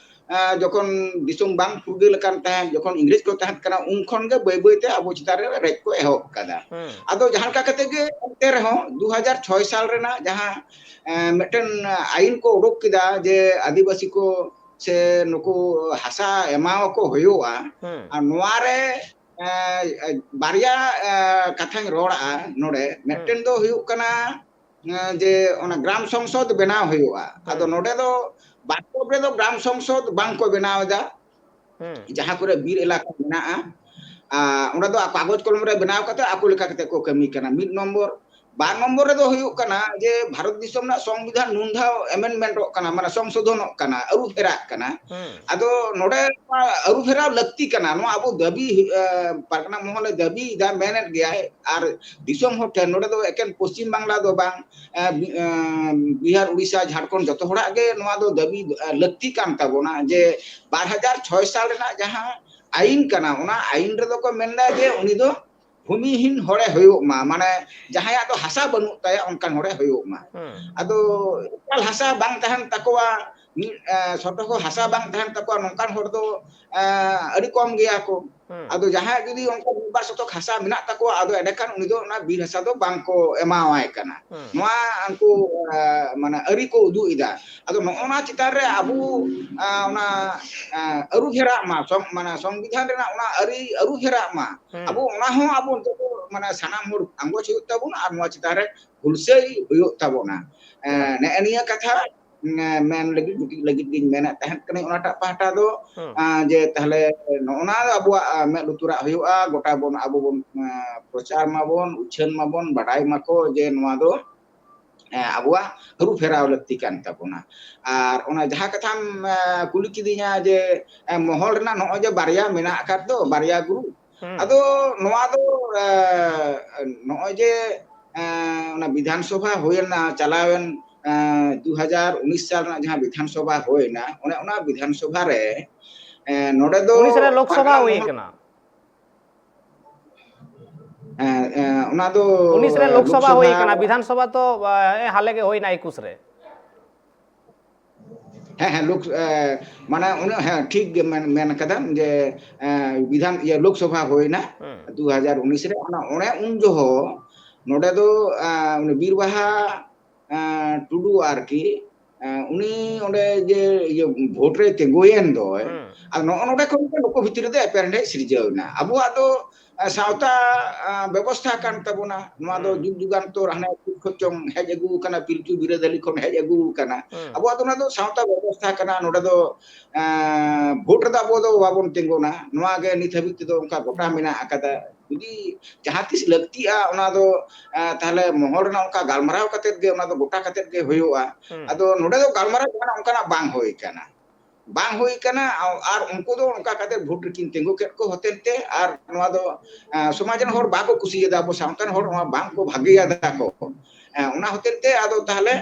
ᱮ, ᱡᱚᱠᱷᱚᱱ ᱫᱤᱥᱚᱢ ᱵᱟᱝ ᱯᱷᱩᱨᱜᱟᱹᱞ ᱟᱠᱟᱱ ᱛᱟᱦᱮᱸᱫ, ᱡᱚᱠᱷᱚᱱ ᱤᱝᱨᱮᱡᱽ ᱠᱚ ᱛᱟᱦᱮᱸ ᱠᱟᱱᱟ, ᱩᱱ ᱠᱷᱚᱱ ᱜᱮ ᱵᱟᱹᱭ ᱵᱟᱹᱭ ᱛᱮ ᱟᱵᱚ ᱪᱮᱛᱟᱱ ᱨᱮ ᱨᱮᱡ ᱠᱚ ᱮᱦᱚᱵ ᱟᱠᱟᱫᱟ᱾ ᱦᱩᱸ᱾ ᱟᱫᱚ ᱡᱟᱦᱟᱸ ᱞᱮᱠᱟ ᱠᱟᱛᱮ ᱜᱮ, ᱮᱱᱛᱮ ᱨᱮᱦᱚᱸ ᱫᱩ ᱦᱟᱡᱟᱨ ᱪᱷᱚᱭ ᱥᱟᱞ ᱨᱮᱱᱟᱜ ᱡᱟᱦᱟᱸ, ᱮ, ᱢᱤᱫᱴᱮᱱ ᱟᱭᱤᱱ ᱠᱚ ᱩᱰᱩᱠ ᱠᱮᱫᱟ ᱡᱮ ᱟᱹᱫᱤᱵᱟᱹᱥᱤ ᱠᱚ ᱥᱮ ᱱᱩᱠᱩ ᱦᱟᱥᱟ ᱮᱢᱟᱣᱟᱠᱚ ᱦᱩᱭᱩᱜᱼᱟ᱾ ᱦᱩᱸ᱾ ᱟᱨ ᱱᱚᱣᱟ ᱨᱮ, ᱮ, ᱮ, ᱵᱟᱨᱭᱟ, ᱮ, ᱠᱟᱛᱷᱟᱧ ᱨᱚᱲᱟᱜᱼᱟ ᱱᱚᱰᱮ᱾ ᱦᱩᱸ᱾ ᱢᱤᱫᱴᱮᱱ ᱫᱚ ᱦᱩᱭᱩᱜ ᱠᱟᱱᱟ, ᱮ, ᱡᱮ ᱚᱱᱟ ᱜᱨᱟᱢ ᱥᱚᱝᱥᱚᱫ ᱵᱮᱱᱟᱣ ᱦᱩᱭᱩᱜᱼᱟ᱾ ᱟᱫᱚ ᱦᱩᱸ᱾ ᱱᱚᱰᱮ ᱫᱚ ᱵᱟᱥᱛᱚᱵ ᱨᱮᱫᱚ ᱜᱨᱟᱢ ᱥᱚᱝᱥᱚᱫ ᱵᱟᱝ ᱠᱚ ᱵᱮᱱᱟᱣ ᱮᱫᱟ᱾ ᱦᱩᱸ᱾ ᱡᱟᱦᱟᱸ ᱠᱚᱨᱮ ᱵᱤᱨ ᱮᱞᱟᱠᱟ ᱢᱮᱱᱟᱜᱼᱟ, ᱟ, ᱚᱸᱰᱮ ᱫᱚ ᱠᱟᱜᱚᱡᱽ ᱠᱚᱞᱚᱢ ᱨᱮ ᱵᱮᱱᱟᱣ ᱠᱟᱛᱮ ᱟᱠᱚ ᱞᱮᱠᱟ ᱠᱟᱛᱮ ᱠᱚ ᱠᱟᱹᱢᱤ ᱠᱟᱱᱟ, ᱢᱤᱫ ᱱᱚᱢᱵᱚᱨ᱾ ᱵᱟᱨ ᱱᱚᱢᱵᱚᱨ ᱨᱮᱫᱚ ᱦᱩᱭᱩᱜ ᱠᱟᱱᱟ ᱡᱮ ᱵᱷᱟᱨᱚᱛ ᱫᱤᱥᱚᱢ ᱨᱮᱱᱟᱜ ᱥᱚᱝᱵᱤᱫᱷᱟᱱ ᱱᱩᱱ ᱫᱷᱟᱣ ᱮᱢᱮᱱᱰᱢᱮᱱᱴᱚᱜ ᱠᱟᱱᱟ, ᱢᱟᱱᱮ ᱥᱚᱝᱥᱳᱫᱷᱚᱱᱚᱜ ᱠᱟᱱᱟ, ᱟᱹᱨᱩ ᱯᱷᱮᱨᱟᱜ ᱠᱟᱱᱟ᱾ ᱦᱩᱸ᱾ ᱟᱫᱚ ᱱᱚᱰᱮ ᱱᱚᱣᱟ ᱟᱹᱨᱩ ᱯᱷᱮᱨᱟᱣ ᱞᱟᱹᱠᱛᱤ ᱠᱟᱱᱟ, ᱱᱚᱣᱟ ᱟᱵᱚ ᱫᱟᱹᱵᱤ, ᱮ, ᱯᱟᱨᱜᱟᱱᱟ ᱢᱚᱦᱚᱞᱮ ᱫᱟᱹᱵᱤᱭᱮᱫᱟ, ᱢᱮᱱᱮᱫ ᱜᱮᱭᱟᱭ, ᱟᱨ ᱫᱤᱥᱚᱢ ᱦᱚᱲ ᱴᱷᱮᱱ, ᱱᱚᱰᱮ ᱫᱚ ᱮᱠᱮᱱ ᱯᱚᱥᱪᱤᱢ ᱵᱟᱝᱞᱟ ᱫᱚ ᱵᱟᱝ, ᱮ, ᱵᱤ-, ᱮ, ᱵᱤᱦᱟᱨ, ᱩᱲᱤᱥᱥᱟ, ᱡᱷᱟᱲᱠᱷᱚᱸᱰ, ᱡᱚᱛᱚ ᱦᱚᱲᱟᱜ ᱜᱮ ᱱᱚᱣᱟ ᱫᱚ ᱫᱟᱹᱵᱤ, ᱮ, ᱞᱟᱹᱠᱛᱤ ᱠᱟᱱ ᱛᱟᱵᱚᱱᱟ ᱡᱮ ᱵᱟᱨ ᱦᱟᱡᱟᱨ ᱪᱷᱚᱭ ᱥᱟᱞ ᱨᱮᱱᱟᱜ ᱡᱟᱦᱟᱸ ᱟᱭᱤᱱ ᱠᱟᱱᱟ, ᱚᱱᱟ ᱟᱭᱤᱱ ᱨᱮᱫᱚ ᱠᱚ ᱢᱮᱱᱫᱟ ᱡᱮ ᱩᱱᱤ ᱫᱚ ᱵᱷᱩᱢᱤᱦᱤᱱ ᱦᱚᱲᱮ ᱦᱩᱭᱩᱜ ᱢᱟ, ᱢᱟᱱᱮ ᱡᱟᱦᱟᱸᱭᱟᱜ ᱫᱚ ᱦᱟᱥᱟ ᱵᱟᱹᱱᱩᱜ ᱛᱟᱭᱟ ᱚᱱᱠᱟᱱ ᱦᱚᱲᱮ ᱦᱩᱭᱩᱜ ᱢᱟ᱾ ᱦᱩᱸ᱾ ᱟᱫᱚ ᱮᱠᱟᱞ ᱦᱟᱥᱟ ᱵᱟᱝ ᱛᱟᱦᱮᱱ ᱛᱟᱠᱚᱣᱟ, ᱢᱤᱫ, ᱮ, ᱥᱚᱛᱚᱠᱚ ᱦᱟᱥᱟ ᱵᱟᱝ ᱛᱟᱦᱮᱱ ᱛᱟᱠᱚᱣᱟ, ᱱᱚᱝᱠᱟᱱ ᱦᱚᱲ ᱫᱚ, ᱮ, ᱟᱹᱰᱤ ᱠᱚᱢ ᱜᱮᱭᱟ ᱠᱚ᱾ ᱦᱩᱸ᱾ ᱟᱫᱚ ᱡᱟᱦᱟᱸᱭᱟᱜ ᱡᱩᱫᱤ ᱚᱱᱠᱟ ᱢᱤᱫ ᱵᱟᱨ ᱥᱚᱛᱚᱠ ᱦᱟᱥᱟ ᱢᱮᱱᱟᱜ ᱛᱟᱠᱚᱣᱟ, ᱟᱫᱚ ᱮᱸᱰᱮᱠᱷᱟᱱ ᱩᱱᱤ ᱫᱚ ᱚᱱᱟ ᱵᱤᱨ ᱦᱟᱥᱟ ᱫᱚ ᱵᱟᱝ ᱠᱚ ᱮᱢᱟᱣᱟᱭ ᱠᱟᱱᱟ᱾ ᱦᱩᱸ᱾ ᱱᱚᱣᱟ ᱩᱱᱠᱩ, ᱮ, ᱢᱟᱱᱮ ᱟᱹᱨᱤ ᱠᱚ ᱩᱫᱩᱜ ᱮᱫᱟ᱾ ᱟᱫᱚ ᱱᱚᱜᱼᱚ ᱱᱚᱣᱟ ᱪᱮᱛᱟᱱ ᱨᱮ ᱟᱵᱚ, ᱮ, ᱚᱱᱟ, ᱮ, ᱟᱹᱨᱩ ᱯᱷᱮᱨᱟᱜ ᱢᱟ, ᱥᱚᱝ-, ᱢᱟᱱᱮ ᱥᱚᱝᱵᱤᱫᱷᱟᱱ ᱨᱮᱱᱟᱜ ᱚᱱᱟ ᱟᱹᱨᱤ ᱟᱹᱨᱩ ᱯᱷᱮᱨᱟᱜ ᱢᱟ᱾ ᱦᱩᱸ᱾ ᱟᱵᱚ ᱚᱱᱟ ᱦᱚᱸ ᱟᱵᱚ ᱱᱤᱛᱚᱜ ᱫᱚ ᱢᱟᱱᱮ ᱥᱟᱱᱟᱢ ᱦᱚᱲ ᱟᱸᱜᱚᱪ ᱦᱩᱭᱩᱜ ᱛᱟᱵᱚᱱᱟ ᱟᱨ ᱱᱚᱣᱟ ᱪᱮᱛᱟᱱ ᱨᱮ ᱦᱩᱞᱥᱟᱹᱭ ᱦᱩᱭᱩᱜ ᱛᱟᱵᱚᱱᱟ᱾ ᱮ, ᱦᱩᱸ᱾ ᱱᱮᱜᱼᱮ ᱱᱤᱭᱟᱹ ᱠᱟᱛᱷᱟ, ᱮ, ᱢᱮᱱ ᱞᱟᱹᱜᱤᱫ, ᱡᱩᱴᱤᱡ ᱞᱟᱹᱜᱤᱫ ᱜᱤᱧ ᱢᱮᱱᱮᱫ ᱛᱟᱦᱮᱸᱫ ᱠᱟᱹᱱᱟᱹᱧ ᱚᱱᱟᱴᱟᱜ ᱯᱟᱦᱴᱟ ᱫᱚ, ᱦᱩᱸ᱾ ᱮ, ᱡᱮ ᱛᱟᱦᱞᱮ ᱱᱚᱜᱼᱚ ᱱᱟ ᱟᱵᱚᱣᱟᱜ, ᱮ, ᱢᱮᱫ ᱞᱩᱛᱩᱨᱟᱜ ᱦᱩᱭᱩᱜᱼᱟ, ᱜᱚᱴᱟ ᱵᱚᱱ, ᱟᱵᱚ ᱵᱚᱱ, ᱮ, ᱯᱨᱚᱪᱟᱨ ᱢᱟᱵᱚᱱ, ᱩᱪᱷᱟᱹᱱ ᱢᱟᱵᱚᱱ, ᱵᱟᱰᱟᱭ ᱢᱟᱠᱚ ᱡᱮ ᱱᱚᱣᱟ ᱫᱚ, ᱮ, ᱟᱵᱚᱣᱟᱜ ᱟᱹᱨᱩ ᱯᱷᱮᱨᱟᱣ ᱞᱟᱹᱠᱛᱤ ᱠᱟᱱ ᱛᱟᱵᱚᱱᱟ᱾ ᱟᱨ ᱚᱱᱟ ᱡᱟᱦᱟᱸ ᱠᱟᱛᱷᱟᱢ, ᱮ, ᱠᱩᱞᱤ ᱠᱤᱫᱤᱧᱟ ᱡᱮ, ᱮ, ᱢᱚᱦᱚᱞ ᱨᱮᱱᱟᱜ ᱱᱚᱜᱼᱚᱭ ᱡᱮ ᱵᱟᱨᱭᱟ ᱢᱮᱱᱟᱜ ᱟᱠᱟᱫ ᱫᱚ, ᱵᱟᱨᱭᱟ ᱜᱨᱩᱯ, ᱦᱩᱸ᱾ ᱟᱫᱚ ᱱᱚᱣᱟ ᱫᱚ, ᱮ, ᱱᱚᱜᱼᱚᱭ ᱡᱮ, ᱮ, ᱚᱱᱟ ᱵᱤᱫᱷᱟᱱ ᱥᱚᱵᱷᱟ ᱦᱩᱭᱮᱱᱟ ᱪᱟᱞᱟᱣᱮᱱ, ᱮ, ᱫᱩ ᱦᱟᱡᱟᱨ ᱩᱱᱤᱥ ᱥᱟᱞ ᱨᱮᱱᱟᱜ ᱡᱟᱦᱟᱸ ᱵᱤᱫᱷᱟᱱ ᱥᱚᱵᱷᱟ ᱦᱩᱭᱮᱱᱟ, ᱚᱱᱮ ᱚᱱᱟ ᱵᱤᱫᱷᱟᱱ ᱥᱚᱵᱷᱟ ᱨᱮ, ᱮ, ᱱᱚᱰᱮ ᱫᱚ ᱩᱱᱤᱥ ᱨᱮ ᱞᱳᱠᱥᱚᱵᱷᱟ ᱯᱟᱨᱜᱟᱱᱟ ᱦᱩᱭ ᱢᱚᱦᱚᱞ ᱠᱟᱱᱟ᱾ ᱮ, ᱮ, ᱚᱱᱟ ᱫᱚ, ᱩᱱᱤᱥ ᱨᱮ ᱮ, ᱞᱳᱠᱥᱚᱵᱷᱟ ᱦᱩᱭ ᱞᱳᱠᱥᱚᱵᱷᱟ ᱠᱟᱱᱟ, ᱵᱤᱫᱷᱟᱱ ᱥᱚᱵᱷᱟ ᱛᱚ, ᱮ, ᱦᱟᱞᱮ ᱜᱮ ᱦᱩᱭᱱᱟ ᱮᱠᱩᱥ ᱨᱮ᱾ ᱦᱮᱸ, ᱦᱮᱸ, ᱞᱳᱠ-, ᱮ, ᱢᱟᱱᱮ ᱩᱱᱟᱹᱜ, ᱦᱮᱸ, ᱴᱷᱤᱠ ᱜᱮ ᱢᱮᱱ, ᱢᱮᱱ ᱠᱟᱫᱟᱢ ᱡᱮ, ᱮ, ᱵᱤᱫᱷᱟᱱ, ᱤᱭᱟᱹ, ᱞᱳᱠᱥᱚᱵᱷᱟ ᱦᱩᱭᱱᱟ ᱦᱩᱸ᱾ ᱫᱩ ᱦᱟᱡᱟᱨ ᱩᱱᱤᱥ ᱨᱮ᱾ ᱚᱱᱟ, ᱚᱱᱮ ᱩᱱ ᱡᱚᱦᱚᱜ ᱱᱚᱰᱮ ᱫᱚ, ᱮ, ᱩᱱᱤ ᱵᱤᱨ ᱵᱟᱦᱟ, ᱮ, ᱴᱩᱰᱩ ᱟᱨᱠᱤ, ᱮ, ᱩᱱᱤ ᱚᱸᱰᱮ ᱡᱮ, ᱤᱭᱟᱹ, ᱵᱷᱳᱴ ᱨᱮ ᱛᱤᱸᱜᱩᱭᱮᱱ ᱫᱚᱭ, ᱦᱩᱸ᱾ ᱟᱨ ᱱᱚᱜᱼᱚ ᱱᱚᱰᱮ ᱠᱷᱚᱱ ᱜᱮ ᱱᱩᱠᱩ ᱵᱷᱤᱛᱨᱤ ᱨᱮ ᱮᱯᱮᱨᱦᱮᱸᱰᱮᱡ ᱥᱤᱨᱡᱟᱹᱣ ᱮᱱᱟ᱾ ᱟᱵᱚᱣᱟᱜ ᱫᱚ, ᱮ, ᱥᱟᱶᱛᱟ, ᱮ, ᱵᱮᱵᱚᱥᱛᱷᱟ ᱠᱟᱱ ᱛᱟᱵᱚᱱᱟ᱾ ᱱᱚᱣᱟ ᱫᱚ ᱦᱩᱸ᱾ ᱡᱩᱜᱽ ᱡᱩᱜᱟᱱᱛᱚᱨ ᱦᱟᱱᱮ ᱪᱮᱫ ᱠᱷᱚᱱ ᱪᱚᱝ ᱦᱮᱡ ᱟᱹᱜᱩ ᱠᱟᱱᱟ, ᱯᱤᱞᱪᱩ ᱵᱤᱨᱟᱹᱫᱟᱹᱞᱤ ᱠᱷᱚᱱ ᱦᱮᱡ ᱟᱹᱜᱩ ᱠᱟᱱᱟ᱾ ᱦᱩᱸ᱾ ᱟᱵᱚᱣᱟᱜ ᱫᱚ ᱚᱱᱟ ᱫᱚ ᱥᱟᱶᱛᱟ ᱵᱮᱵᱚᱥᱛᱷᱟ ᱠᱟᱱᱟ᱾ ᱱᱚᱰᱮ ᱫᱚ, ᱮᱸ, ᱵᱷᱳᱴ ᱨᱮᱫᱚ ᱟᱵᱚ ᱫᱚ ᱵᱟᱵᱚᱱ ᱛᱤᱸᱜᱩᱱᱟ᱾ ᱱᱚᱣᱟ ᱜᱮ ᱱᱤᱛ ᱦᱟᱹᱵᱤᱡ ᱛᱮᱫᱚ ᱚᱱᱠᱟ ᱜᱚᱴᱟ ᱢᱮᱱᱟᱜ ᱟᱠᱟᱫᱟ᱾ ᱡᱩᱫᱤ ᱡᱟᱦᱟᱸ ᱛᱤᱥ ᱞᱟᱹᱠᱛᱤᱜᱼᱟ, ᱚᱱᱟ ᱫᱚ, ᱮᱸ, ᱛᱟᱦᱞᱮ ᱢᱚᱦᱚᱞ ᱨᱮᱱᱟᱜ ᱚᱱᱠᱟ ᱜᱟᱞᱢᱟᱨᱟᱣ ᱠᱟᱛᱮᱫ ᱜᱮ ᱚᱱᱟ ᱫᱚ ᱜᱚᱴᱟ ᱠᱟᱛᱮᱫ ᱜᱮ ᱦᱩᱭᱩᱜᱼᱟ᱾ ᱦᱩᱸ᱾ ᱟᱫᱚ ᱱᱚᱰᱮ ᱫᱚ ᱜᱟᱞᱢᱟᱨᱟᱣ ᱡᱟᱦᱟᱱᱟᱜ ᱚᱱᱠᱟᱱᱟᱜ ᱵᱟᱝ ᱦᱩᱭ ᱠᱟᱱᱟ᱾ ᱵᱟᱝ ᱦᱩᱭ ᱠᱟᱱᱟ, ᱟ-, ᱟᱨ ᱩᱱᱠᱩ ᱫᱚ ᱚᱱᱠᱟ ᱠᱟᱛᱮ ᱵᱷᱳᱴ ᱨᱮᱠᱤᱱ ᱛᱤᱸᱜᱩ ᱠᱮᱫ ᱠᱚ ᱦᱚᱛᱮᱡ ᱛᱮ, ᱟᱨ ᱱᱚᱣᱟ ᱫᱚ, ᱟ, ᱥᱚᱢᱟᱡᱽ ᱨᱮᱱ ᱦᱚᱲ ᱵᱟᱠᱚ ᱠᱩᱥᱤᱭᱟᱫᱟ, ᱟᱵᱚ ᱥᱟᱶᱛᱟ ᱨᱮᱱ ᱦᱚᱲ ᱱᱚᱣᱟ ᱵᱟᱝ ᱠᱚ ᱵᱷᱟᱜᱮᱭᱟᱫᱟ ᱠᱚ᱾ ᱟ, ᱚᱱᱟ ᱦᱚᱛᱮᱡ ᱛᱮ ᱟᱫᱚ ᱛᱟᱦᱞᱮ,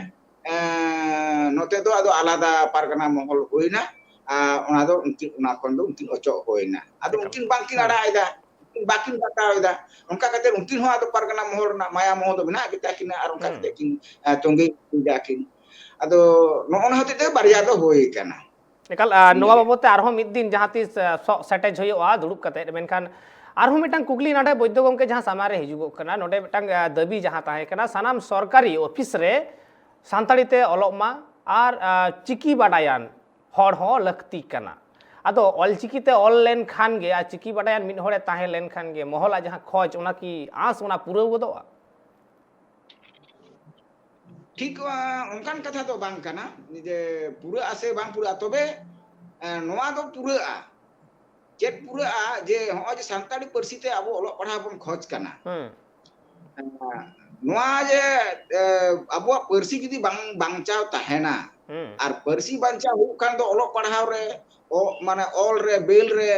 ᱟ, ᱱᱚᱛᱮ ᱫᱚ ᱟᱫᱚ ᱟᱞᱟᱫᱟ ᱯᱟᱨᱜᱟᱱᱟ ᱢᱚᱦᱚᱞ ᱦᱩᱭᱱᱟ᱾ ᱟᱨ ᱚᱱᱟ ᱫᱚ ᱩᱱᱠᱤᱱ, ᱚᱱᱟ ᱠᱷᱚᱱ ᱫᱚ ᱩᱱᱠᱤᱱ ᱚᱪᱚᱜ ᱦᱩᱭᱱᱟ᱾ ᱟᱫᱚ ᱮᱠᱟᱞ᱾ ᱩᱱᱠᱤᱱ ᱵᱟᱝᱠᱤᱱ ᱦᱮᱸ᱾ ᱟᱲᱟᱜ ᱮᱫᱟ, ᱩᱱᱠᱤᱱ ᱵᱟᱹᱠᱤᱱ ᱵᱟᱛᱟᱣ ᱮᱫᱟ᱾ ᱚᱱᱠᱟ ᱠᱟᱛᱮ ᱩᱱᱠᱤᱱ ᱦᱚᱸ ᱟᱫᱚ ᱯᱟᱨᱜᱟᱱᱟ ᱢᱚᱦᱚᱞ ᱨᱮᱱᱟᱜ ᱢᱟᱭᱟ ᱢᱚᱦᱚᱞ ᱫᱚ ᱢᱮᱱᱟᱜ ᱜᱮᱛᱟ ᱠᱤᱱᱟ, ᱟᱨ ᱚᱱᱠᱟ ᱦᱩᱸ᱾ ᱠᱟᱛᱮ ᱠᱤᱱ, ᱮ, ᱛᱚᱸᱜᱮ ᱠᱮᱫᱟ ᱠᱤᱱ᱾ ᱟᱫᱚ ᱱᱚᱜᱼᱚ ᱱᱚᱣᱟ ᱦᱚᱛᱮᱡ ᱛᱮ ᱵᱟᱨᱭᱟ ᱫᱚ ᱦᱩᱭ ᱠᱟᱱᱟ᱾ ᱮᱠᱟᱞ, ᱟ, ᱱᱚᱣᱟ ᱱᱤᱭᱟᱹ᱾ ᱵᱟᱵᱚᱫ ᱛᱮ ᱟᱨᱦᱚᱸ ᱢᱤᱫ ᱫᱤᱱ ᱡᱟᱦᱟᱸ ᱛᱤᱥ, ᱟ, ᱥᱚᱜ ᱥᱮᱴᱮᱡ ᱦᱩᱭᱩᱜᱼᱟ ᱫᱩᱲᱩᱵ ᱠᱟᱛᱮ᱾ ᱢᱮᱱᱠᱷᱟᱱ ᱟᱨᱦᱚᱸ ᱢᱤᱫᱴᱟᱝ ᱠᱩᱠᱞᱤ ᱱᱚᱰᱮ ᱵᱳᱭᱫᱽᱫᱚ ᱜᱚᱢᱠᱮ ᱡᱟᱦᱟᱸ ᱥᱟᱢᱟᱝ ᱨᱮ ᱦᱤᱡᱩᱜᱚᱜ ᱠᱟᱱᱟ, ᱱᱚᱰᱮ ᱢᱤᱫᱴᱟᱝ, ᱟ, ᱫᱟᱹᱵᱤ ᱡᱟᱦᱟᱸ ᱛᱟᱦᱮᱸ ᱠᱟᱱᱟ, ᱥᱟᱱᱟᱢ ᱥᱚᱨᱠᱟᱨᱤ ᱚᱯᱷᱤᱥ ᱨᱮ ᱥᱟᱱᱛᱟᱲᱤ ᱛᱮ ᱚᱞᱚᱜ ᱢᱟ ᱟᱨ, ᱟ, ᱪᱤᱠᱤ ᱵᱟᱰᱟᱭᱟᱱ ᱦᱚᱲ ᱦᱚᱸ ᱞᱟᱹᱠᱛᱤ ᱠᱟᱱᱟ᱾ ᱟᱫᱚ ᱚᱞᱪᱤᱠᱤ ᱛᱮ ᱚᱞ ᱞᱮᱱᱠᱷᱟᱱ ᱜᱮ ᱟᱨ ᱪᱤᱠᱤ ᱵᱟᱰᱟᱭᱟᱱ ᱢᱤᱫ ᱦᱚᱲᱮ ᱛᱟᱦᱮᱸ ᱞᱮᱱᱠᱷᱟᱱ ᱜᱮ ᱢᱚᱦᱚᱞᱟᱜ ᱡᱟᱦᱟᱸ ᱠᱷᱚᱡᱽ, ᱚᱱᱟ ᱠᱤ ᱟᱸᱥ ᱚᱱᱟ ᱯᱩᱨᱟᱹᱣ ᱜᱚᱫᱚᱜᱼᱟ? ᱴᱷᱤᱠ, ᱟ, ᱚᱱᱠᱟᱱ ᱠᱟᱛᱷᱟ ᱫᱚ ᱵᱟᱝ ᱠᱟᱱᱟ ᱡᱮ ᱯᱩᱨᱟᱹᱜᱼᱟ ᱥᱮ ᱵᱟᱝ ᱯᱩᱨᱟᱹᱜᱼᱟ, ᱛᱚᱵᱮ, ᱮ, ᱱᱚᱣᱟ ᱫᱚ ᱯᱩᱨᱟᱹᱜᱼᱟ᱾ ᱪᱮᱫ ᱯᱩᱨᱟᱹᱜᱼᱟ? ᱡᱮ ᱦᱚᱸᱜᱼᱚᱭ ᱡᱮ ᱥᱟᱱᱛᱟᱲᱤ ᱯᱟᱹᱨᱥᱤ ᱛᱮ ᱟᱵᱚ ᱚᱞᱚᱜ ᱯᱟᱲᱦᱟᱣ ᱵᱚᱱ ᱠᱷᱚᱡᱽ ᱠᱟᱱᱟ᱾ ᱦᱩᱸ᱾ ᱮ, ᱱᱚᱣᱟ ᱡᱮ, ᱮ, ᱟᱵᱚᱣᱟᱜ ᱯᱟᱹᱨᱥᱤ ᱡᱩᱫᱤ ᱵᱟᱝ ᱵᱟᱧᱪᱟᱣ ᱛᱟᱦᱮᱱᱟ, ᱦᱩᱸ᱾ ᱟᱨ ᱯᱟᱹᱨᱥᱤ ᱵᱟᱧᱪᱟᱣ ᱦᱩᱭᱩᱜ ᱠᱷᱟᱱ ᱫᱚ ᱚᱞᱚᱜ ᱯᱟᱲᱦᱟᱣ ᱨᱮ, ᱚ-, ᱢᱟᱱᱮ ᱚᱞ ᱨᱮ, ᱵᱮᱞ ᱨᱮ,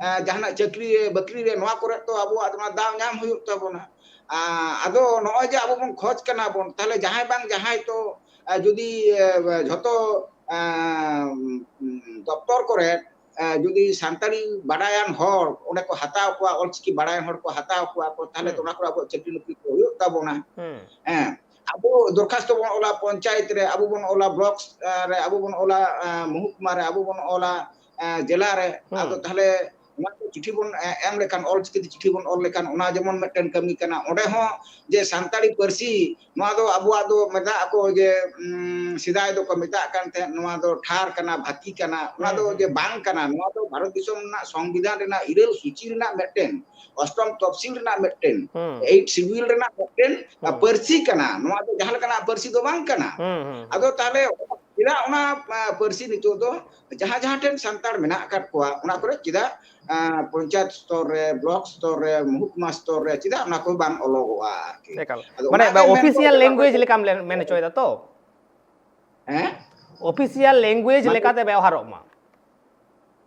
ᱮ, ᱡᱟᱦᱟᱱᱟᱜ ᱪᱟᱹᱠᱨᱤ ᱨᱮ, ᱵᱟᱹᱠᱨᱤ ᱨᱮ, ᱱᱚᱣᱟ ᱠᱚᱨᱮ ᱫᱚ ᱟᱵᱚᱣᱟᱜ ᱚᱱᱟ ᱫᱟᱣ ᱧᱟᱢ ᱦᱩᱭᱩᱜ ᱛᱟᱵᱚᱱᱟ᱾ ᱟ-, ᱟᱫᱚ ᱱᱚᱜᱼᱚᱭ ᱡᱮ ᱟᱵᱚ ᱵᱚᱱ ᱠᱷᱚᱡᱽ ᱠᱟᱱᱟ ᱵᱚᱱ, ᱛᱟᱦᱞᱮ ᱡᱟᱦᱟᱸᱭ ᱵᱟᱝ ᱡᱟᱦᱟᱸᱭ ᱛᱚ, ᱟ, ᱡᱩᱫᱤ, ᱮ, ᱡᱷᱚᱛᱚ, ᱟ, ᱩᱢ, ᱫᱚᱯᱛᱚᱨ ᱠᱚᱨᱮ, ᱮ, ᱡᱩᱫᱤ ᱥᱟᱱᱛᱟᱲᱤ ᱵᱟᱰᱟᱭᱟᱱ ᱦᱚᱲ ᱚᱸᱰᱮ ᱠᱚ ᱦᱟᱛᱟᱣ ᱠᱚᱣᱟ, ᱚᱞᱪᱤᱠᱤ ᱵᱟᱰᱟᱭᱟᱱ ᱦᱚᱲ ᱠᱚ ᱦᱟᱛᱟᱣ ᱠᱚᱣᱟ ᱠᱚ, ᱛᱟᱦᱞᱮ ᱦᱩᱸ᱾ ᱛᱚ ᱚᱱᱟ ᱠᱚᱨᱮ ᱟᱵᱚᱣᱟᱜ ᱪᱟᱹᱠᱨᱤ ᱱᱚᱠᱨᱤ ᱠᱚ ᱦᱩᱭᱩᱜ ᱛᱟᱵᱚᱱᱟ᱾ ᱦᱩᱸ᱾ ᱦᱮᱸ, ᱟᱵᱚ ᱫᱚᱨᱠᱷᱟᱥᱛᱚ ᱵᱚᱱ ᱚᱞᱟ ᱯᱚᱧᱪᱟᱭᱮᱛ ᱨᱮ, ᱟᱵᱚ ᱵᱚᱱ ᱚᱞᱟ ᱵᱞᱚᱠ, ᱮ, ᱨᱮ, ᱟᱵᱚ ᱵᱚᱱ ᱚᱞᱟ, ᱮ, ᱢᱚᱦᱩᱠᱩᱢᱟ ᱨᱮ, ᱟᱵᱚ ᱵᱚᱱ ᱚᱞᱟ, ᱮ, ᱡᱮᱞᱟ ᱨᱮ᱾ ᱦᱩᱸ᱾ ᱟᱫᱚ ᱛᱟᱦᱞᱮ ᱚᱱᱟ ᱠᱚ ᱪᱤᱴᱷᱤ ᱵᱚᱱ, ᱮ, ᱮᱢ ᱞᱮᱠᱷᱟᱱ, ᱚᱞ ᱪᱤᱠᱤ ᱛᱮ ᱪᱤᱴᱷᱤ ᱵᱚᱱ ᱚᱞ ᱞᱮᱠᱷᱟᱱ, ᱚᱱᱟ ᱡᱮᱢᱚᱱ ᱢᱤᱫᱴᱮᱱ ᱠᱟᱹᱢᱤ ᱠᱟᱱᱟ᱾ ᱚᱸᱰᱮ ᱦᱚᱸ ᱡᱮ ᱥᱟᱱᱛᱟᱲᱤ ᱯᱟᱹᱨᱥᱤ, ᱱᱚᱣᱟ ᱫᱚ ᱟᱵᱚᱣᱟᱜ ᱫᱚ ᱢᱮᱛᱟᱜ ᱟᱠᱚ ᱡᱮ, ᱩᱢ, ᱥᱮᱫᱟᱭ ᱫᱚᱠᱚ ᱢᱮᱛᱟᱜ ᱠᱟᱱ ᱛᱟᱦᱮᱸᱫ, ᱱᱚᱣᱟ ᱫᱚ ᱴᱷᱟᱨ ᱠᱟᱱᱟ, ᱵᱷᱟᱹᱛᱤ ᱠᱟᱱᱟ, ᱚᱱᱟ ᱦᱩᱸ, ᱫᱚ ᱦᱩᱸ᱾ ᱡᱮ ᱵᱟᱝ ᱠᱟᱱᱟ᱾ ᱱᱚᱣᱟ ᱫᱚ ᱵᱷᱟᱨᱚᱛ ᱫᱤᱥᱚᱢ ᱨᱮᱱᱟᱜ ᱥᱚᱝᱵᱤᱫᱷᱟᱱ ᱨᱮᱱᱟᱜ ᱤᱨᱟᱹᱞ ᱥᱩᱪᱤ ᱨᱮᱱᱟᱜ ᱢᱤᱫᱴᱮᱱ, ᱚᱥᱴᱚᱢ ᱛᱚᱯᱥᱤᱞ ᱨᱮᱱᱟᱜ ᱢᱤᱫᱴᱮᱱ, ᱦᱩᱸ᱾ Eighth Schedule ᱨᱮᱱᱟᱜ ᱢᱤᱫᱴᱮᱱ, ᱟ, ᱦᱩᱸ᱾ ᱯᱟᱹᱨᱥᱤ ᱠᱟᱱᱟ᱾ ᱱᱚᱣᱟ ᱫᱚ ᱡᱟᱦᱟᱸ ᱞᱮᱠᱟᱱᱟᱜ ᱯᱟᱹᱨᱥᱤ ᱫᱚ ᱵᱟᱝ ᱠᱟᱱᱟ᱾ ᱦᱩᱸ, ᱦᱩᱸ, ᱦᱩᱸ᱾ ᱟᱫᱚ ᱛᱟᱦᱞᱮ ᱪᱮᱫᱟᱜ ᱚᱱᱟ, ᱟ, ᱯᱟᱹᱨᱥᱤ ᱱᱤᱛᱚᱜ ᱫᱚ ᱡᱟᱦᱟᱸ, ᱡᱟᱦᱟᱸ ᱴᱷᱮᱱ ᱥᱟᱱᱛᱟᱲ ᱢᱮᱱᱟᱜ ᱟᱠᱟᱫ ᱠᱚᱣᱟ, ᱚᱱᱟ ᱠᱚᱨᱮ ᱪᱮᱫᱟᱜ, ᱟ, ᱯᱚᱧᱪᱟᱭᱮᱛ ᱥᱛᱚᱨ ᱨᱮ, ᱵᱞᱚᱠ ᱥᱛᱚᱨ ᱨᱮ, ᱢᱚᱦᱩᱠᱩᱢᱟ ᱥᱛᱚᱨ ᱨᱮ ᱪᱮᱫᱟᱜ ᱚᱱᱟ ᱠᱚ ᱵᱟᱝ ᱚᱞᱚᱜᱚᱜᱼᱟ ᱟᱨᱠᱤ? ᱮᱠᱟᱞ᱾ ᱟᱫᱚ ᱢᱟᱱᱮ, ᱚᱱᱟᱜᱮ ᱢᱮᱱ ᱫᱚ official ᱡᱮ ᱱᱚᱜᱼᱚᱭ language ᱡᱮ ᱞᱮᱠᱟᱢ ᱞᱮ-, ᱢᱮᱱ ᱦᱚᱪᱚᱭᱮᱫᱟ ᱛᱚ? ᱦᱮᱸ? Official language ᱢᱟᱱᱮ ᱞᱮᱠᱟᱛᱮ ᱵᱮᱣᱦᱟᱨᱚᱜ ᱢᱟ᱾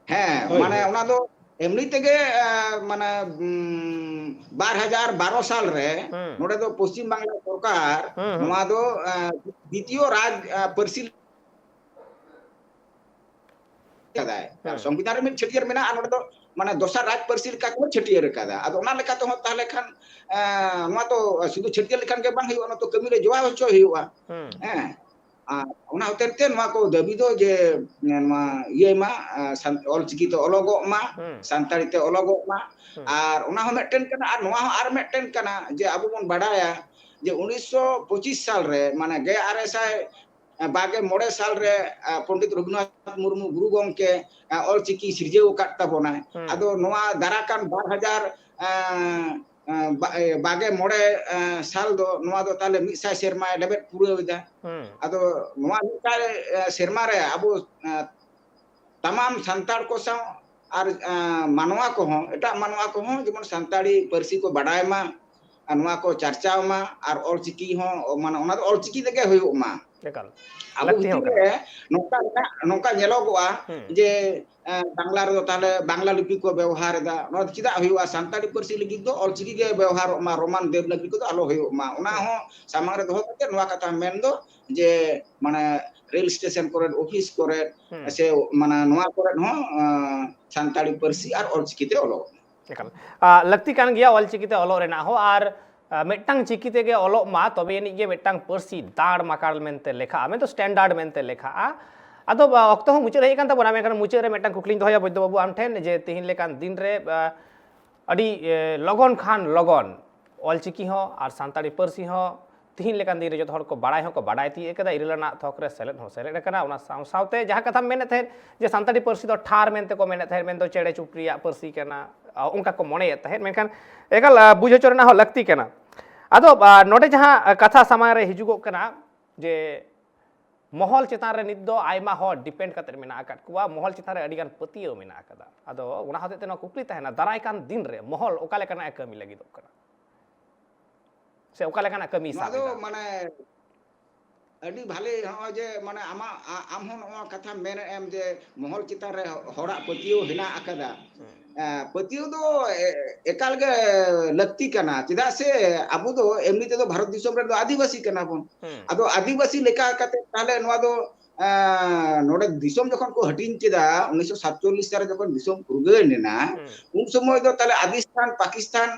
ᱦᱮᱸ, ᱦᱳᱭ, ᱢᱟᱱᱮ ᱦᱳᱭ᱾ ᱚᱱᱟ ᱫᱚ ᱮᱢᱱᱤ ᱛᱮᱜᱮ, ᱮ, ᱢᱟᱱᱮ, ᱩᱢ, ᱵᱟᱨ ᱦᱟᱡᱟᱨ ᱵᱟᱨᱚ ᱥᱟᱞ ᱨᱮ ᱦᱩᱸ᱾ ᱱᱚᱰᱮ ᱫᱚ ᱯᱚᱥᱪᱤᱢ ᱵᱟᱝᱞᱟ ᱥᱚᱨᱠᱟᱨ ᱦᱩᱸ, ᱦᱩᱸ᱾ ᱱᱚᱣᱟ ᱫᱚ, ᱮ, ᱫᱤᱛᱤᱭᱚ ᱨᱟᱡᱽ, ᱮ, ᱯᱟᱹᱨᱥᱤ ᱠᱟᱫᱟᱭ᱾ ᱟᱨ ᱦᱮᱸ᱾ ᱥᱚᱝᱵᱤᱫᱷᱟᱱ ᱨᱮ ᱢᱤᱫ ᱪᱷᱟᱹᱴᱭᱟᱹᱨ ᱢᱮᱱᱟᱜᱼᱟ, ᱱᱚᱰᱮ ᱫᱚ ᱢᱟᱱᱮ ᱫᱚᱥᱟᱨ ᱨᱟᱡᱽ ᱯᱟᱹᱨᱥᱤ ᱞᱮᱠᱟ ᱠᱚ ᱪᱷᱟᱹᱴᱭᱟᱹᱨ ᱠᱟᱫᱟ᱾ ᱟᱫᱚ ᱚᱱᱟ ᱞᱮᱠᱟ ᱛᱮᱦᱚᱸ ᱛᱟᱦᱚᱞᱮ ᱠᱷᱟᱱ, ᱮᱸ, ᱱᱚᱣᱟ ᱫᱚ ᱥᱩᱫᱷᱩ ᱪᱷᱟᱹᱴᱭᱟᱹᱨ ᱞᱮᱠᱷᱟᱱ ᱜᱮ ᱵᱟᱝ ᱦᱩᱭᱩᱜᱼᱟ, ᱱᱚᱣᱟ ᱫᱚ ᱠᱟᱹᱢᱤ ᱨᱮ ᱡᱚᱲᱟᱣ ᱦᱚᱪᱚ ᱦᱩᱭᱩᱜᱼᱟ᱾ ᱦᱮᱸ᱾ ᱦᱮᱸ᱾ ᱟᱨ ᱚᱱᱟ ᱦᱚᱛᱮᱡ ᱛᱮ ᱱᱚᱣᱟ ᱠᱚ ᱫᱟᱹᱵᱤ ᱫᱚ ᱡᱮ, ᱱᱚᱣᱟ ᱤᱭᱟᱹᱭ ᱢᱟ, ᱮᱸ, ᱥᱟᱱ-, ᱚᱞᱪᱤᱠᱤ ᱛᱮ ᱚᱞᱚᱜᱚᱜ ᱢᱟ, ᱦᱮᱸ᱾ ᱥᱟᱱᱛᱟᱲᱤ ᱛᱮ ᱚᱞᱚᱜᱚᱜ ᱢᱟ᱾ ᱦᱮᱸ᱾ ᱟᱨ ᱚᱱᱟ ᱦᱚᱸ ᱢᱤᱫᱴᱮᱱ ᱠᱟᱱᱟ, ᱟᱨ ᱱᱚᱣᱟ ᱦᱚᱸ ᱟᱨ ᱢᱤᱫᱴᱮᱱ ᱠᱟᱱᱟ ᱡᱮ ᱟᱵᱚ ᱵᱚᱱ ᱵᱟᱰᱟᱭᱟ ᱡᱮ ᱩᱱᱤᱥᱥᱚ ᱯᱚᱸᱪᱤᱥ ᱥᱟᱞ ᱨᱮ, ᱢᱟᱱᱮ ᱜᱮᱞ ᱟᱨᱮ ᱥᱟᱭ ᱵᱟᱜᱮ ᱢᱚᱬᱮ ᱥᱟᱞ ᱨᱮ, ᱟ, ᱯᱚᱱᱰᱤᱛ ᱨᱚᱜᱷᱩᱱᱟᱛᱷ ᱢᱩᱨᱢᱩ ᱜᱩᱨᱩ ᱜᱚᱢᱠᱮ, ᱟ, ᱚᱞᱪᱤᱠᱤ ᱥᱤᱨᱡᱟᱹᱣ ᱟᱠᱟᱫ ᱛᱟᱵᱚᱱᱟᱭ᱾ ᱦᱩᱸ᱾ ᱟᱫᱚ ᱱᱚᱣᱟ ᱫᱟᱨᱟ ᱠᱟᱱ ᱵᱟᱨ ᱦᱟᱡᱟᱨ, ᱟ, ᱟ, ᱵᱟ-, ᱮ, ᱵᱟᱜᱮ ᱢᱚᱬᱮ, ᱟ, ᱥᱟᱞ ᱫᱚ, ᱱᱚᱣᱟ ᱫᱚ ᱛᱟᱦᱞᱮ ᱢᱤᱫ ᱥᱟᱭ ᱥᱮᱨᱢᱟᱭ ᱞᱮᱵᱮᱫ ᱯᱩᱨᱟᱹᱣ ᱮᱫᱟ᱾ ᱦᱩᱸ᱾ ᱟᱫᱚ ᱱᱚᱣᱟ ᱢᱤᱫ ᱥᱟᱭ, ᱟ, ᱥᱮᱨᱢᱟ ᱨᱮ ᱟᱵᱚ, ᱟ, ᱛᱟᱢᱟᱢ ᱥᱟᱱᱛᱟᱲ ᱠᱚ ᱥᱟᱶ ᱟᱨ, ᱟ, ᱢᱟᱱᱣᱟ ᱠᱚᱦᱚᱸ, ᱮᱴᱟᱜ ᱢᱟᱱᱣᱟ ᱠᱚᱦᱚᱸ ᱡᱮᱢᱚᱱ ᱥᱟᱱᱛᱟᱲᱤ ᱯᱟᱹᱨᱥᱤ ᱠᱚ ᱵᱟᱰᱟᱭ ᱢᱟ, ᱟᱨ ᱱᱚᱣᱟ ᱠᱚ ᱪᱟᱨᱪᱟᱣ ᱢᱟ, ᱟᱨ ᱚᱞᱪᱤᱠᱤ ᱦᱚᱸ, ᱢᱟᱱᱮ, ᱚᱱᱟ ᱫᱚ ᱚᱞᱪᱤᱠᱤ ᱛᱮᱜᱮ ᱦᱩᱭᱩᱜ ᱢᱟ᱾ ᱮᱠᱟᱞ᱾ ᱟᱵᱚ ᱞᱟᱹᱠᱛᱤ ᱦᱚᱸ ᱵᱷᱤᱛᱤᱨ ᱠᱟᱱᱟ᱾ ᱨᱮ ᱱᱚᱝᱠᱟ ᱢᱮᱱᱟᱜ, ᱱᱚᱝᱠᱟ ᱧᱮᱞᱚᱜᱚᱜᱼᱟ ᱦᱩᱸ᱾ ᱡᱮ, ᱮ, ᱵᱟᱝᱞᱟ ᱨᱮᱫᱚ ᱛᱟᱦᱞᱮ ᱵᱟᱝᱞᱟ ᱞᱤᱯᱤ ᱠᱚ ᱵᱮᱣᱦᱟᱨ ᱮᱫᱟ᱾ ᱱᱚᱣᱟ ᱫᱚ ᱪᱮᱫᱟᱜ ᱦᱩᱭᱩᱜᱼᱟ? ᱥᱟᱱᱛᱟᱲᱤ ᱯᱟᱹᱨᱥᱤ ᱞᱟᱹᱜᱤᱫ ᱫᱚ ᱚᱞᱪᱤᱠᱤ ᱜᱮ ᱵᱮᱣᱦᱟᱨᱚᱜ ᱢᱟ, ᱨᱳᱢᱟᱱ ᱫᱮᱵᱽᱱᱟᱜᱚᱨᱤ ᱠᱚᱫᱚ ᱟᱞᱚ ᱦᱩᱭᱩᱜ ᱢᱟ᱾ ᱚᱱᱟ ᱦᱩᱸ᱾ ᱦᱚᱸ ᱥᱟᱢᱟᱝ ᱨᱮ ᱫᱚᱦᱚ ᱠᱟᱛᱮ ᱱᱚᱣᱟ ᱠᱟᱛᱷᱟ ᱢᱮᱱ ᱫᱚ ᱡᱮ, ᱢᱟᱱᱮ, ᱨᱮᱞ ᱥᱴᱮᱥᱚᱱ ᱠᱚᱨᱮ, ᱚᱯᱷᱤᱥ ᱠᱚᱨᱮ, ᱦᱩᱸ᱾ ᱥᱮ, ᱢᱟᱱᱮ, ᱱᱚᱣᱟ ᱠᱚᱨᱮ ᱦᱚᱸ, ᱮ, ᱥᱟᱱᱛᱟᱲᱤ ᱯᱟᱹᱨᱥᱤ ᱟᱨ ᱚᱞᱪᱤᱠᱤ ᱛᱮ ᱚᱞᱚᱜ ᱢᱟ᱾ ᱮᱠᱟᱞ᱾ ᱟ, ᱞᱟᱹᱠᱛᱤ ᱠᱟᱱ ᱜᱮᱭᱟ ᱚᱞᱪᱤᱠᱤ ᱛᱮ ᱚᱞᱚᱜ ᱨᱮᱱᱟᱜ ᱦᱚᱸ, ᱟᱨ, ᱟ, ᱢᱤᱫᱴᱟᱝ ᱪᱤᱠᱤ ᱛᱮᱜᱮ ᱚᱞᱚᱜ ᱢᱟ, ᱛᱚᱵᱮ ᱟᱹᱱᱤᱡ ᱜᱮ ᱢᱤᱫᱴᱟᱝ ᱯᱟᱹᱨᱥᱤ ᱫᱟᱲ ᱢᱟᱠᱟᱲ ᱢᱮᱱᱛᱮ ᱞᱮᱠᱷᱟᱜᱼᱟ, ᱢᱮᱱᱫᱚ ᱥᱴᱮᱱᱰᱟᱨᱰ ᱢᱮᱱᱛᱮ ᱞᱮᱠᱷᱟᱜᱼᱟ᱾ ᱟᱫᱚ, ᱟ, ᱚᱠᱛᱚ ᱦᱚᱸ ᱢᱩᱪᱟᱹᱫ ᱦᱮᱡ ᱟᱠᱟᱱ ᱛᱟᱵᱚᱱᱟ, ᱢᱮᱱᱠᱷᱟᱱ ᱢᱩᱪᱟᱹᱫ ᱨᱮ ᱢᱤᱫᱴᱟᱝ ᱠᱩᱠᱞᱤᱧ ᱫᱚᱦᱚᱭᱟ ᱵᱳᱫᱽᱫᱷᱚ ᱵᱟᱹᱵᱩ ᱟᱢ ᱴᱷᱮᱱ, ᱡᱮ ᱛᱤᱦᱤᱧ ᱞᱮᱠᱟᱱ ᱫᱤᱱ ᱨᱮ, ᱟ, ᱟᱹᱰᱤ, ᱮ, ᱞᱚᱜᱚᱱ ᱠᱷᱟᱱ ᱞᱚᱜᱚᱱ ᱚᱞᱪᱤᱠᱤ ᱦᱚᱸ ᱟᱨ ᱥᱟᱱᱛᱟᱲᱤ ᱯᱟᱹᱨᱥᱤ ᱦᱚᱸ ᱛᱤᱦᱤᱧ ᱞᱮᱠᱟᱱ ᱫᱤᱱ ᱨᱮ ᱡᱚᱛᱚ ᱦᱚᱲ ᱠᱚ ᱵᱟᱲᱟᱭ ᱦᱚᱸᱠᱚ ᱵᱟᱲᱟᱭ ᱛᱤᱭᱳᱜ ᱠᱟᱫᱟ, ᱤᱨᱟᱹᱞ ᱟᱱᱟᱜ ᱛᱷᱚᱠ ᱨᱮ ᱥᱮᱞᱮᱫ ᱦᱚᱸ ᱥᱮᱞᱮᱫ ᱟᱠᱟᱱᱟ᱾ ᱚᱱᱟ ᱥᱟᱶ ᱥᱟᱶᱛᱮ ᱡᱟᱦᱟᱸ ᱠᱟᱛᱷᱟᱢ ᱢᱮᱱᱮᱫ ᱛᱟᱦᱮᱸᱫ ᱡᱮ ᱥᱟᱱᱛᱟᱲᱤ ᱯᱟᱹᱨᱥᱤ ᱫᱚ ᱴᱷᱟᱨ ᱢᱮᱱᱛᱮ ᱠᱚ ᱢᱮᱱᱮᱫ ᱛᱟᱦᱮᱸᱫ, ᱢᱮᱱᱫᱚ ᱪᱮᱬᱮ ᱪᱩᱯᱲᱤᱭᱟᱜ ᱯᱟᱹᱨᱥᱤ ᱠᱟᱱᱟ, ᱟ, ᱚᱱᱠᱟ ᱠᱚ ᱢᱚᱱᱮᱭᱮᱫ ᱛᱟᱦᱮᱸᱫ᱾ ᱢᱮᱱᱠᱷᱟᱱ ᱮᱠᱟᱞ, ᱟ, ᱵᱩᱡᱽ ᱦᱚᱪᱚ ᱨᱮᱱᱟᱜ ᱦᱚᱸ ᱞᱟᱹᱠᱛᱤ ᱠᱟᱱᱟ᱾ ᱟᱫᱚ, ᱟ, ᱱᱚᱰᱮ ᱡᱟᱦᱟᱸ, ᱟ, ᱠᱟᱛᱷᱟ ᱥᱟᱢᱟᱝ ᱨᱮ ᱦᱤᱡᱩᱜᱚᱜ ᱠᱟᱱᱟ ᱡᱮ ᱢᱚᱦᱚᱞ ᱪᱮᱛᱟᱱ ᱨᱮ ᱱᱤᱛ ᱫᱚ ᱟᱭᱢᱟ ᱦᱚᱲ ᱰᱤᱯᱮᱱᱰ ᱠᱟᱛᱮ ᱢᱮᱱᱟᱜ ᱟᱠᱟᱫ ᱠᱚᱣᱟ, ᱢᱚᱦᱚᱞ ᱪᱮᱛᱟᱱ ᱨᱮ ᱟᱹᱰᱤᱜᱟᱱ ᱯᱟᱹᱛᱭᱟᱹᱣ ᱢᱮᱱᱟᱜ ᱟᱠᱟᱫᱟ᱾ ᱟᱫᱚ ᱚᱱᱟ ᱦᱚᱛᱮᱡ ᱛᱮ ᱱᱚᱣᱟ ᱠᱩᱠᱞᱤ ᱛᱟᱦᱮᱱᱟ, ᱫᱟᱨᱟᱭ ᱠᱟᱱ ᱫᱤᱱ ᱨᱮ ᱢᱚᱦᱚᱞ ᱚᱠᱟ ᱞᱮᱠᱟᱱᱟᱜ ᱮ ᱠᱟᱹᱢᱤ ᱞᱟᱹᱜᱤᱫᱚᱜ ᱠᱟᱱᱟ? ᱥᱮ ᱚᱠᱟ ᱞᱮᱠᱟᱱᱟᱜ ᱠᱟᱹᱢᱤ ᱱᱚᱣᱟ ᱥᱟᱵ ᱫᱚ ᱮᱫᱟ? ᱢᱟᱱᱮ ᱟᱹᱰᱤ ᱵᱷᱟᱞᱮ, ᱦᱚᱸᱜᱼᱚᱭ ᱡᱮ ᱢᱟᱱᱮ ᱟᱢᱟᱜ, ᱟ-, ᱟᱢ ᱦᱚᱸ ᱱᱚᱣᱟ ᱠᱟᱛᱷᱟᱢ ᱢᱮᱱᱮᱫ ᱮᱢ ᱡᱮ ᱢᱚᱦᱚᱞ ᱪᱮᱛᱟᱱ ᱨᱮ ᱦᱚᱲᱟᱜ ᱯᱟᱹᱛᱭᱟᱹᱣ ᱦᱮᱱᱟᱜ ᱟᱠᱟᱫᱟ᱾ ᱦᱩᱸ᱾ ᱮ, ᱯᱟᱹᱛᱭᱟᱹᱣ ᱫᱚ ᱮ-, ᱮᱠᱟᱞ ᱜᱮ ᱞᱟᱹᱠᱛᱤ ᱠᱟᱱᱟ, ᱪᱮᱫᱟᱜ ᱥᱮ ᱟᱵᱚ ᱫᱚ ᱮᱢᱱᱤ ᱛᱮᱫᱚ ᱵᱷᱟᱨᱚᱛ ᱫᱤᱥᱚᱢ ᱨᱮᱱ ᱫᱚ ᱟᱹᱫᱤᱵᱟᱹᱥᱤ ᱠᱟᱱᱟ ᱵᱚᱱ᱾ ᱦᱩᱸ᱾ ᱟᱫᱚ ᱟᱹᱫᱤᱵᱟᱹᱥᱤ ᱞᱮᱠᱟ ᱠᱟᱛᱮ ᱛᱟᱦᱞᱮ ᱱᱚᱣᱟ ᱫᱚ ᱮᱸ, ᱱᱚᱰᱮ ᱫᱤᱥᱚᱢ ᱡᱚᱠᱷᱚᱱ ᱠᱚ ᱦᱟᱹᱴᱤᱧ ᱠᱮᱫᱟ, ᱩᱱᱤᱥᱥᱚ ᱥᱟᱛᱪᱚᱞᱞᱤᱥ ᱥᱟᱞ ᱨᱮ ᱡᱚᱠᱷᱚᱱ ᱫᱤᱥᱚᱢ ᱯᱷᱩᱨᱜᱟᱹᱞ ᱮᱱᱟ, ᱦᱩᱸ᱾ ᱩᱱ ᱥᱚᱢᱚᱭ ᱫᱚ ᱛᱟᱦᱞᱮ ᱟᱫᱤᱥᱛᱷᱟᱱ, ᱯᱟᱠᱤᱥᱛᱷᱟᱱ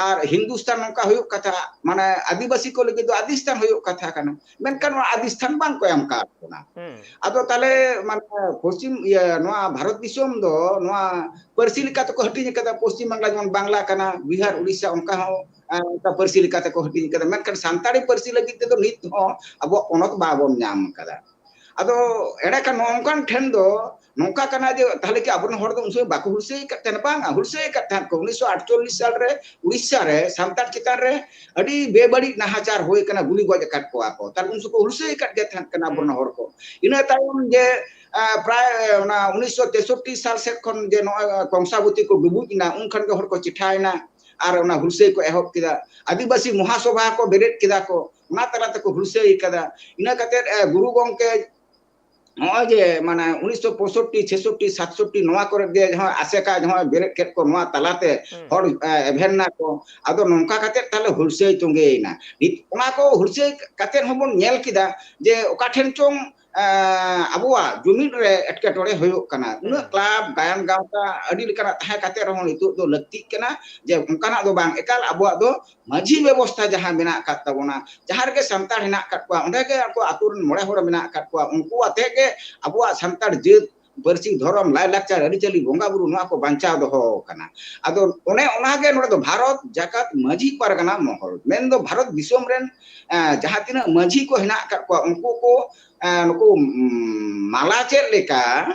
ᱟᱨ ᱦᱤᱱᱫᱩᱥᱛᱷᱟᱱ ᱱᱚᱝᱠᱟ ᱦᱩᱭᱩᱜ ᱠᱟᱛᱷᱟ, ᱢᱟᱱᱮ ᱟᱹᱫᱤᱵᱟᱹᱥᱤ ᱠᱚ ᱞᱟᱹᱜᱤᱫ ᱫᱚ ᱟᱫᱤᱥᱛᱷᱟᱱ ᱦᱩᱭᱩᱜ ᱠᱟᱛᱷᱟ ᱠᱟᱱᱟ᱾ ᱢᱮᱱᱠᱷᱟᱱ ᱱᱚᱣᱟ ᱟᱫᱤᱥᱛᱷᱟᱱ ᱵᱟᱝ ᱠᱚ ᱮᱢ ᱠᱟᱣᱟᱫ ᱵᱚᱱᱟ᱾ ᱦᱩᱸ᱾ ᱟᱫᱚ ᱛᱟᱦᱞᱮ ᱢᱟᱱᱮ ᱯᱚᱥᱪᱤᱢ, ᱤᱭᱟᱹ, ᱱᱚᱣᱟ ᱵᱷᱟᱨᱚᱛ ᱫᱤᱥᱚᱢ ᱫᱚ ᱱᱚᱣᱟ ᱯᱟᱹᱨᱥᱤ ᱞᱮᱠᱟ ᱛᱮᱠᱚ ᱦᱟᱹᱴᱤᱧ ᱟᱠᱟᱫᱟ᱾ ᱯᱚᱥᱪᱤᱢ ᱵᱟᱝᱞᱟ ᱡᱮᱢᱚᱱ ᱵᱟᱝᱞᱟ ᱠᱟᱱᱟ, ᱵᱤᱦᱟᱨ, ᱦᱩᱸ᱾ ᱩᱲᱤᱥᱥᱟ ᱚᱱᱠᱟ ᱦᱚᱸ, ᱟᱸ, ᱚᱱᱠᱟ ᱯᱟᱹᱨᱥᱤ ᱞᱮᱠᱟ ᱛᱮᱠᱚ ᱦᱟᱹᱴᱤᱧ ᱟᱠᱟᱫᱟ᱾ ᱢᱮᱱᱠᱷᱟᱱ ᱥᱟᱱᱛᱟᱲᱤ ᱯᱟᱹᱨᱥᱤ ᱞᱟᱹᱜᱤᱫ ᱛᱮᱫᱚ ᱱᱤᱛ ᱦᱚᱸ ᱟᱵᱚᱣᱟᱜ ᱯᱚᱱᱚᱛ ᱵᱟᱵᱚᱱ ᱧᱟᱢ ᱟᱠᱟᱫᱟ᱾ ᱟᱫᱚ ᱮᱸᱰᱮᱠᱷᱟᱱ ᱱᱚᱜᱼᱚ ᱱᱚᱝᱠᱟᱱ ᱴᱷᱮᱱ ᱫᱚ ᱱᱚᱝᱠᱟ ᱠᱟᱱᱟ ᱡᱮ ᱛᱟᱦᱞᱮ ᱠᱤ ᱟᱵᱚᱨᱮᱱ ᱦᱚᱲ ᱫᱚ ᱩᱱ ᱥᱚᱢᱚᱭ ᱵᱟᱠᱚ ᱦᱩᱞᱥᱟᱹᱭ ᱟᱠᱟᱫ ᱛᱟᱦᱮᱱᱟ? ᱵᱟᱝᱟ, ᱦᱩᱞᱥᱟᱹᱭ ᱟᱠᱟᱫ ᱛᱟᱦᱮᱸᱫ ᱠᱚ᱾ ᱩᱱᱤᱥᱥᱚ ᱟᱴᱪᱚᱞᱞᱤᱥ ᱥᱟᱞ ᱨᱮ ᱩᱲᱤᱥᱥᱟ ᱨᱮ ᱥᱟᱱᱛᱟᱲ ᱪᱮᱛᱟᱱ ᱨᱮ ᱟᱹᱰᱤ ᱵᱮᱵᱟᱹᱲᱤᱡ ᱱᱟᱦᱟᱪᱟᱨ ᱦᱩᱭ ᱠᱟᱱᱟ, ᱜᱩᱞᱤ ᱜᱚᱡ ᱟᱠᱟᱫ ᱠᱚᱣᱟ ᱠᱚ᱾ ᱛᱟᱦᱞᱮ ᱩᱱ ᱥᱚᱢᱚᱭ ᱠᱚ ᱦᱩᱞᱥᱟᱹᱭ ᱟᱠᱟᱫ ᱜᱮ ᱛᱟᱦᱮᱸᱫ ᱠᱟᱱᱟ ᱟᱵᱚᱨᱮᱱ ᱦᱩᱸ᱾ ᱦᱚᱲ ᱠᱚ᱾ ᱤᱱᱟᱹ ᱛᱟᱭᱚᱢ ᱡᱮ, ᱟᱸ, ᱯᱨᱟᱭ ᱚᱱᱟ ᱩᱱᱤᱥᱥᱚ ᱛᱮᱥᱚᱴᱴᱤ ᱥᱟᱞ ᱥᱮᱫ ᱠᱷᱚᱱ ᱡᱮ ᱱᱚᱜᱼᱚᱭ ᱠᱚᱝᱥᱟᱵᱚᱛᱤ ᱠᱚ ᱰᱩᱵᱩᱡ ᱮᱱᱟ, ᱩᱱ ᱠᱷᱚᱱ ᱜᱮ ᱦᱚᱲ ᱠᱚ ᱪᱮᱴᱷᱟᱭᱮᱱᱟ ᱟᱨ ᱚᱱᱟ ᱦᱩᱞᱥᱟᱹᱭ ᱠᱚ ᱮᱦᱚᱵ ᱠᱮᱫᱟ᱾ ᱟᱹᱫᱤᱵᱟᱹᱥᱤ ᱢᱚᱦᱟᱥᱚᱵᱷᱟ ᱠᱚ ᱵᱮᱨᱮᱫ ᱠᱮᱫᱟ ᱠᱚ, ᱚᱱᱟ ᱛᱟᱞᱟ ᱛᱮᱠᱚ ᱦᱩᱞᱥᱟᱹᱭ ᱠᱟᱫᱟ᱾ ᱤᱱᱟᱹ ᱠᱟᱛᱮᱫ, ᱮ, ᱜᱩᱨᱩ ᱜᱚᱢᱠᱮ ᱱᱚᱜᱼᱚᱭ ᱡᱮ ᱢᱟᱱᱮ ᱩᱱᱤᱥᱥᱚ ᱯᱚᱸᱭᱥᱚᱴᱴᱤ, ᱪᱷᱮᱥᱚᱴᱴᱤ, ᱥᱟᱛᱥᱚᱴᱴᱤ ᱱᱚᱣᱟ ᱠᱚᱨᱮ ᱡᱮ ᱱᱚᱜᱼᱚᱭ ᱟᱥᱮᱠᱟ ᱱᱚᱜᱼᱚᱭ ᱵᱮᱨᱮᱫ ᱠᱮᱫ ᱠᱚ, ᱱᱚᱣᱟ ᱛᱟᱞᱟᱛᱮ ᱦᱩᱸ᱾ ᱦᱚᱲ, ᱮ, ᱮᱵᱷᱮᱱ ᱱᱟᱠᱚ᱾ ᱟᱫᱚ ᱱᱚᱝᱠᱟ ᱠᱟᱛᱮᱫ ᱛᱟᱦᱞᱮ ᱦᱩᱞᱥᱟᱹᱭ ᱛᱚᱸᱜᱮᱭᱮᱱᱟ᱾ ᱱᱤᱛ ᱚᱱᱟ ᱠᱚ ᱦᱩᱞᱥᱟᱹᱭ ᱠᱟᱛᱮᱫ ᱦᱚᱸᱵᱚᱱ ᱧᱮᱞ ᱠᱮᱫᱟ ᱡᱮ ᱚᱠᱟ ᱴᱷᱮᱱ ᱪᱚᱝ, ᱮ, ᱟᱵᱚᱣᱟᱜ ᱡᱩᱢᱤᱫ ᱨᱮ ᱮᱴᱠᱮᱴᱚᱬᱮ ᱦᱩᱭᱩᱜ ᱠᱟᱱᱟ᱾ ᱩᱱᱟᱹᱜ ᱦᱩᱸ᱾ ᱠᱞᱟᱵᱽ, ᱜᱟᱭᱟᱱ ᱜᱟᱶᱛᱟ, ᱟᱹᱰᱤ ᱞᱮᱠᱟᱱᱟᱜ ᱛᱟᱦᱮᱸ ᱠᱟᱛᱮᱫ ᱨᱮᱦᱚᱸ ᱱᱤᱛᱚᱜ ᱫᱚ ᱞᱟᱹᱠᱛᱤᱜ ᱠᱟᱱᱟ ᱡᱮ ᱚᱱᱠᱟᱱᱟᱜ ᱫᱚ ᱵᱟᱝ, ᱮᱠᱟᱞ ᱟᱵᱚᱣᱟᱜ ᱫᱚ ᱢᱟᱹᱡᱷᱤ ᱵᱮᱵᱚᱥᱛᱷᱟ ᱡᱟᱦᱟᱸ ᱢᱮᱱᱟᱜ ᱟᱠᱟᱫ ᱛᱟᱵᱚᱱᱟ, ᱡᱟᱦᱟᱸ ᱨᱮᱜᱮ ᱥᱟᱱᱛᱟᱲ ᱦᱮᱱᱟᱜ ᱟᱠᱟᱫ ᱠᱚᱣᱟ, ᱚᱸᱰᱮ ᱜᱮ ᱟᱠᱚ ᱟᱛᱳ ᱨᱮᱱ ᱢᱚᱬᱮ ᱦᱚᱲ ᱢᱮᱱᱟᱜ ᱟᱠᱟᱫ ᱠᱚᱣᱟ, ᱩᱱᱠᱩ ᱟᱛᱮ ᱜᱮ ᱟᱵᱚᱣᱟᱜ ᱥᱟᱱᱛᱟᱲ ᱡᱟᱹᱛ, ᱯᱟᱹᱨᱥᱤ, ᱫᱷᱚᱨᱚᱢ, ᱞᱟᱭᱼᱞᱟᱠᱪᱟᱨ, ᱟᱹᱨᱤᱪᱟᱹᱞᱤ, ᱵᱚᱸᱜᱟ ᱵᱩᱨᱩ, ᱱᱚᱣᱟ ᱠᱚ ᱵᱟᱧᱪᱟᱣ ᱫᱚᱦᱚ ᱟᱠᱟᱱᱟ᱾ ᱟᱫᱚ ᱚᱱᱮ ᱚᱱᱟ ᱜᱮ ᱱᱚᱰᱮ ᱫᱚ ᱵᱷᱟᱨᱚᱛ ᱡᱟᱠᱟᱛ ᱢᱟᱹᱡᱷᱤ ᱯᱟᱨᱜᱟᱱᱟ ᱢᱚᱦᱚᱞ, ᱢᱮᱱᱫᱚ ᱵᱷᱟᱨᱚᱛ ᱫᱤᱥᱚᱢ ᱨᱮᱱ, ᱮᱸ, ᱡᱟᱦᱟᱸ ᱛᱤᱱᱟᱹᱜ ᱢᱟᱹᱡᱷᱤ ᱠᱚ ᱦᱮᱱᱟᱜ ᱟᱠᱟᱫ ᱠᱚᱣᱟ, ᱩᱱᱠᱩ ᱠᱚ, ᱮᱸ, ᱱᱩᱠᱩ, ᱩᱸ, ᱢᱟᱞᱟ ᱪᱮᱫ ᱞᱮᱠᱟ,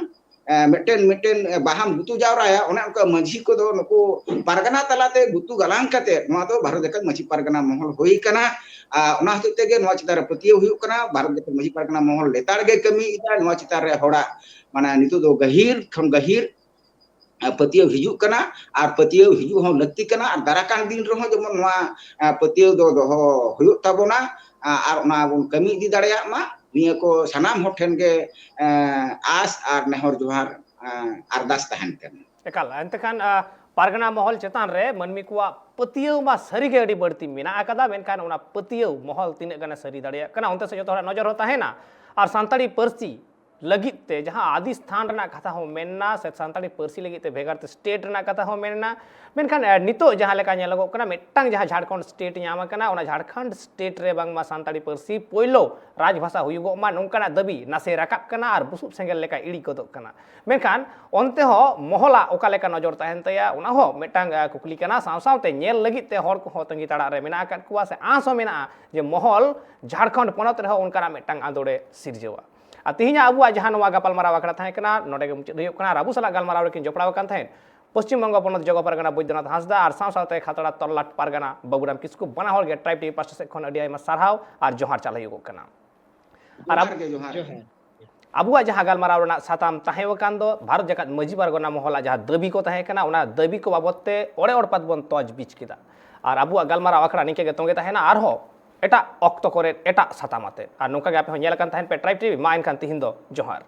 ᱮᱸ, ᱢᱤᱫᱴᱮᱱ, ᱢᱤᱫᱴᱮᱱ ᱵᱟᱦᱟᱢ ᱜᱩᱛᱩ ᱡᱟᱣᱨᱟᱭᱟ, ᱚᱱᱮ ᱚᱱᱠᱟ ᱢᱟᱹᱡᱷᱤ ᱠᱚᱫᱚ ᱱᱩᱠᱩ ᱯᱟᱨᱜᱟᱱᱟ ᱛᱟᱞᱟᱛᱮ ᱜᱩᱛᱩ ᱜᱟᱞᱟᱝ ᱠᱟᱛᱮ ᱱᱚᱣᱟ ᱫᱚ ᱵᱷᱟᱨᱚᱛ ᱡᱟᱠᱟᱛ ᱢᱟᱹᱡᱷᱤ ᱯᱟᱨᱜᱟᱱᱟ ᱢᱚᱦᱚᱞ ᱦᱩᱭ ᱠᱟᱱᱟ᱾ ᱟᱨ ᱚᱱᱟ ᱦᱚᱛᱮᱡ ᱛᱮᱜᱮ ᱱᱚᱣᱟ ᱪᱮᱛᱟᱱ ᱨᱮ ᱯᱟᱹᱛᱭᱟᱹᱣ ᱦᱩᱭᱩᱜ ᱠᱟᱱᱟ᱾ ᱵᱷᱟᱨᱚᱛ ᱡᱟᱠᱟᱛ ᱢᱟᱹᱡᱷᱤ ᱯᱟᱨᱜᱟᱱᱟ ᱢᱚᱦᱚᱞ ᱞᱮᱛᱟᱲ ᱜᱮ ᱠᱟᱹᱢᱤᱭᱮᱫᱟ᱾ ᱱᱚᱣᱟ ᱪᱮᱛᱟᱱ ᱨᱮ ᱦᱚᱲᱟᱜ, ᱢᱟᱱᱮ, ᱱᱤᱛᱚᱜ ᱫᱚ ᱜᱟᱹᱦᱤᱨ ᱠᱷᱚᱱ ᱜᱟᱹᱦᱤᱨ, ᱮ, ᱯᱟᱹᱛᱭᱟᱹᱣ ᱦᱤᱡᱩᱜ ᱠᱟᱱᱟ ᱟᱨ ᱯᱟᱹᱛᱭᱟᱹᱣ ᱦᱤᱡᱩᱜ ᱦᱚᱸ ᱞᱟᱹᱠᱛᱤ ᱠᱟᱱᱟ᱾ ᱟᱨ ᱫᱟᱨᱟᱭ ᱠᱟᱱ ᱫᱤᱱ ᱨᱮᱦᱚᱸ ᱡᱮᱢᱚᱱ ᱱᱚᱣᱟ, ᱮ, ᱯᱟᱹᱛᱭᱟᱹᱣ ᱫᱚ ᱫᱚᱦᱚ ᱦᱩᱭᱩᱜ ᱛᱟᱵᱚᱱᱟ, ᱟ-, ᱟᱨ ᱚᱱᱟ ᱵᱚᱱ ᱠᱟᱹᱢᱤ ᱤᱫᱤ ᱫᱟᱲᱮᱭᱟᱜ ᱢᱟ᱾ ᱱᱤᱭᱟᱹ ᱠᱚ ᱥᱟᱱᱟᱢ ᱦᱚᱲ ᱴᱷᱮᱱ ᱜᱮ, ᱮ, ᱟᱸᱥ ᱟᱨ ᱱᱮᱦᱚᱨ ᱡᱚᱦᱟᱨ, ᱮ, ᱟᱨᱫᱟᱥ ᱛᱟᱦᱮᱱ ᱠᱟᱱᱟ᱾ ᱮᱠᱟᱞ, ᱮᱱᱛᱮ ᱠᱷᱟᱱ, ᱟ, ᱯᱟᱨᱜᱟᱱᱟ ᱢᱚᱦᱚᱞ ᱪᱮᱛᱟᱱ ᱨᱮ ᱢᱟᱹᱱᱢᱤ ᱠᱚᱣᱟᱜ ᱯᱟᱹᱛᱭᱟᱹᱣ ᱢᱟ ᱥᱟᱹᱨᱤᱜᱮ ᱟᱹᱰᱤ ᱵᱟᱹᱲᱛᱤ ᱢᱮᱱᱟᱜ ᱟᱠᱟᱫᱟ, ᱢᱮᱱᱠᱷᱟᱱ ᱚᱱᱟ ᱯᱟᱹᱛᱭᱟᱹᱣ ᱢᱚᱦᱚᱞ ᱛᱤᱱᱟᱹᱜ ᱜᱟᱱᱮ ᱥᱟᱹᱨᱤ ᱫᱟᱲᱮᱭᱟᱜ ᱠᱟᱱᱟ, ᱚᱱᱛᱮ ᱥᱮᱫ ᱡᱚᱛᱚ ᱦᱚᱲᱟᱜ ᱱᱚᱡᱚᱨ ᱦᱚᱸ ᱛᱟᱦᱮᱱᱟ᱾ ᱟᱨ ᱥᱟᱱᱛᱟᱲᱤ ᱯᱟᱹᱨᱥᱤ ᱞᱟᱹᱜᱤᱫ ᱛᱮ ᱡᱟᱦᱟᱸ ᱟᱹᱫᱤ ᱥᱛᱷᱟᱱ ᱨᱮᱱᱟᱜ ᱠᱟᱛᱷᱟ ᱦᱚᱸ ᱢᱮᱱᱟ, ᱥᱮ ᱥᱟᱱᱛᱟᱲᱤ ᱯᱟᱹᱨᱥᱤ ᱞᱟᱹᱜᱤᱫ ᱛᱮ ᱵᱷᱮᱜᱟᱨ ᱛᱮ ᱥᱴᱮᱴ ᱨᱮᱱᱟᱜ ᱠᱟᱛᱷᱟ ᱦᱚᱸ ᱢᱮᱱᱟ, ᱢᱮᱱᱠᱷᱟᱱ, ᱮ, ᱱᱤᱛᱚᱜ ᱡᱟᱦᱟᱸ ᱞᱮᱠᱟ ᱧᱮᱞᱚᱜᱚᱜ ᱠᱟᱱᱟ, ᱢᱤᱫᱴᱟᱝ ᱡᱟᱦᱟᱸ ᱡᱷᱟᱲᱠᱷᱚᱸᱰ ᱥᱴᱮᱴ ᱧᱟᱢ ᱟᱠᱟᱱᱟ, ᱚᱱᱟ ᱡᱷᱟᱲᱠᱷᱚᱸᱰ ᱥᱴᱮᱴ ᱨᱮ ᱵᱟᱝᱢᱟ ᱥᱟᱱᱛᱟᱲᱤ ᱯᱟᱹᱨᱥᱤ ᱯᱳᱭᱞᱳ ᱨᱟᱡᱽ ᱵᱷᱟᱥᱟ ᱦᱩᱭᱩᱜᱚᱜ ᱢᱟ, ᱱᱚᱝᱠᱟᱱᱟᱜ ᱫᱟᱹᱵᱤ ᱱᱟᱥᱮ ᱨᱟᱠᱟᱵ ᱠᱟᱱᱟ ᱟᱨ ᱵᱩᱥᱩᱵ ᱥᱮᱸᱜᱮᱞ ᱞᱮᱠᱟ ᱤᱲᱤᱡ ᱜᱚᱫᱚᱜ ᱠᱟᱱᱟ᱾ ᱢᱮᱱᱠᱷᱟᱱ ᱚᱱᱛᱮ ᱦᱚᱸ ᱢᱚᱦᱚᱞᱟᱜ ᱚᱠᱟ ᱞᱮᱠᱟ ᱱᱚᱡᱚᱨ ᱛᱟᱦᱮᱱ ᱛᱟᱭᱟ, ᱚᱱᱟ ᱦᱚᱸ ᱢᱤᱫᱴᱟᱝ, ᱮ, ᱠᱩᱠᱞᱤ ᱠᱟᱱᱟ᱾ ᱥᱟᱶ ᱥᱟᱶᱛᱮ ᱧᱮᱞ ᱞᱟᱹᱜᱤᱫ ᱛᱮ ᱦᱚᱲ ᱠᱚᱦᱚᱸ ᱛᱟᱺᱜᱤ ᱛᱟᱲᱟᱜ ᱨᱮ ᱢᱮᱱᱟᱜ ᱟᱠᱟᱫ ᱠᱚᱣᱟ, ᱥᱮ ᱟᱸᱥ ᱦᱚᱸ ᱢᱮᱱᱟᱜᱼᱟ ᱡᱮ ᱢᱚᱦᱚᱞ ᱡᱷᱟᱲᱠᱷᱚᱸᱰ ᱯᱚᱱᱚᱛ ᱨᱮᱦᱚᱸ ᱚᱱᱠᱟᱱᱟᱜ ᱢᱤᱫᱴᱟᱝ ᱟᱸᱫᱳᱲᱮ ᱥᱤᱨᱡᱟᱹᱣᱟ᱾ ᱟᱨ ᱛᱮᱦᱮᱧᱟᱜ ᱟᱵᱚᱣᱟᱜ ᱡᱟᱦᱟᱸ ᱱᱚᱣᱟ ᱜᱟᱯᱟᱞᱢᱟᱨᱟᱣ ᱟᱠᱷᱲᱟ ᱛᱟᱦᱮᱸ ᱠᱟᱱᱟ, ᱱᱚᱰᱮ ᱜᱮ ᱢᱩᱪᱟᱹᱫ ᱦᱩᱭᱩᱜ ᱠᱟᱱᱟ᱾ ᱟᱨ ᱟᱵᱚ ᱥᱟᱞᱟᱜ ᱜᱟᱞᱢᱟᱨᱟᱣ ᱨᱮᱠᱤᱱ ᱡᱚᱯᱲᱟᱣ ᱟᱠᱟᱱ ᱛᱟᱦᱮᱸᱫ ᱯᱚᱥᱪᱤᱢ ᱵᱚᱝᱜᱚ ᱯᱚᱱᱚᱛ ᱡᱚᱜᱚ ᱯᱟᱨᱜᱟᱱᱟ ᱵᱳᱭᱫᱚᱱᱟᱛᱷ ᱦᱟᱸᱥᱫᱟ ᱟᱨ ᱥᱟᱶ ᱥᱟᱶᱛᱮ ᱠᱷᱟᱛᱲᱟ ᱛᱚᱞᱞᱟᱴ ᱯᱟᱨᱜᱟᱱᱟ ᱵᱟᱵᱩᱨᱟᱢ ᱠᱤᱥᱠᱩ, ᱵᱟᱱᱟ ᱦᱚᱲ ᱜᱮ ᱴᱨᱟᱭᱤᱵᱽ ᱴᱤᱵᱷᱤ ᱯᱟᱥᱴᱟ ᱥᱮᱫ ᱠᱷᱚᱱ ᱟᱹᱰᱤ ᱟᱭᱢᱟ ᱥᱟᱨᱦᱟᱣ ᱟᱨ ᱡᱚᱦᱟᱨ ᱪᱟᱞ ᱦᱩᱭᱩᱜᱚᱜ ᱠᱟᱱᱟ᱾ ᱟᱨ ᱟᱵ- ᱡᱚᱦᱟᱨ ᱜᱮ, ᱡᱚᱦᱟᱨ᱾ ᱡᱚᱦᱟᱨ᱾ ᱟᱵᱚᱣᱟᱜ ᱡᱟᱦᱟᱸ ᱜᱟᱞᱢᱟᱨᱟᱣ ᱨᱮᱱᱟᱜ ᱥᱟᱛᱟᱢ ᱛᱟᱦᱮᱸ ᱟᱠᱟᱱ ᱫᱚ ᱵᱷᱟᱨᱚᱛ ᱡᱟᱠᱟᱛ ᱢᱟᱹᱡᱷᱤ ᱯᱟᱨᱜᱟᱱᱟ ᱢᱚᱦᱚᱞᱟᱜ ᱡᱟᱦᱟᱸ ᱫᱟᱹᱵᱤ ᱠᱚ ᱛᱟᱦᱮᱸ ᱠᱟᱱᱟ, ᱚᱱᱟ ᱫᱟᱹᱵᱤ ᱠᱚ ᱵᱟᱵᱚᱫ ᱛᱮ ᱚᱲᱮ ᱚᱲᱯᱟᱛ ᱵᱚᱱ ᱛᱚᱡᱽ ᱵᱤᱪ ᱠᱮᱫᱟ᱾ ᱟᱨ ᱟᱵᱚᱣᱟᱜ ᱜᱟᱞᱢᱟᱨᱟᱣ ᱟᱠᱷᱲᱟ ᱱᱤᱝᱠᱟᱹ ᱜᱮ ᱛᱚᱸᱜᱮ ᱛᱟᱦᱮᱱᱟ, ᱟᱨᱦᱚᱸ ᱮᱴᱟᱜ ᱚᱠᱛᱚ ᱠᱚᱨᱮ ᱮᱴᱟᱜ ᱥᱟᱛᱟᱢ ᱟᱛᱮ᱾ ᱟᱨ ᱱᱚᱝᱠᱟ ᱜᱮ ᱟᱯᱮ ᱦᱚᱸ ᱧᱮᱞ ᱟᱠᱟᱱ ᱛᱟᱦᱮᱱ ᱯᱮ ᱴᱨᱟᱭᱤᱵᱽ ᱴᱤᱵᱷᱤ᱾ ᱢᱟ ᱮᱱᱠᱷᱟᱱ ᱛᱤᱦᱤᱧ ᱫᱚ ᱡᱚᱦᱟᱨ᱾